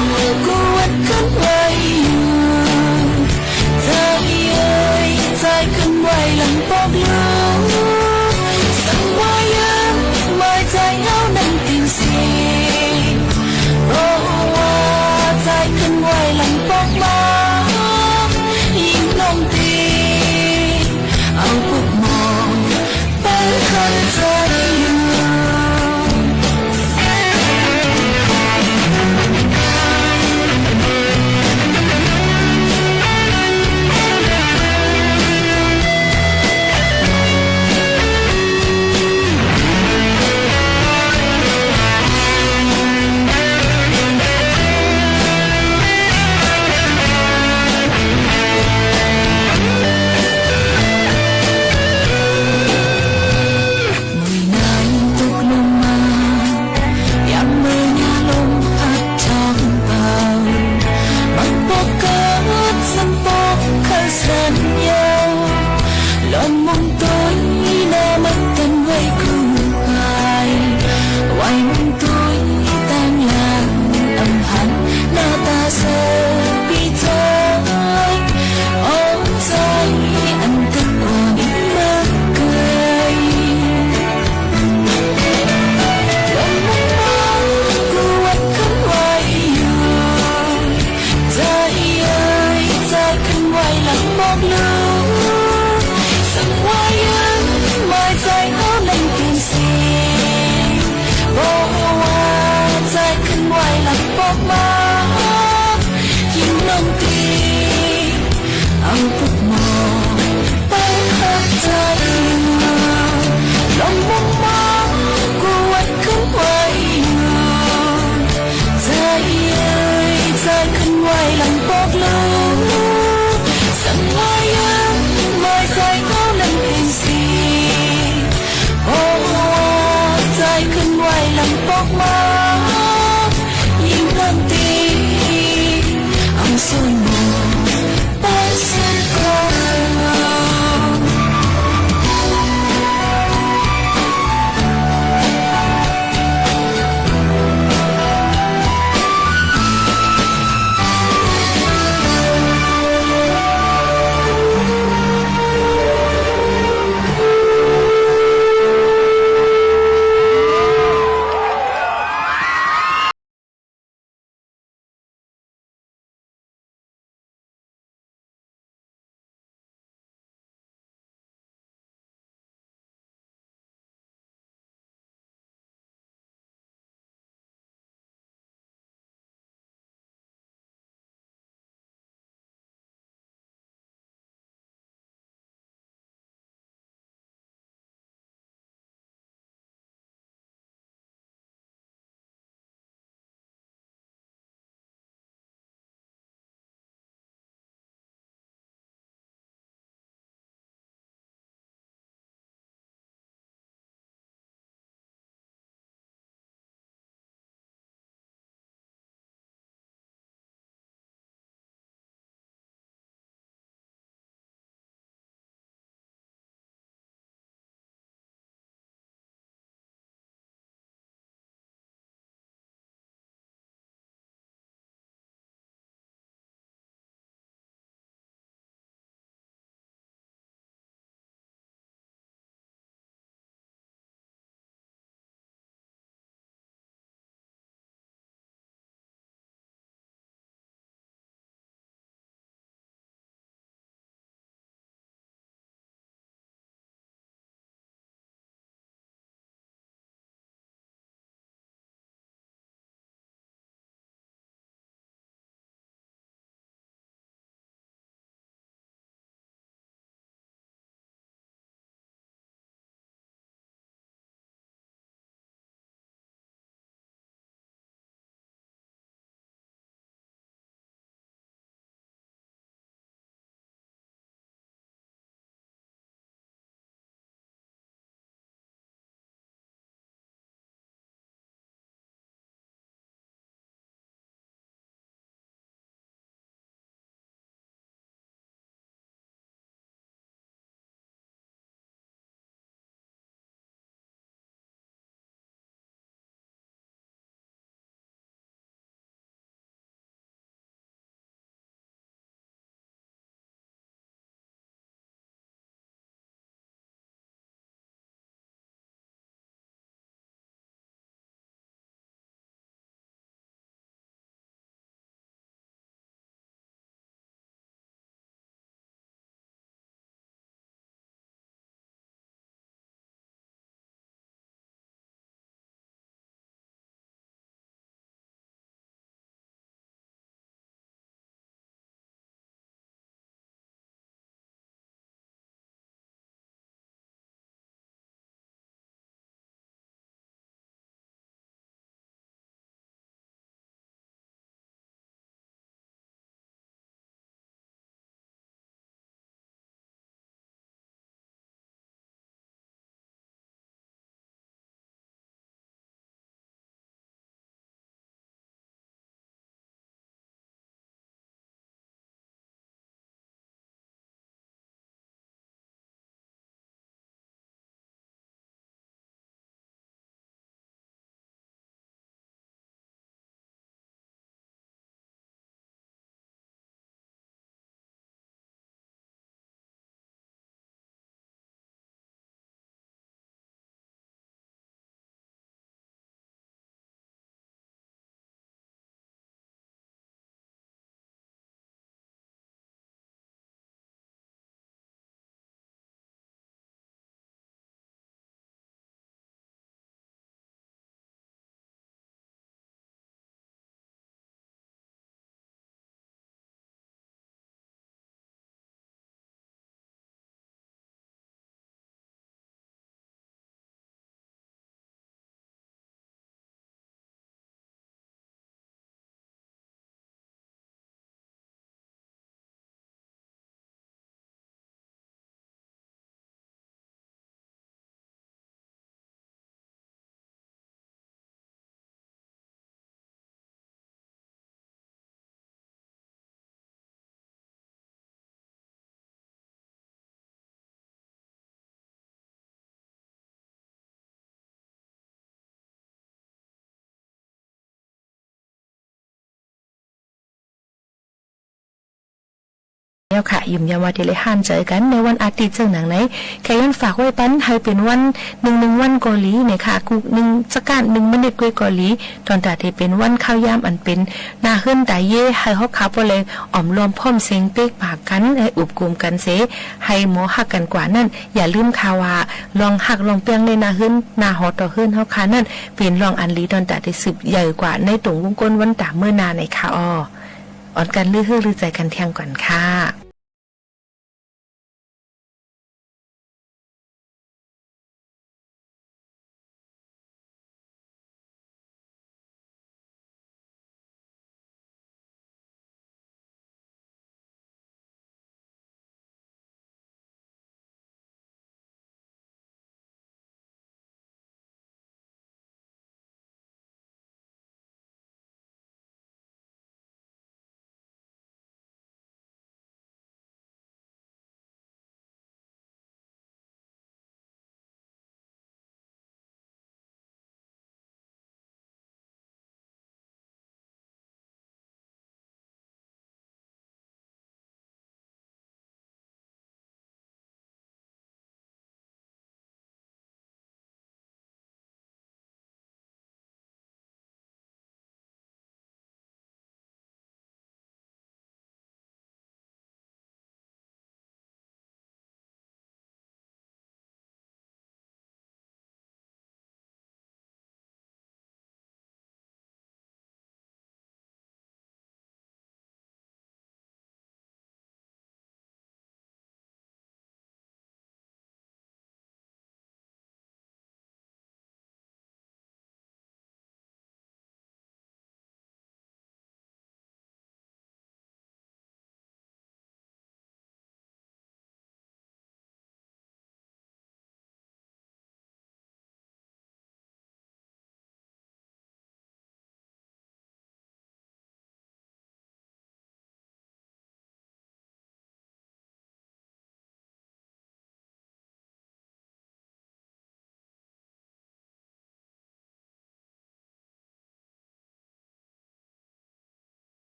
မွင်း ၵူဝ်ဝၼ်းၶိုၼ်းဝႆႉယူႇ ၸႂ်ဢိူၺ် ၸႂ်ၶိုၼ်းဝႆႉလင်ပွၵ်ႈလူႇ သင်ဝႃႈယင်း မႆႈၸႂ်ႁဝ်းၼၼ်ႉတဵမ်သဵင်ႈ ပေႃးဝႃႈ ၸႂ်ၶိုၼ်းဝႆႉလင်ပွၵ်ႈမႃး ယိင်းၼွင်ႉတေ ဢဝ်ပုၵ်ႈမွင် ပႂ်ႉၶတ်းၸႂ်ယူႇ။ မုၢ်နၢႆးတူၵ်းလူင်းမႃး ယၢမ်းမိူဝ်ႈၺႃးလူမ်းၽတ်းထွင်ပဝ်ႇ မၢင်ပွၵ်ႈၵိူတ်ႇသမ်ႉပွၵ်ႈၶႂ်ႈသၼ်ႇယဝ်ႉ လွမ်မုင်ႈတူၺ်း ၼႃႈမၼ်းတၼ်းဝႆႉၵူႈၽၢႆႇ ဝၢႆးမုင်ႈတူၺ်းတၢင်းလင် ဢမ်ႇႁၼ်ၼႃႈတႃသႂ်ပီႈၸၢႆး ဢေႃႈ ၸႂ်ဢၼ်တိုၵ်ႉၵႂႃႇမီးမႃးၵႆ လွမ်မုင်ႈမွင်း ၵူဝ်ဝၼ်းၶိုၼ်းဝႆႉယူႇ ၸႂ်ဢိူၺ် ၸႂ်ၶိုၼ်းဝႆႉလင်ပွၵ်ႈလူႇ သင်ဝႃႈယင်း မႆႈၸႂ်ႁဝ်းၼၼ်ႉတဵမ်သဵင်ႈ ပေႃးဝႃႈ ၸႂ်ၶိုၼ်းဝႆႉလင်ပွၵ်ႈမႃး ယိင်းၼွင်ႉတေ ဢဝ်ပုၵ်ႈမွင် ပႂ်ႉၶတ်းၸႂ်ယူႇ လွမ်မုင်ႈမွင်း ၵူဝ်ဝၼ်းၶိုၼ်းဝႆႉယူႇ ၸႂ်ဢိူၺ် ၸႂ်ၶိုၼ်းဝႆႉလင်ပွၵ်ႈလူႇ သင်ဝႃႈယင်း မႆႈၸႂ်ႁဝ်းၼၼ်ႉတဵမ်သဵင်ႈ ဢေႃႈ ၸႂ်ၶိုၼ်းဝႆႉလင်ပွၵ်ႈမႃး ယိင်းၼွင်ႉတေ ဢမ်ႇသူၼ်းမွၵ်ႇ ပႃးသဵင်ႈၵေႃႈ แล้วค่ะ หยุมยามว่าตี้ได้ห้ามใจ๋กั๋นในวันอาทิตย์เซิ่งหนังใน แค่ย้อนฝากไว้ปัน หื้อเป๋นวัน นึ่งนึ่งวันก็ดีเน่อค่ะ กู้นึ่งสักก้านนึ่งมินิตก้วยก็ดี ตอนต๋าตี้เป๋นวันข้าวยามอันเป๋นหน้าเฮือนต๋ายเย้ หื้อเฮาข้าป้อแลอ่อมรวมพร้อมเสียงเป๊กปากกั๋น หื้ออุบกุมกั๋นเส หื้อหมอฮักกั๋นกว่านั้น อย่าลืมค่ะว่า ลองฮักลองเปียงในหน้าเฮือน หน้าหอต่อเฮือนเฮาข้านั้น เป๋นลองอันดีตอนต๋าตี้สืบใหญ่กว่าในตรงวงก้นวันต๋าเมื่อหน้าเน่อค่ะอ้อ อ่อนกั๋นลือหื้อลือใจ๋กั๋นเตียงก่อนค่ะ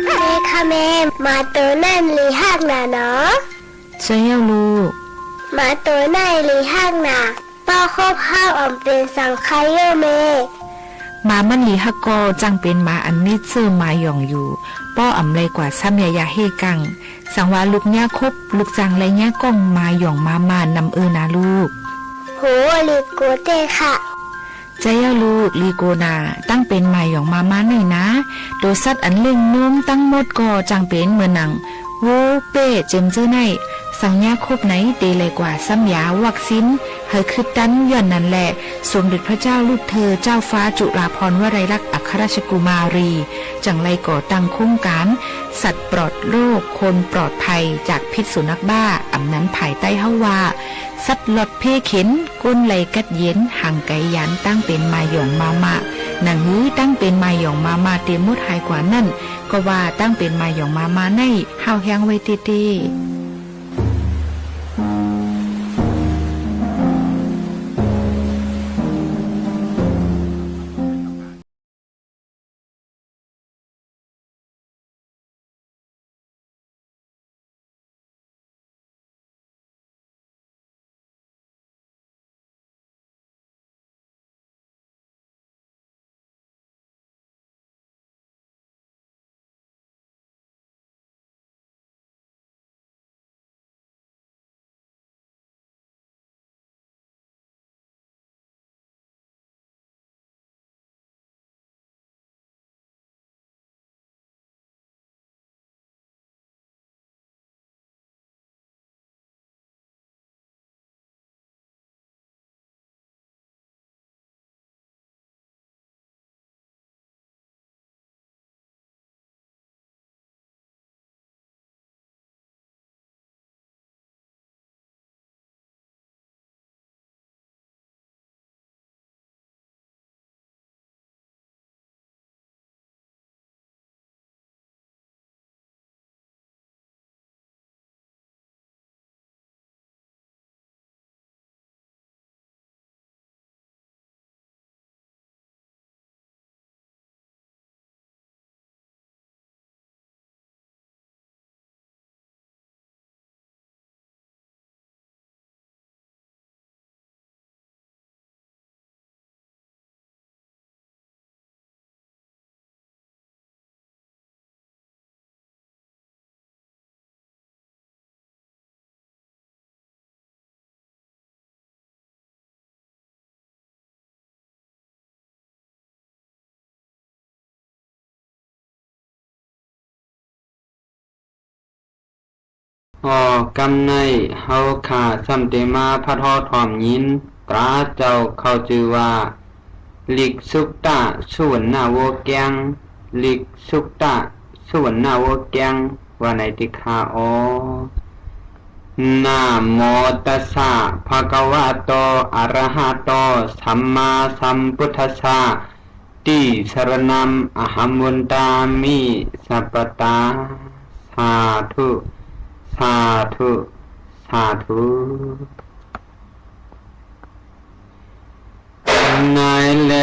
แม่คะแม่ หมาตั๋วนั้นหลีฮักหนาเนาะ ใจ้เย้าลูก หมาตั๋วนั้นหลีฮักหนา ป้อคบเฮาอ่อมเป๋นสังใค่เย้อแม่ หมามันหลีฮักก็ จั้งเป๋นหมาอันมีจื้อหมาหย่องอยู่ ป้ออ่ำไลกว่าซ้ำยาเฮ่กัง สังวาลูกเยียะคบ ลูกจั้งไลเยียะก้องหมาหย่องหมาม่านำเออนาลูก โห หลีโกแต๊ค่ะ ใจ้เย้าลูก หลีโกนา ตั้งเป๋นหมาหย่องหมาม่านไหนนา ตั๋วสัตว์อันเล่งโน้มตังหมดก็จั้งเป๋นเหมือนหนัง วัว เป้ เจิมเจ้อไหน สังเยียะคบไหนเต๋ไลกว่าซ้ำยาวัคซีน ไฮ เฮากึ๊ดตัน ย้อนนั้นแหละ สมเด็จพระเจ้าลูกเธอ เจ้าฟ้าจุฬาภรณ์วลัยลักษณ์อัครราชกุมารี จั่งได้ก่อตั้งโครงก๋าน สัตว์ปลอดโรค คนปลอดภัยจากพิษสุนัขบ้า อ่ำนั้นผายใต้เฮาว่า สัตว์หลอดเภเข็ญ คนไร้กั๊ดเย็น ห่างไก๋ยาน ตังเป๋นมายองมามะ หนังหื้อตังเป๋นมายองมามะเตรียมหมดหายกว่านั้น ก็ว่าตังเป๋นมายองมามะใน ห้าวแฮงไว้เต๊ๆ อ้อ กำใน เฮาข้าซ้ำเตมาพัดฮ้อถ่อมยิน ตราเจ้าเข้าจื้อว่า ลิกสุตตะ สุวรรณะวัวแก้ง ลิกสุตตะ สุวรรณะวัวแก้ง ว่าไหนติข้าอ้อ นะโมตัสสะ ภะคะวะโต อะระหะโต สัมมาสัมพุทธัสสะ ติสะระณัง อะหัง วันตามิ สัพพะตา สาธุ สาธุ สาธุ ในแล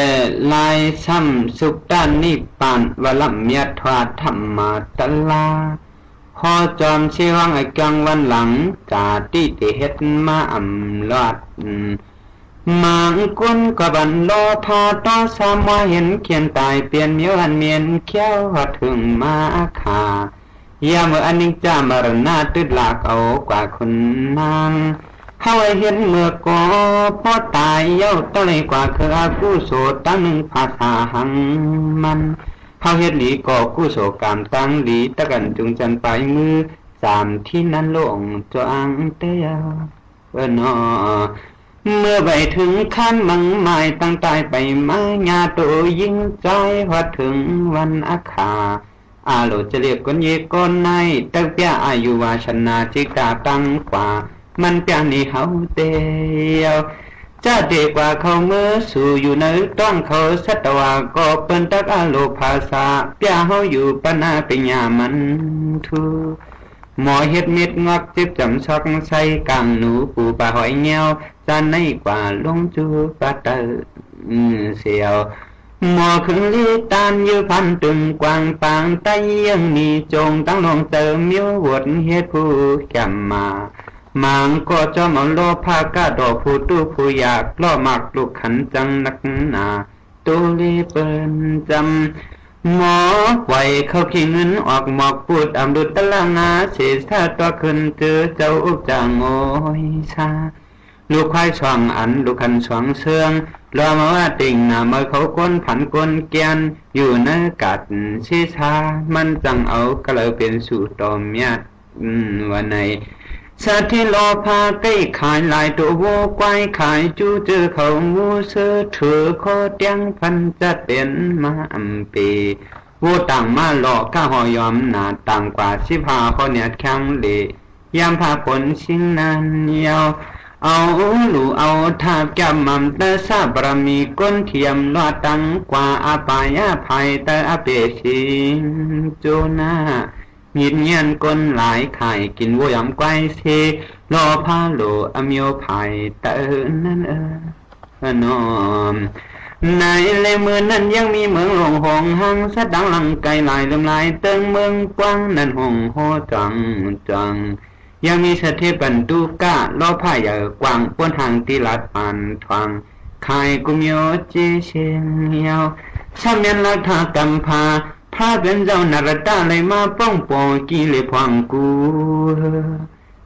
ลายซ้ำสุตตะนิพพาน วะละมะยัตถาธัมมาตะลา ขอจอมเสียงอันกังวันหลัง จาติเตเฮ็ดมาอ่ำลอด มางกุนก็บันโลภะโตสะ มัวเห็นเขียนต๋ายเปลี่ยนเมียวอันเมียนเขี้ยว ฮอดเถิงมาฆ่า ยามเมื่ออนิจจามรณะ ตึดลากเอากว่าคนนาง เฮาเห็นเมื่อก่อ พอต๋ายเย้า ต้องได้กว่าคืออกุศล ตังนึ่งภาษาหังมัน เฮาเฮ็ดดีก่อกุศลก๋รรมตังดี ตักอั้นจุงจันปายมือ สามตี้นั้นโล่งจวางเตี้ยว เออหนอ เมื่อไปเถิงคันมังมาย ตังต๋ายไปมา ญาโตญิงจาย ฮอดเถิงวันอาฆา อาโลจะเรียกคนเยคนใน ตักเปียอายุวาสนาจิตตาตังกว่า มันเปียนี้เฮาเตียว จะเดกว่าเขาเมื่อสู่อยู่ในต้องเขา สัตวาก็เปิ้นตักอาโลภาษา เปียเฮาอยู่ปะนาเปียมันทุ หมอเฮ็ดเม็ดงอก จิบจ๋ำซอกใส่ก๋างหนู ปูปลาหอยแง้ว จานในกว่าลงจูปะเตอ อืม เสียว หมอขึงลีตานยื้อพันตึงกว้างปาง ใต้เยื่องนี้จงตั้งลงเติม มิวหวดเฮ็ดผู้แก่มมา หมางก็จอมเอาโลภะกะดอก ผู้ตู้ผู้อยาก ล้อมากลูกขันจังนักหนา ตูลีเปิ้นจำ หมอไหวเข้าขี้เงินออกหมอกปูด อำรุตตะละงา เสสะตัวขึ้น จื้อเจ้าอุกจางโอยซา ลูกควายสองอัน ลูกขันสองเสือง รอมาว่าติ่งหน้าเมื่อเขาก้นผันก้นแกน อยู่ในกัดศีรษะ มันจังเอากะเลยเป๋นสู่ตอมญาติ อืม ว่าใน สัตว์ตี้หล่อผ้าใก้ขายหลายตั๋ว วัวควายขายจู้ เจอเขาหมู่ซื้อ ถือข้อเตี้ยงพัน จัดเป๋นมาอำเป๋ วัวต่างมาหล่อ ก้าห่อยอมหนา ต่างกว่าสิบห้าข้อ เนียดแข้งเหล่ ยามผ้าผลสิ่งนั้นยาว เอาหลู่เอาทาบ แก้มหม่ำเต๊อะ ซาบารมีก้นเทียม รอดตังกว่าอาปายะภัย เต๊อะอาเปะสิงโจนา หยิบเยียนก้นหลาย ข่ายกิ๋นวัวยอมควายเซ หล่อผ้าโหลอเมียวภายเต๊อะนั้นเออ นอม ในแลเมื่อนั้นยังมีเมืองหลวงหงส์หัง สัตว์ดังลังไกลหลายเหลื่อมหลาย เติงเมืองกว้างนั้นหงส์โฮจ๋องจ๋อง ยังมีสัตว์เทพปันตุกะ หล่อผ้าใหญ่กว้าง ป้นห่างตี้ลัดปานทวาง ขายกู้เมียวเจเสียงยาว ซ้ำแม่นลัทธกำพร้า พระเป๋นเจ้านารัตตะ ไหลมาป้องปอกิเลสผองกู้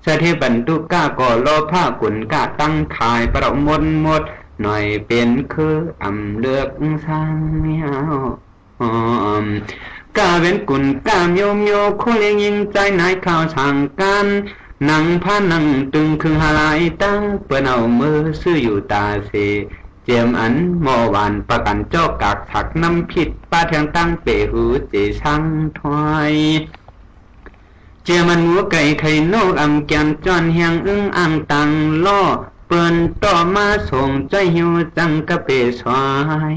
สัตว์เทพปันตุกะก็หล่อผ้ากุนกะ ตั้งขายปะเต้าหมดหมด หน่อยเป๋นคืออำเลือกสร้างเมียว ออม ก้าเป๋นกุนก้าเมียวเมียว คู่เลี้ยงหญิงจาย นายข้าวสางก๋าน หนังผ้าหนังตึง คึงหาหลายตัง เปิ้นเอามือซื้ออยู่ต๋าเส เจียมอันหม้อหวาน ปากั๋นจ๊อกกาก สักน้ำผิด ป้าแทงตั้งเป๋หูเจ สังถ้อย เจียมอันหมูไก่ไข่นก อำแกนจ้อนแฮง อึ้งอ่างตังล่อ เปิ้นต่อมาส่ง จ้อยหิ้วจังกะเป๋ซอย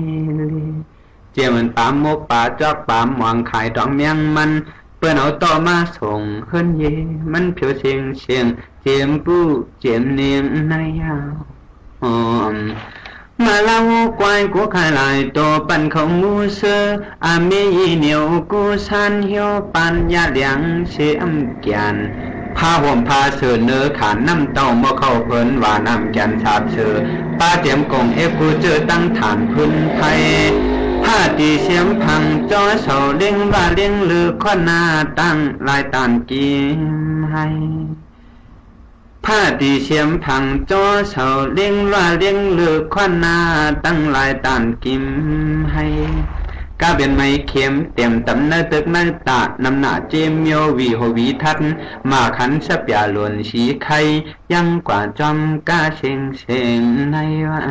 เจียมอันป๋าหมกป๋าจ๊อกป๋าหมอง ขายตองแมงมัน เปิ้นเอาต่อมาส่ง เฮือนเย มันเผียวเสียงเสียง เจียมปู้เจียมเนียงในยาว ออม มาลาวัวควายกู้ขายหลายตั๋ว ปันเขาหมู่ซื้อ อาเมยีเหนียวกู้ซาน เหียวปานยาเหลียงเสียมแก่น ผ้าห่มผ้าเสื่อเนื้อขาน น้ำเต้าหม้อข้าวเปิ้น หว่าน้ำแก่นสาบเสื่อ ป้าเตรียมกงเอฟกู้เจื้อ ตั้งฐานพื้นไพ ผ้าตี๋เสียมพังจ้อเสา เล็งว่าเล็งลือ ข้อหน้าตั้งลายต้านกิ๋มไฮ ผ้าตี๋เสียมพังจ้อเสา เล็งว่าเล็งลือ ข้อหน้าตั้งลายต้านกิ๋มไฮ ก้าเป๋นไม้เข็ม เต๋มต๋ำเนื้อตึกเนื้อตะ นำหน้าเจมเมียว หวีโหหวีทัด หมากขันสะเปียหล่นสีไข่ ยังกว่าจอมก้าเซ็งเซ็งในว่า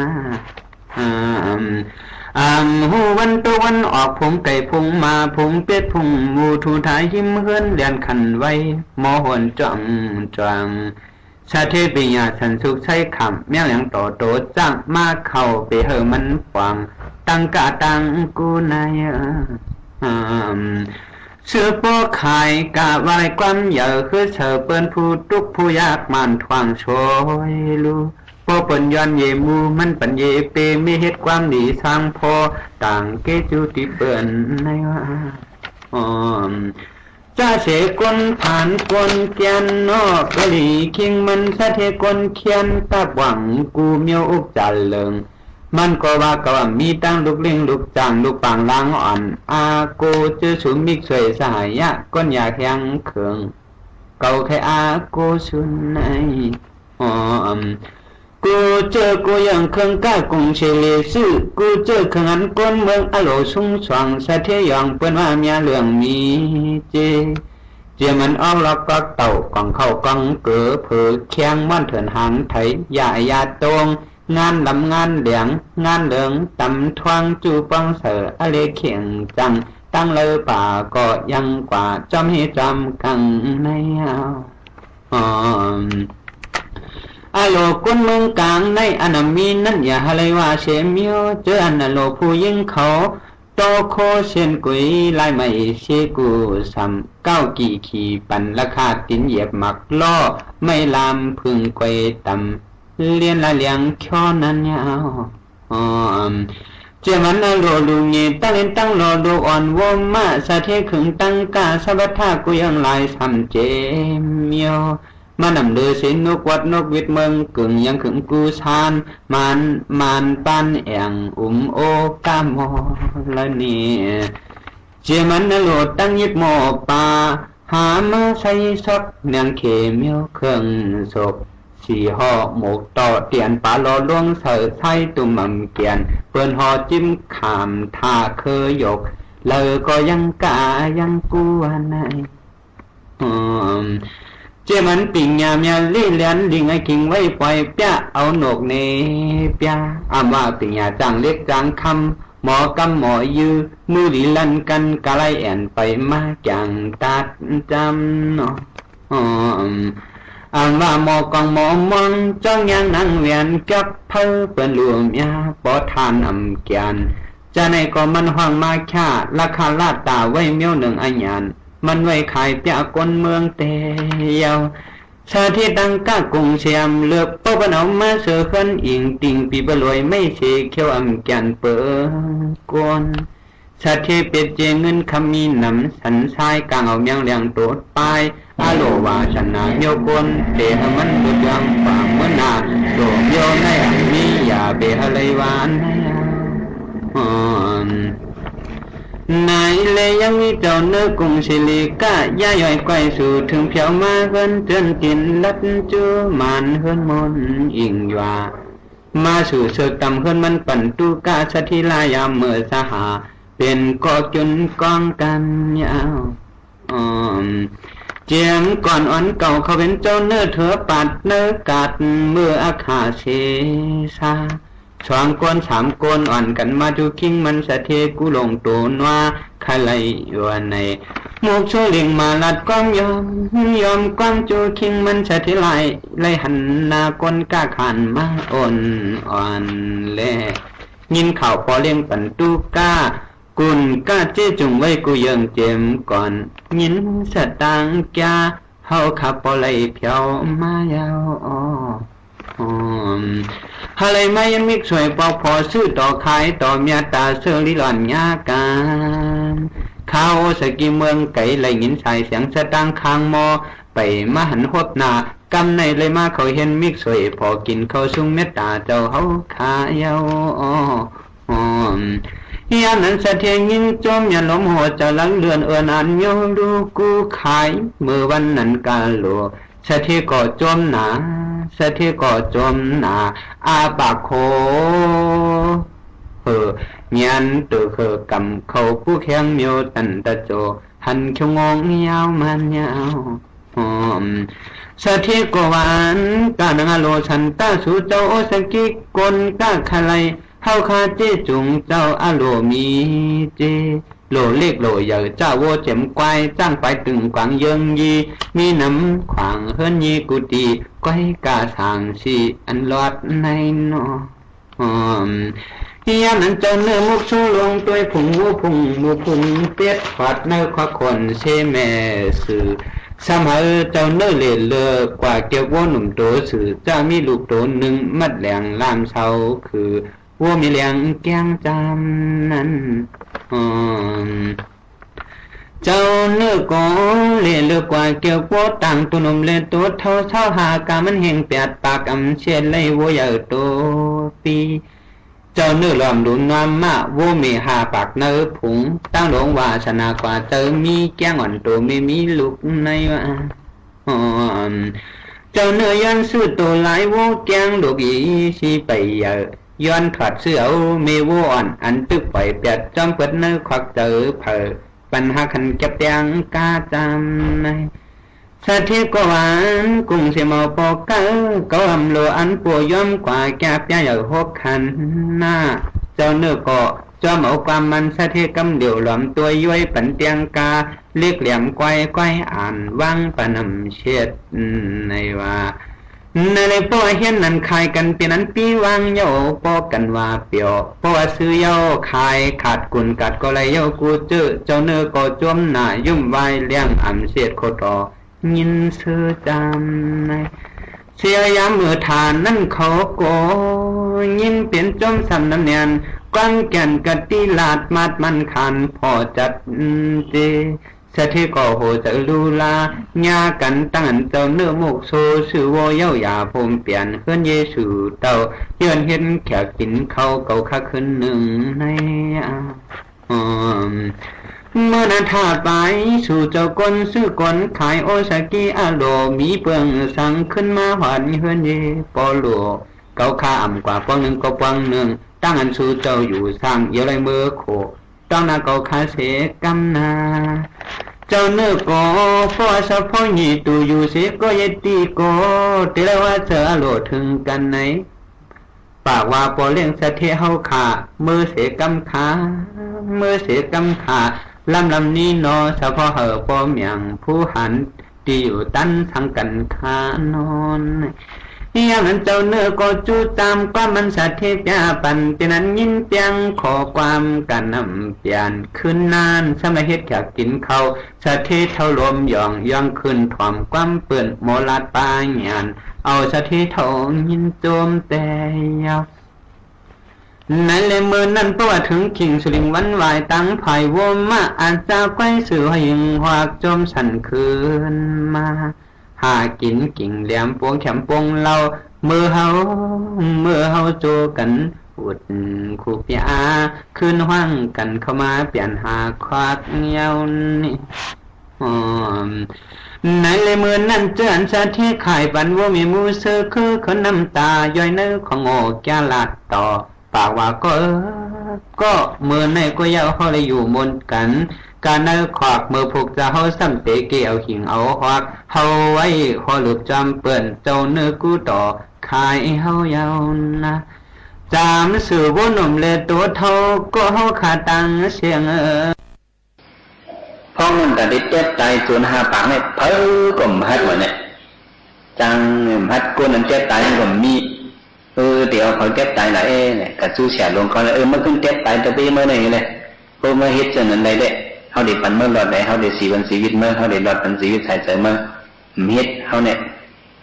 อ่ำ อ่ำ ฮู้วันตกวันออก ฝูงไก่ฝูงหมา ฝูงเป็ดฝูงหมู ถูถ่ายหิมเฮือน แล่นขันไว หมอหวนจ้องจ้อง สะเทปิญญาสันสุขใช้ขำ แมวแหลงต่อโต จ้างมาเข้าไปเฮอมันปวาง ตั้งกะตั้งกู้ใน อ่ำ ซื้อป้อขายกะวายความใหญ่ คือเสอเปิ้นผู้ตุ๊กข์ผู้ยาก หมั่นถ่วงซ่อยลู ป้อเปิ้นย้อนเยหมู่ มันปันเยเป มีเฮ็ดความดีสร้างพ่อ ต่างเกจูติเปิ้นในว่า ออม จ้าเสกลผานกลแก่นนอก กะหลีคิงมันสะเทกลเคียน ตับหวังกูเมียวอุกจาเลิง มันก็ว่าเก่ามีตั้งลูกเล่งลูกจ้าง ลูกปางล้างอ่อน อากูจื้อสุมิกช่วยสหายะ ก้นอยากแฮงเขิง เก่าใครอากูสุนใน ออม กูเจอกูยังเครื่องก้ากุงเชเลซื่อ กูเจอเครื่องอันก้นเมืองอโลสุงสว่าง สะเทยองเปิ้นว่าเมียเหลืองมีเจ เจียมันออกลอกกอกเต่า กองเข้ากองเก๋อ เผอแข้งม่อนเถินหางไถ อย่าอย่าตรง งานลำงานแหลง งานเหลืองตำทวง จู้ป้องเสออเลเข่งจัง ตั้งเลอป่าก็ยังกว่า จอมเฮจอมกังในเอา ออม อโลก้นเมืองกลางในอันนามีนั้น อย่าหาเลยว่าเสเมียว เจออันอโลผู้หญิงเขา โตโคเส้นกุยลายไหมเสกูสำ ก้าวกี่ขี่ปั่นราคา ตี๋นเหยียบหมากล้อ ไม่ลามพึงไกวต่ำ เลียนละเหลียงค้อนั้นยาว ออม เจียมันอโลลูเง ตั้งเล่นตั้งหล่อ ลูกอ่อนวัวมะ สะเทขึงตั้งก้า สะบัดท่ากุยังหลาย สำเจเมียว มานำเลือเสนนกวัดนกวิดเมืองกึ่ง ยังขึงกูซาน มาน มานปานแอ่ง อุ๋มโอกามอละเน เจียมันอโลตั้งยิบหม้อปลา หามาใส่ซอกเนียงเขเมียวเครื่องศก สี่ห่อหมกต่อเตียนปลาหล่อลวงเสอไส้ตุ่มอำเกียน เปิ้นห่อจิ้มขามท่าเคยยก เลยก็ยังกายังกลัวใน อืม เจ้ามันปิ่งหญ้าเมียลี่แหลน ลิงอะกิ่งไว้ปล่อยเปี้ย เอาหนวกเนเปี้ย อำว่าปิ่งหญ้าจ้างเหล็กจ้างคำ หมอกำหมอยื้อ มือหลีลั่นกัน กะไล่แอ่นไปมา จ๋างตัดจำเนาะ อำว่าหมอกองหมอมอง จ้องยางนางแหวน กับเผาเปิ้นลู่เมีย ปอทานอำแก่น จาไหนก็มันฮ้องมาค่า ราคาลาดต๋าไว้เมี้ยวนึ่งอะหยาน มันไว้ขายเปี้ยก้นเมืองแต๊เย้า สะเทตั้งก้ากุงเสียม เลิกเป้าเปิ้นเอามาเสือเฮือน อิงติ่งปีบะลวย ไม้เสเขียวอำแก่นเปิ้นก้น สะเทเป็ดเจเงินคำมีหนำ สันซ้ายกางเอาเมียงแหลงโตดปาย อาโลวาสนาเมี้ยวก้น เต๋หื้อมันบ่เจืองความมื้อหน้า โตเมี้ยวในอันนี้ อย่าไปหื้อไหลหวาน ไหนแลยังมีเจ้าเนื้อกุงสิริกะ ย้ายย่อยก้อยสู่ เถิงแผวมาเฮือนเจือนติน ลัดจู๋หมานเฮือนมนต์อิงหยา มาสู่เสิร์กต๋ำเฮือนมันปั๋นตุ๊ก้า สะเทลายามเมื่อสหา เป๋นก่อจุนก้องกั๋นยาว ออม เจียมก่อนอ่อนเก่า เขาเป๋นเจ้าเนื้อเถือปัดเนื้อกัด เมื่ออาขาเสสา สองก้นสามก้นอ่อนกั๋นมา จู๋คิงมันสะเทกู้ลงโตนัว ใค่ไหลว่าใน มุกชูลิงมาลัดก้อมยอม ยอมก้อมจู๋คิงมันสะเทไหล ไหลหันหน้าก้นก้าขานมาอ่อนอ่อนแล ยินข่าวปอเลี้ยงปั๋นตุ๊ก้า กุ่นก้าเจ๊จุงไว้กู้เยิงเจียมก่อน ยินสตางค์แก้ เฮาข้าปอไหลแผวมาเย้า ออม หาไหลมายันมิกสวยปอกผ่อ ซื้อต่อขายต่อเมียต๋า เสื้อลิหล่อนยาก๋าน ข้าโอสะกีเมืองไก๋ ไหลยินสายเสียงสตางค์คางหม้อ ไปมาหันฮบหน้า กำในไหลมาเขาเห็นมิกสวย ผ่อกิ๋นเข้าสุงเมตต๋าเจ้าเฮาข้าเย้า ออม ยามนั้นสะเทยินจม อย่าหลมหัวจะหลังเลือนเอิ้นอันโยรู้กู้ขาย เมื่อวันนั้นกาโล สะเทก็จมหนา สะเทก็จมหนา อาปากโค เฮอ เมียนเต๋อเฮอกำเข้ากู้แข้งเมียวตันตะโจ หันเขียวงองยาวมันยาว ออม สะเทก็หวาน ก้านังอโลสันตา สู่เจ้าโอสะกิกลก้าขะไหล เฮาข้าเจ๊จุงเจ้าอโลมีเจ โลเล็กโลใหญ่ จ้าวัวเจ๋มควาย จ้างควายตึงกวางเยิงยี มีหนำขวางเฮือนยีกุฏิ ก้อยกาสางสี่อันลอดในนอ ออม ยามนั้นเจ้าเนื้อมุกชูลงตวยผุงวัวผุงหมูผุงเป็ด หวัดในควักคนเสแม่สื่อ สำหรับเจ้าเนื้อเหล่เลิกกว่าเกี่ยววัวหนุ่มโตสื่อ จะมีลูกโตหนึ่งมัดแหลงล่ามเสาคือ วัวมีแหลงแก้งจำนั้น ออม เจ้าเนื้อก็เหล่เลิกกว่าเกี่ยววัวต่าง โตหนุ่มและโตเฒ่าเศร้าหากามันแห่งแปดปาก อำเช็ดไล่วัวใหญ่โตปี เจ้าเนื้อล้อมดูนวามมา วัวมีห้าปากเนื้อผุง ตั้งหลงวาสนากว่าเจ้ามีแก้งอ่อนโต ไม่มีลูกในว่า ออม เจ้าเนื้อย้อนซื้อโตหลายวัวแก้งลูกอีสีไปใหญ่ ย้อนถอดซื้อเอาเมวัวอ่อน อันตึกปล่อยแปดจ้อมเปิดเนื้อควักเจอเผอ ปัญหาขันเก็บแตงกาจำใน สะเทก็หวานกุ้งเสมาปอเกอ เกาอำโลอันปัวย้อมกว่าแก้เปียใหญ่หกขันหน้า เจ้าเนื้อก็จ้อมเอาความมัน สะเทกำเหลียวหลอมตัวย้อยปันแตงกา เล็กแหลมก้อยก้อยอ่านวางปะนำเช็ดในว่า ในเลยป้อเฮียนนั้นขายกันเปียนั้นปี้วางเย้า ป้อกันว่าเปียว ป้อว่าซื้อเย้าขายขาดกุนกัดก็เลยเย้ากูเจอ เจ้าเนื้อก็จมหน้ายุ่มวายเลี้ยงอำเสียดโคตอ ยินซื้อจำใน เสียยามเมื่อฐานนั่นเขาก็ ยินเป๋นจมสำน้ำเนียน กว้างแก่นกะติลาดมาดมันขัน พอจัดเจ สะเทก็โหจะลูลา ญากันตั้งอันเจ้าเนื้อมุกโซ ซื่อโวเย้าอย่าภูมิเปลี่ยน เฮือนเยซูเต้า เยือนเห็นแขกกินเขาเก่าคักคืนหนึ่งในอา ออม เมื่อนั้นถ้าไปสู่เจ้าก้นซื้อก้นขายโอสากิอาโล มีเปืองสังขึ้นมาหวานเฮือนเยปอโล เก่าข้าอ่ำกว่าปวงหนึ่งก็ปวงหนึ่ง ตั้งอันสู่เจ้าอยู่สร้างเยาไรเมื่อโค ต้องนาเกาคาเสกำนา เจ้าเน่อก็ เพราะว่าเฉพาะหยี่ตู่อยู่เสียก็เยติโก แต่ละว่าเจออโลเถิงกั๋นไหน ปากว่าปอเลี้ยงสะเทเฮาข้า เมอเสกำขา เมอเสกำขา ลำลำนี้หนอ เฉพาะเหอะปอเมียงผู้หัน ตี้อยู่ตันสังกั๋นขานอน อย่างนั้นเจ้าเน่อก็จู้จำความมันสะเทเปียปัน เตียวนั้นยินเปียงข้อความกั๋นนำเปียน คืนนั้นซ้ำละเฮ็ดแขกกิ๋นข้าว สะเทเฒ่าลมหย่อง ย่องคืนถ่อมความเปิ้น หมอลาดปาหยาน เอาสะเทเฒ่ายินโจมแต่ยาว ไหนแลเมื่อนั้น เพราะว่าเถิงกิ่งสุลิงหวั่นไหว ตังผายวัวมา อาจจะไขว้สื่อหยิ่งฮวักโจมสั่นคืนมา หากิ๋นกิ่งแหลมปวงแขมปวงเหล่า เมื่อเฮา เมื่อเฮาโจกั๋น อุดคู่เปีย คืนห้างกั๋นเข้ามาเปียนหาควักเย้านี้ อ๋อ ไหนแลเมื่อนั้นเจื้ออันสะเทข่ายปันวัวเมียหมู่เซอคือคนน้ำตาย้อยเน่อของโอแก้วลาดต่อ ปากว่าก็เออ ก็เมื่อไหนก็เย้าเฮาได้อยู่มนต์กั๋น กาเน่อควักเมื่อพวกเจ้าเฮาซ้ำเตะเกเอาหิ่งเอาฮวัก เฮาไว้ขอหลุบจอมเปิ้น เจ้าเน่อกู้ต่อขายเฮาเย้านะ จามสื่อวัวหนุ่มและตั๋วเฒ่า ก็เฮาขาตังเสียงเออ พ้องนั้นก็ได้เตียบต๋ายโจรห้าปากเนี่ย เผลอก็บ่ฮัดว่าเนี่ย จังบ่ฮัด คนอันเตียบต๋ายมันก็มี เออ เดี๋ยวเผลอเตียบต๋ายละ เอ๊ะ เนี่ย กะจู้เสียหลวงเขาเลย เออ เมื่อขึ้นเตียบต๋ายตะเบ้เมื่อไหร่เลย เออ เมื่อเฮ็ดเจ้านั้นได้เด้ เฮาได้ปันเมื่อรอดได้ เฮาได้สีวันชีวิตเมื่อ เฮาได้รอดปันชีวิตสายใสเมื่อ บ่เฮ็ด เฮาเนี่ย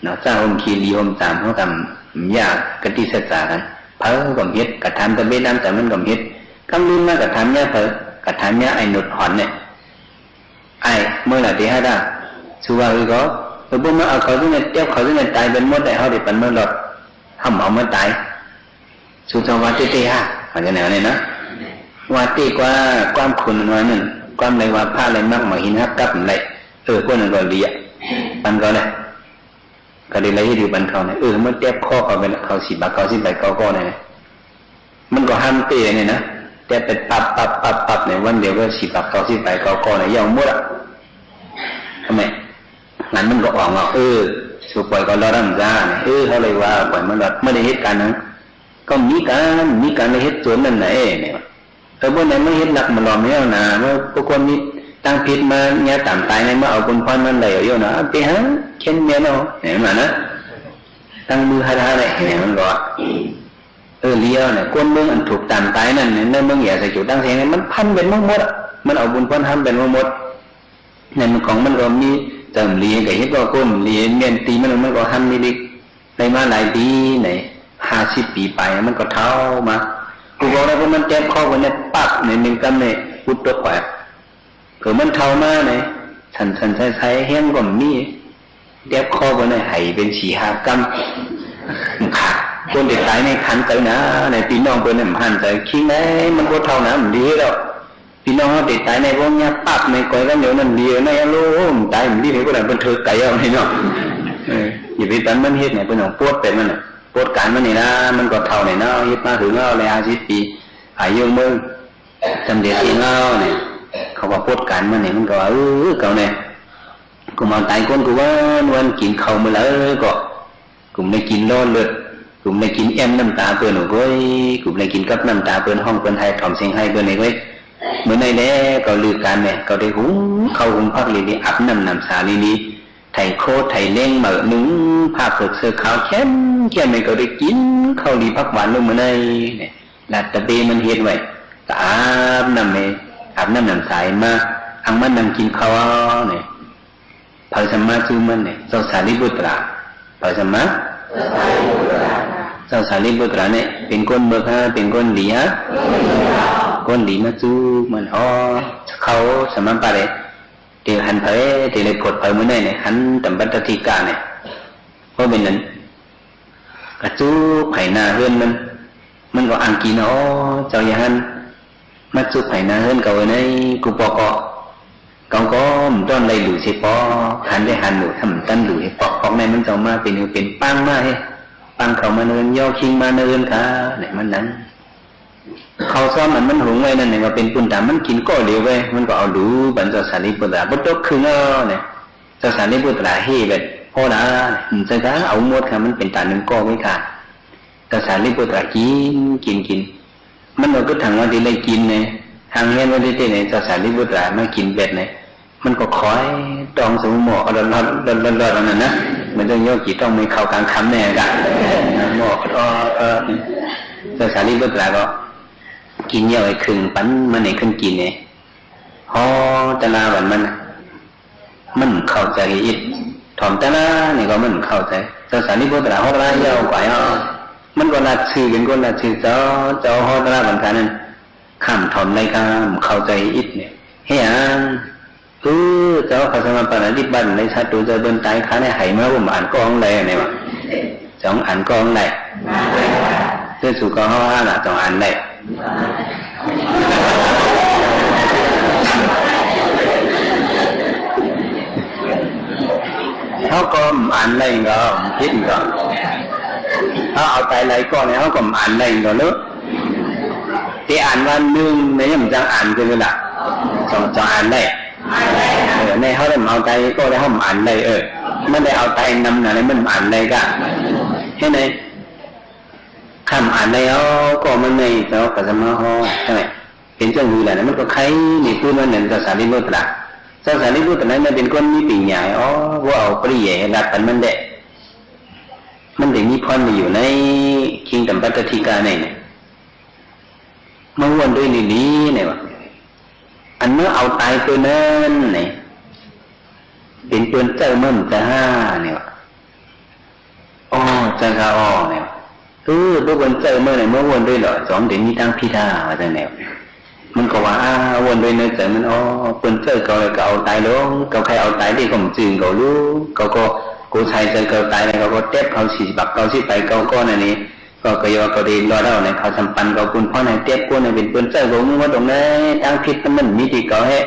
เนาะ เจ้าห่มขีรีห่มสาม เฮาทำยากกะติสัจจากั๋น เผลอก็บ่เฮ็ด กะถามตะเบ้น้ำแต่มันก็บ่เฮ็ด กำลืนมากะถามยาเผลอ กะถามยาไอ้หนุดหอนเนี่ย ไอ้ เมื่อไหร่ที่ฮัดอ่ะ สูว่าอือก็ เออ บ่มาเอาเขาซึ่งเนี่ย เตียบเขาซึ่งเนี่ย ต๋ายเป๋นหมดได้ เฮาได้ปันเมื่อรอด เฮาบ่เอาเมื่อต๋าย สูเจ้าว่าเต้ๆ ฮะ เขาจะแนวนี้นะ ว่าเต้กว่าความคุณมันว่านั่น ความใดว่าพระใดมักหมากหินฮับกับมันได้ เออ พวกนั้นก็ดีอ่ะ ปันเขาเลย ก็ได้เลยให้ดูปันเขาเนี่ย เออ มันเตียบข้อเขาไปละ เขาสี่บาท เขาสิบใบ เขาก็เนี่ยนะ มันก็ห้ามเต้เนี่ยนะ เตียบไปปั๊บปั๊บปั๊บปั๊บเนี่ย วันเดียวก็สี่บาท เขาสิบใบ เขาก็เนี่ย เย้าหมดอ่ะ ทำไม งั้นมันก็อ่องอ่ะ เออ สูปล่อยก็รอดอ่ะ มันจ้าเนี่ย เออ เขาเลยว่าปล่อยมันรอด ไม่ได้เหตุการณ์นะ ก็มีก๋าน มีก๋านในเหตุโจรนั่นน่ะ เอ้ย เนี่ย เออ บ่ไหนมาเฮ็ดลักมาหลอมเฮานะ เมื่อพวกคนนี้ตั้งผิดมาเนี่ย ต๋ามต๋ายเนี่ย มาเอาบุญพรมันได้เอาอยู่นะ ไปหาเข็นเมียเนาะ เนี่ย มานะ ตั้งมือหาๆ เนี่ย เนี่ย มันก็ เออ เลี้ยวเนี่ย คนเมืองอันถูกต๋ามต๋ายนั่นเนี่ย ในเมืองแหย่ใส่จุดตั้งเสียงเนี่ย มันพันเป๋นหมดๆ อ่ะ มันเอาบุญพรทำเป๋นหมดๆ ในมันของมันก็มี เจ้าหลีก็เห็นว่าคนหลีเมียนตีมัน มันก็หันนิดๆ ได้มาหลายปี๋ไหน ห้าสิบปี๋ไป มันก็เฒ่ามา กูบอกแล้ว พอมันเจ็บคอวันนี้ปั๊บ ในหนึ่งกำเนี่ย พุดตกไป เผื่อมันเฒ่ามาเนี่ย สั่นๆ ใสๆ แฮงก็มี เจ็บคอวันนี้ ไหเป๋นสี่ห้ากำ ค่ะ คนเด็กต๋ายในขันใจ๋นะ ในปี้น้องเปิ้นเนี่ย หันใจ๋ คิงไหน มันก็เฒ่านะ มันดีแล้ว ปี้น้องเฮาเต๋ต๋ายในวงเนี้ยปั๊บในก้อยกั๋นเดี๋ยวนั้นเดียวในอารมณ์ต๋ายมันดีเลย ก็ได้เปิ้นเถิกไก๋เอานี่เนาะ เออ อย่าไปตันมันเฮ็ดเนี่ย เปิ้นต้องปลดไปมันน่ะ ปลดก๋านมันนี่นะ มันก็เฒ่าเนี่ยเนาะ เฮ็ดมาถึงแล้วเลยห้าสิบปี๋ อายุมึง สำเร็จเองแล้วเนี่ย เขาว่าปลดก๋านมันเนี่ย มันก็ว่า เออ เก่าเนี่ย กูมาต๋ายก้นกูวันวันกิ๋นข้าวมื้อละก็ กูบ่ได้กิ๋นล้อเลือด กูบ่ได้กิ๋นแอ้มน้ำต๋าเปิ้นโอ้ย กูบ่ได้กิ๋นกับน้ำต๋าเปิ้น ฮ้องเปิ้นไห้ ถ่อมเสียงไห้เปิ้นเลยเว้ย มื้อนั้นแหละ เขาลือก๋านเนี่ย เขาได้หุงข้าวหุงผักลีๆ อาบน้ำหนำสาลีๆ ไถ่โคไถ่เล้ง เหม้านึ่งผ้าเผิกเสื้อขาว แค่นๆ เนี่ย เขาได้กิ๋นข้าวดีผักหวานลงมื้อนั้นเนี่ย ลาดตะเบมันเฮ็ดไว้ ก็อาบน้ำให้ อาบน้ำหนำสามา อังมานั่งกิ๋นข้าวเนี่ย ไผสะมาจู้มันเนี่ย เจ้าสารีบุตรา ไผสะมา เจ้าสารีบุตราเนี่ย เป๋นคนเมิกฮะ เป๋นคนหลีฮะ คนหลีมาจู้มัน อ๋อ เขาสะมาปะเลย เดี๋ยวหันไผ เดี๋ยวเลยผดไผมื้อนี้เนี่ย หันตำบัตรติกาเนี่ย เพราะเป๋นนั้น กระจุกไผหน้าเฮือนมัน มันก็อังกิ๋น อ๋อ เจ้าอย่าหัน มาจุกไผหน้าเฮือนเก่าเอ้ย กูปอกก็ เก่าก็บ่ต้อนได้หลู่เสียปอก หันได้หันหลู่ ถ้าบ่ตันหลู่เสียปอก ปอกในมันเจ้ามาเป๋นหือเป๋นปางมาเฮ้ ปางเข้ามาเนิน ย่อคิงมาเนินค่ะ เนี่ยมันนั้น ข้าวซ้อมอันมันหุงไว้นั้นเนี่ย ก็เป๋นปุญจ๋า มันกิ๋นก้อเดียวเว้ย มันก็เอาหลูปันเจ้าสารีปุตตะ บ่ตกเคิ่งเอาเนี่ย เจ้าสารีปุตตะเฮ่แบบ พอละ อืม ใจ้กา เอาหมดค่ะ มันเป๋นต๋านึ่งก้อไว้ค่ะ เจ้าสารีปุตตะกิ๋น กิ๋น กิ๋น มันก็กึ๊ดถังว่าจะได้กิ๋นเนี่ย หางเฮี้ยนไว้เต๊ะๆ เนี่ย เจ้าสารีปุตตะมากิ๋นเบ็ดเนี่ย มันก็คอยต้องสมุหม้อ เอาหลอดๆ หลอดๆ หลอดๆ อันนั้นนะ มันต้องยกกี่ต้องมีข้าวกลางค่ำแน่กะ หม้อ เออ เออ เจ้าสารีปุตตะก็กิ๋นเยียะไอ้เคิ่งปันมันเนี่ย เคิ่งกิ๋นเนี่ย ฮอตะลาวันมันน่ะ มันเข้าใจ๋อิด ถ่อมตะลาเนี่ยก็มันเข้าใจ๋ เจ้าสารีปุตตะฮอตะลาเยียะกว่า อ้อ มันก็ลัดซื่อ เป๋นคนลัดซื่อ เจ้า เจ้าฮอตะลาวันกานั้น ข้าบ่ถ่อมได้ ข้าบ่เข้าใจ๋อิดเนี่ย เฮ้ย อัน เออ เจ้า ข้าสมาปาณาติบาตในสัตว์ตั๋วเจ้าเปิ้นต๋าย ข้าเนี่ยไหมา ผมอ่านก้องได้เนี่ยว่า จองอ่านก้องได้ เจ้าสู่ก็ฮ้อห้าละ จองอ่านได้ เฮาก็อ่านได้ก็ผิดก็ เฮาเอาต๋ายหลายก้อเนี่ย เฮาก็อ่านได้ก็เนาะ ตี้อ่านว่านึ่งเนี่ย มันจั้งอ่านคือละ จอง จองอ่านได้ เออ ในเฮาได้เอาต๋ายก้อได้ เฮาอ่านได้ เออ มันได้เอาต๋ายนำหน้า มันอ่านได้กะ เห็นไหม ข้าบ่อ่านได้ เอา ก็มันในเจ้าข้าสมาฮ้อ ใช่ไหม เป๋นเจ้าหื้อละนะ มันก็ไขในปื๊ดมันเหมือนเจ้าสารีปุตตะ เจ้าสารีปุตตะนั้นเป๋นคนมีปัญญา อ๋อ ว่าเอาปริยัติรัดปันมันแดะ มันได้มีพรมาอยู่ในคิงกัมปัตตทิกะในเนี่ย มาว่นตวยหลีๆ เนี่ยว่า อันเมื่อเอาต๋ายเปิ้นนั้นเนี่ย เป๋นเปิ้นเจ้าเมื่อมจะห้าเนี่ยว่า อ๋อ เจ้าข้า อ๋อ เนี่ย เออ พวกเปิ้นเจ้าเมื่อเนี่ย มาว่นตวยเหรอ จ๋องเดี๋ยวนี้ตั้งผิดท่า ว่าจั้งแนว มันก็ว่า อ้า ว่นตวยในใจ๋มัน อ๋อ เปิ้นเจ้าเก่าเลยก็เอาต๋ายลง เก่าใค่เอาต๋ายได้ก็บ่จื้อเก่าลู้ เก่าก็โกรธใจ๋เก่าต๋ายแล้ว เก่าก็เต็บเขาสี่สิบปัก เก่าสิบไป เก่าก็นั่นนี่ ก็ ก็อย่าว่าก็ดีรอดเอาเนี่ย เขาสำปันเขากุณพ่อในเตียบกู้ในเป๋นเปิ้นเจ้าก็มึงว่าตรงไหน ตั้งผิดมันมีตี้เก่าแฮะ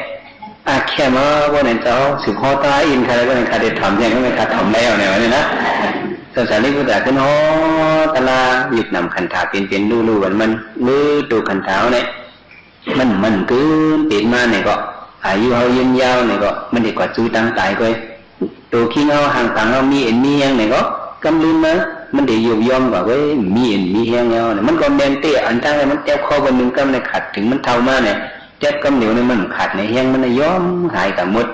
อาแค่มาว่าในเจ้าสืบฮอดตาอินใครว่าในข้าได้ถามอย่างนั้นข้าถามแล้วเนี่ย ว่านี่นะ เจ้าสารีปุตตะขึ้นฮอดตะลา ยึดนำขันธาเป๋นๆ ลู่ๆ วันมัน หรือตัวขันธาเนี่ย มัน มันเกินเป๋นมาเนี่ยก็ อายุเฮายืนยาวเนี่ยก็ มันดีกว่าจื้อตังต๋ายก้อย ตั๋วคิงเฮาหางต๋างเฮามีเอ็นมีแฮงเนี่ยก็ กำลืนมา มันได้ยุบย่อนกว่าเว้ย มีเอ็นมีแฮงแล้วเนี่ย มันก็แม่นเต๊ะ อันตั้งให้มันเจ็บคอวันนึ่งกำเนี่ย ขัดเถิงมันเฒ่ามาเนี่ย เจ็บกำเดียวเนี่ยมันขาดในแฮงมันน่ะย่อมหายกะหมด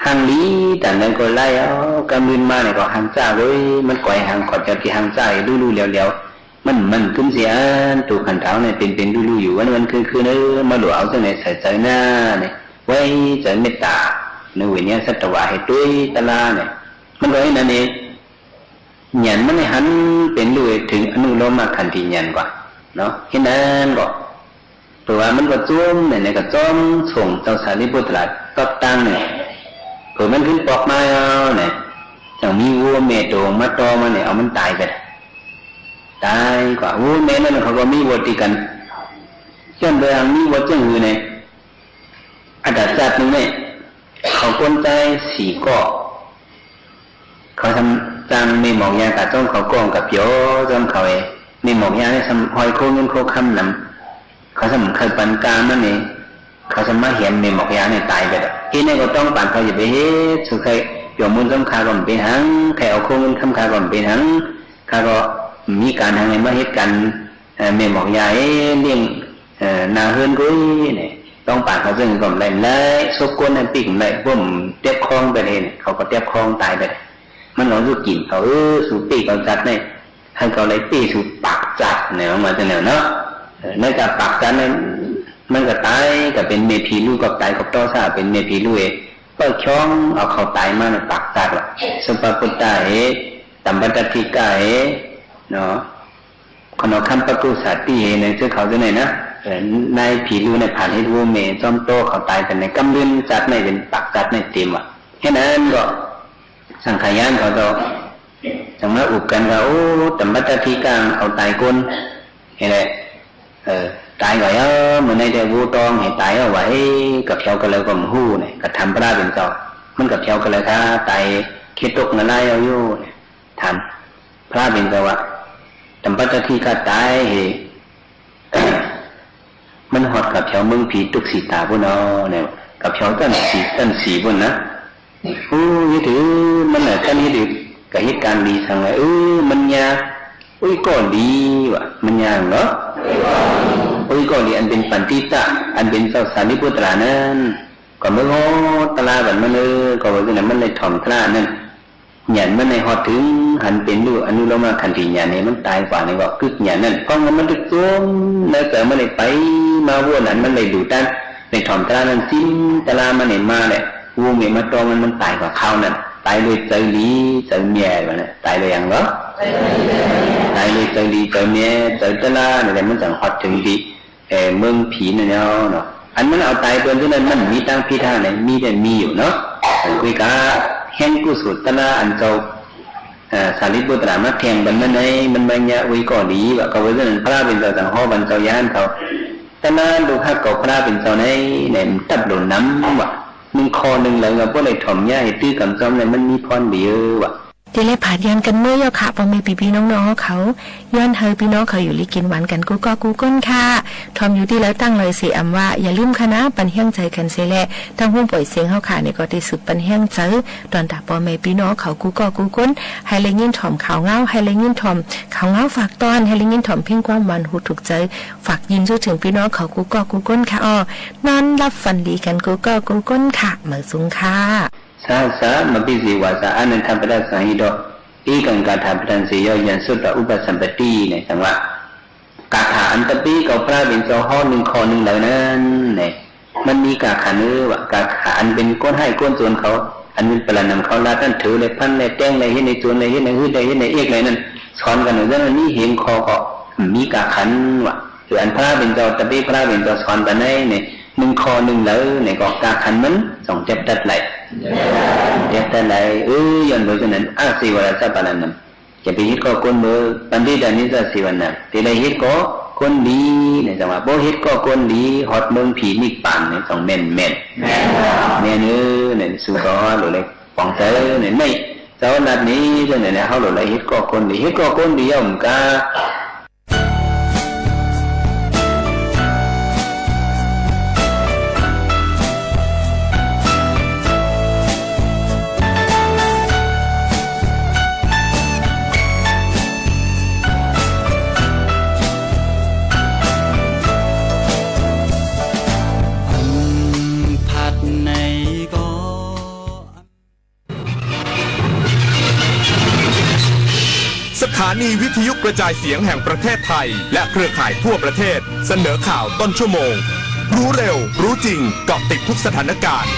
หางหลี ต๋ามนั้นก็ไล่เอา กำลืนมาเนี่ยก็หางจ้าเว้ย มันก่อยหางขอดจาดตี้หางจ้าอยู่ลู่ๆ แล้วๆ มัน มันกึ้มเสียอัน ตั๋วขันธาเนี่ยเป๋นๆ ลู่ๆ อยู่วันๆ คืนๆ เออ มาหลวงเอาจั้งไหนใส่ใจ๋หน้าเนี่ย ไว้ใจ๋เมตต๋า ในเวเนี้ยสัตวาให้ตวยตะลาเนี่ย มันก็ไอ้นั่นเอง ญาณมันได้หันเป๋นลู่เถิงอนุโลมขันธิญาณกว่า เนาะ เห็นนั้นก็ ตั๋วมันก็จ้มเนี่ย เนี่ยก็จ้มส่งเจ้าสารีปุตตะตอดตั้งเนี่ย ตั๋วมันขึ้นปอกมาเอาเนี่ย จั้งมีวัวแม่ตั๋วมาต่อมันเนี่ย เอามันต๋ายไป ต๋ายกว่า วัวแม่นั้นเขาก็มีวัวติดกั๋น จ้อนโดยอันมีวัวเจ้าหื้อเนี่ย อัตตาจัดนึ่งเนี่ย เขาก้นใจ๊สี่ก้อ เขาทำจ้างแม่หมอกยากั๋ดจ้อมเขาก้องกั๋บเปียวจ้อมเขาเอง แม่หมอกยาเนี่ยทำห้อยโค้เงินโค้คำนำ เขาทำเคยปันกามันเอง เขาทำมาเหียนแม่หมอกยาเนี่ยต๋ายไปแล้ว ตี้นี่ก็ต้องปานเขาอย่าไปเฮ็ด สุดท้ายเปียวมูลจ้อมข้าก็บ่เป๋นหัง ใค่เอาโค้เงินคำข้าก็บ่เป๋นหัง ข้าก็มีก๋านหังให้มาเฮ็ดก๋าน เอ่อ แม่หมอกยา เอ๊ะ เลี้ยง เอ่อ นาเฮือนกุ้ยเนี่ย ต้องปานเขาซึ่งก็บ่ได้ บ่ได้ ซบก้นให้ปิ๊กบ่ได้ พวกมันเตียบคองไปเอง เขาก็เตียบคองต๋ายไป มันเอาสู้กิ๋นเขา เออ สู้ปี้เขาจัดเนี่ย ให้เขาได้ปี้สู้ปากจัดเนี่ย มันจะแนวเนาะ เออ ในกาปากจัดเนี่ย มันก็ต๋าย ก็เป๋นแม่ผีลู่ ก็ต๋าย ก็ต่อซะเป๋นแม่ผีลู่เอง เปิ้นคล้องเอาเขาต๋ายมาในปากจัดละ สุปปุตตะเห ตัมปัตตทิกะเห เนาะ คนเอาคำปะกุสาติเหในเสื้อเขาตัวไหนนะ เออ นายผีลู่ในผ่านเฮ็ดวัวแม่จ้อมโตเขาต๋ายกั๋นในกำลืนจัดในเป๋นปากจัดในเต๋มอ่ะ แค่นั้นก็ สังขายานเขาก็ จังมาอุบกั๋นว่า โอ้ ตัมปัตตทิกะเอาต๋ายก้น นี่แหละ เออ ต๋ายก่อนเอ้อ เมื่อไหนแต่วัวตองให้ต๋ายเอาไว้ กับเพียวกันแล้วก็บ่ฮู้เนี่ย กระทำพระเป๋นเจ้า มันกับเพียวกันแล้วค่ะ ต๋ายเข็ดตกนรายเอาอยู่เนี่ย ถาม พระเป๋นเจ้าว่า ตัมปัตตทิกะต๋ายเห มันฮอดกาแผวเมืองผีตุ๊กสีต๋าปู้นอ้อ เนี่ย กาแผวตันสี่ ตันสี่ปู้นนะ โอ้ เฮ็ดหื้อมันน่ะ ตันเฮ็ดหื้อ กาเหตุก๋ารณ์ดีสังเลย เออ มันยา อุ้ย ก็ดีว่ะ มันยาเหรอ อุ้ย ก็ดี อันเป๋นปัณฑิตะ อันเป๋นเจ้าสารีปุตตรานั้น ก็เมื่อฮอดตะลาบัดมัน เออ ก็ว่าจั่งนั้น มันได้ถ่อมตะลานั้น ญาณมันได้ฮอดเถิง หันเป๋นรูปอนุโลมขันธิญาณ หื้อมันต๋ายกว่านี่ก็ กึ๊กญาณนั้น เพราะว่ามันได้จม แล้วก็มันได้ไปมาวน อันมันได้ดูตัน ได้ถ่อมตะลานั้น สิ้นตะลามันได้มาแหละ วงเนี่ยมาตองมัน มันต๋ายกว่าคราวนั้น ต๋ายโดยใจ๋หลีใจ๋เมียว่านะ ต๋ายโดยหยังเหรอ ต๋ายโดยใจ๋หลีใจ๋เมีย ใจ๋ตะลานี่แหละ มันจั่งฮอดเถิงตี้ เอ่อ เมืองผีนั่นแหละเนาะ อันมันเอาต๋ายเปิ้นเต้านั้น มันมีตางผิดหาไหน มีแต่มีอยู่เนาะ อันคุยกะแห่งกุศลตะลาอันเจ้า เอ่อ สารีปุตตรามาแทงปันมันไหน มันมายาอุ้ยก็ดีว่ะ ก็ว่าจั่งนั้น พระเป๋นเจ้าจั่งฮ้องปันเจ้าญาณเขา ตะลาลูกฮักเก่าพระเป๋นเจ้าไหน ไหนมันตัดหล่นน้ำว่ะ นึ่งข้อนึ่งเหลา ก็บ่ได้ถ่อมยาหื้อตื้อก๋ำจ้อมเลย มันมีพรดีเออว่ะ ตี้ได้ผาดยานกั๋นเมื่อเย้าค่ะ ป้อแม่ปี้ๆน้องๆเฮาเขา ย้อนหื้อปี้น้องเขาอยู่ดีกิ๋นหวานกั๋นกู้ก๊อกกู้ก้นค่ะ ถ่อมอยู่ตี้ใดตั้งลอยเสียอำว่า อย่าลืมค่ะนะ ปันแฮงใจ๋กั๋นเสียแล ตางห้องป่อยเสียงเฮาค่ะ นี่ก็ได้สืบปันแฮงใจ๋ ตอนตาป้อแม่ปี้น้องเขากู้ก๊อกกู้ก้น หื้อได้ยินถ่อมข่าวเหงา หื้อได้ยินถ่อมข่าวเหงาฝากตอน หื้อได้ยินถ่อมเพลงความหวานหูถูกใจ๋ ฝากเยียะหื้อเถิงปี้น้องเขากู้ก๊อกกู้ก้นค่ะอ้อ นอนหลับฝันดีกั๋นกู้ก๊อกกู้ก้นค่ะ เหมยสูงค่ะ Sahassamabhivāsavāsavatthaṃ ekaṃ gāthābhāsitaṃ seyyo yamsutvā upasampati เนี่ย จั่งว่า กาถาอันตะเป๋เก่าพระเป๋นเจ้าฮ้องนึ่งข้อนึ่งเหลานั้นเนี่ย มันมีกาขันเออว่ะ กาขันอันเป๋นคนฮ้ายคนจ๋นเขา อันเป๋นประนำเขา ลาดนั้นเถิงเลย พันเลย แตงเลย เฮ็ดหื้อจ๋นเลย เฮ็ดหื้อหืดเลย เฮ็ดหื้อเอกเลยนั้น สอนกั๋นอยู่ นั้นมีเฮงข้อก็ มีกาขันว่ะ คืออันพระเป๋นเจ้า ตะเป๋พระเป๋นเจ้าสอนปันไหนเนี่ย นึ่งข้อนึ่งเหลาเนี่ย ก็กาขันมันส่องแต๊บตัดไหล แต๊บตัดไหล เออ ย้อนเป๋นเจ้านั้น อาเสวะราสะปะละนัง อย่าไปเฮ็ดก่อกวนเบอร์ ปัณฑิตานิสสะเสวนา ตี้ได้เฮ็ดก่อกวนดีเนี่ย จั่งว่า บ่เฮ็ดก่อกวนดี ฮอดเมืองผีนิพพานเนี่ย ต้องแม่นๆ แม่นเออ เนี่ย สู้เขาหลูเลย ป๋องใจ๋เนี่ย ในเจ้านัดนี้ จั่งเนี่ย เฮาหลูเลยเฮ็ดก่อกวนดี เฮ็ดก่อกวนดี ย่อมกา สถานีวิทยุกระจายเสียงแห่งประเทศไทย และเครือข่ายทั่วประเทศ เสนอข่าวต้นชั่วโมง รู้เร็ว รู้จริง เกาะติดทุกสถานการณ์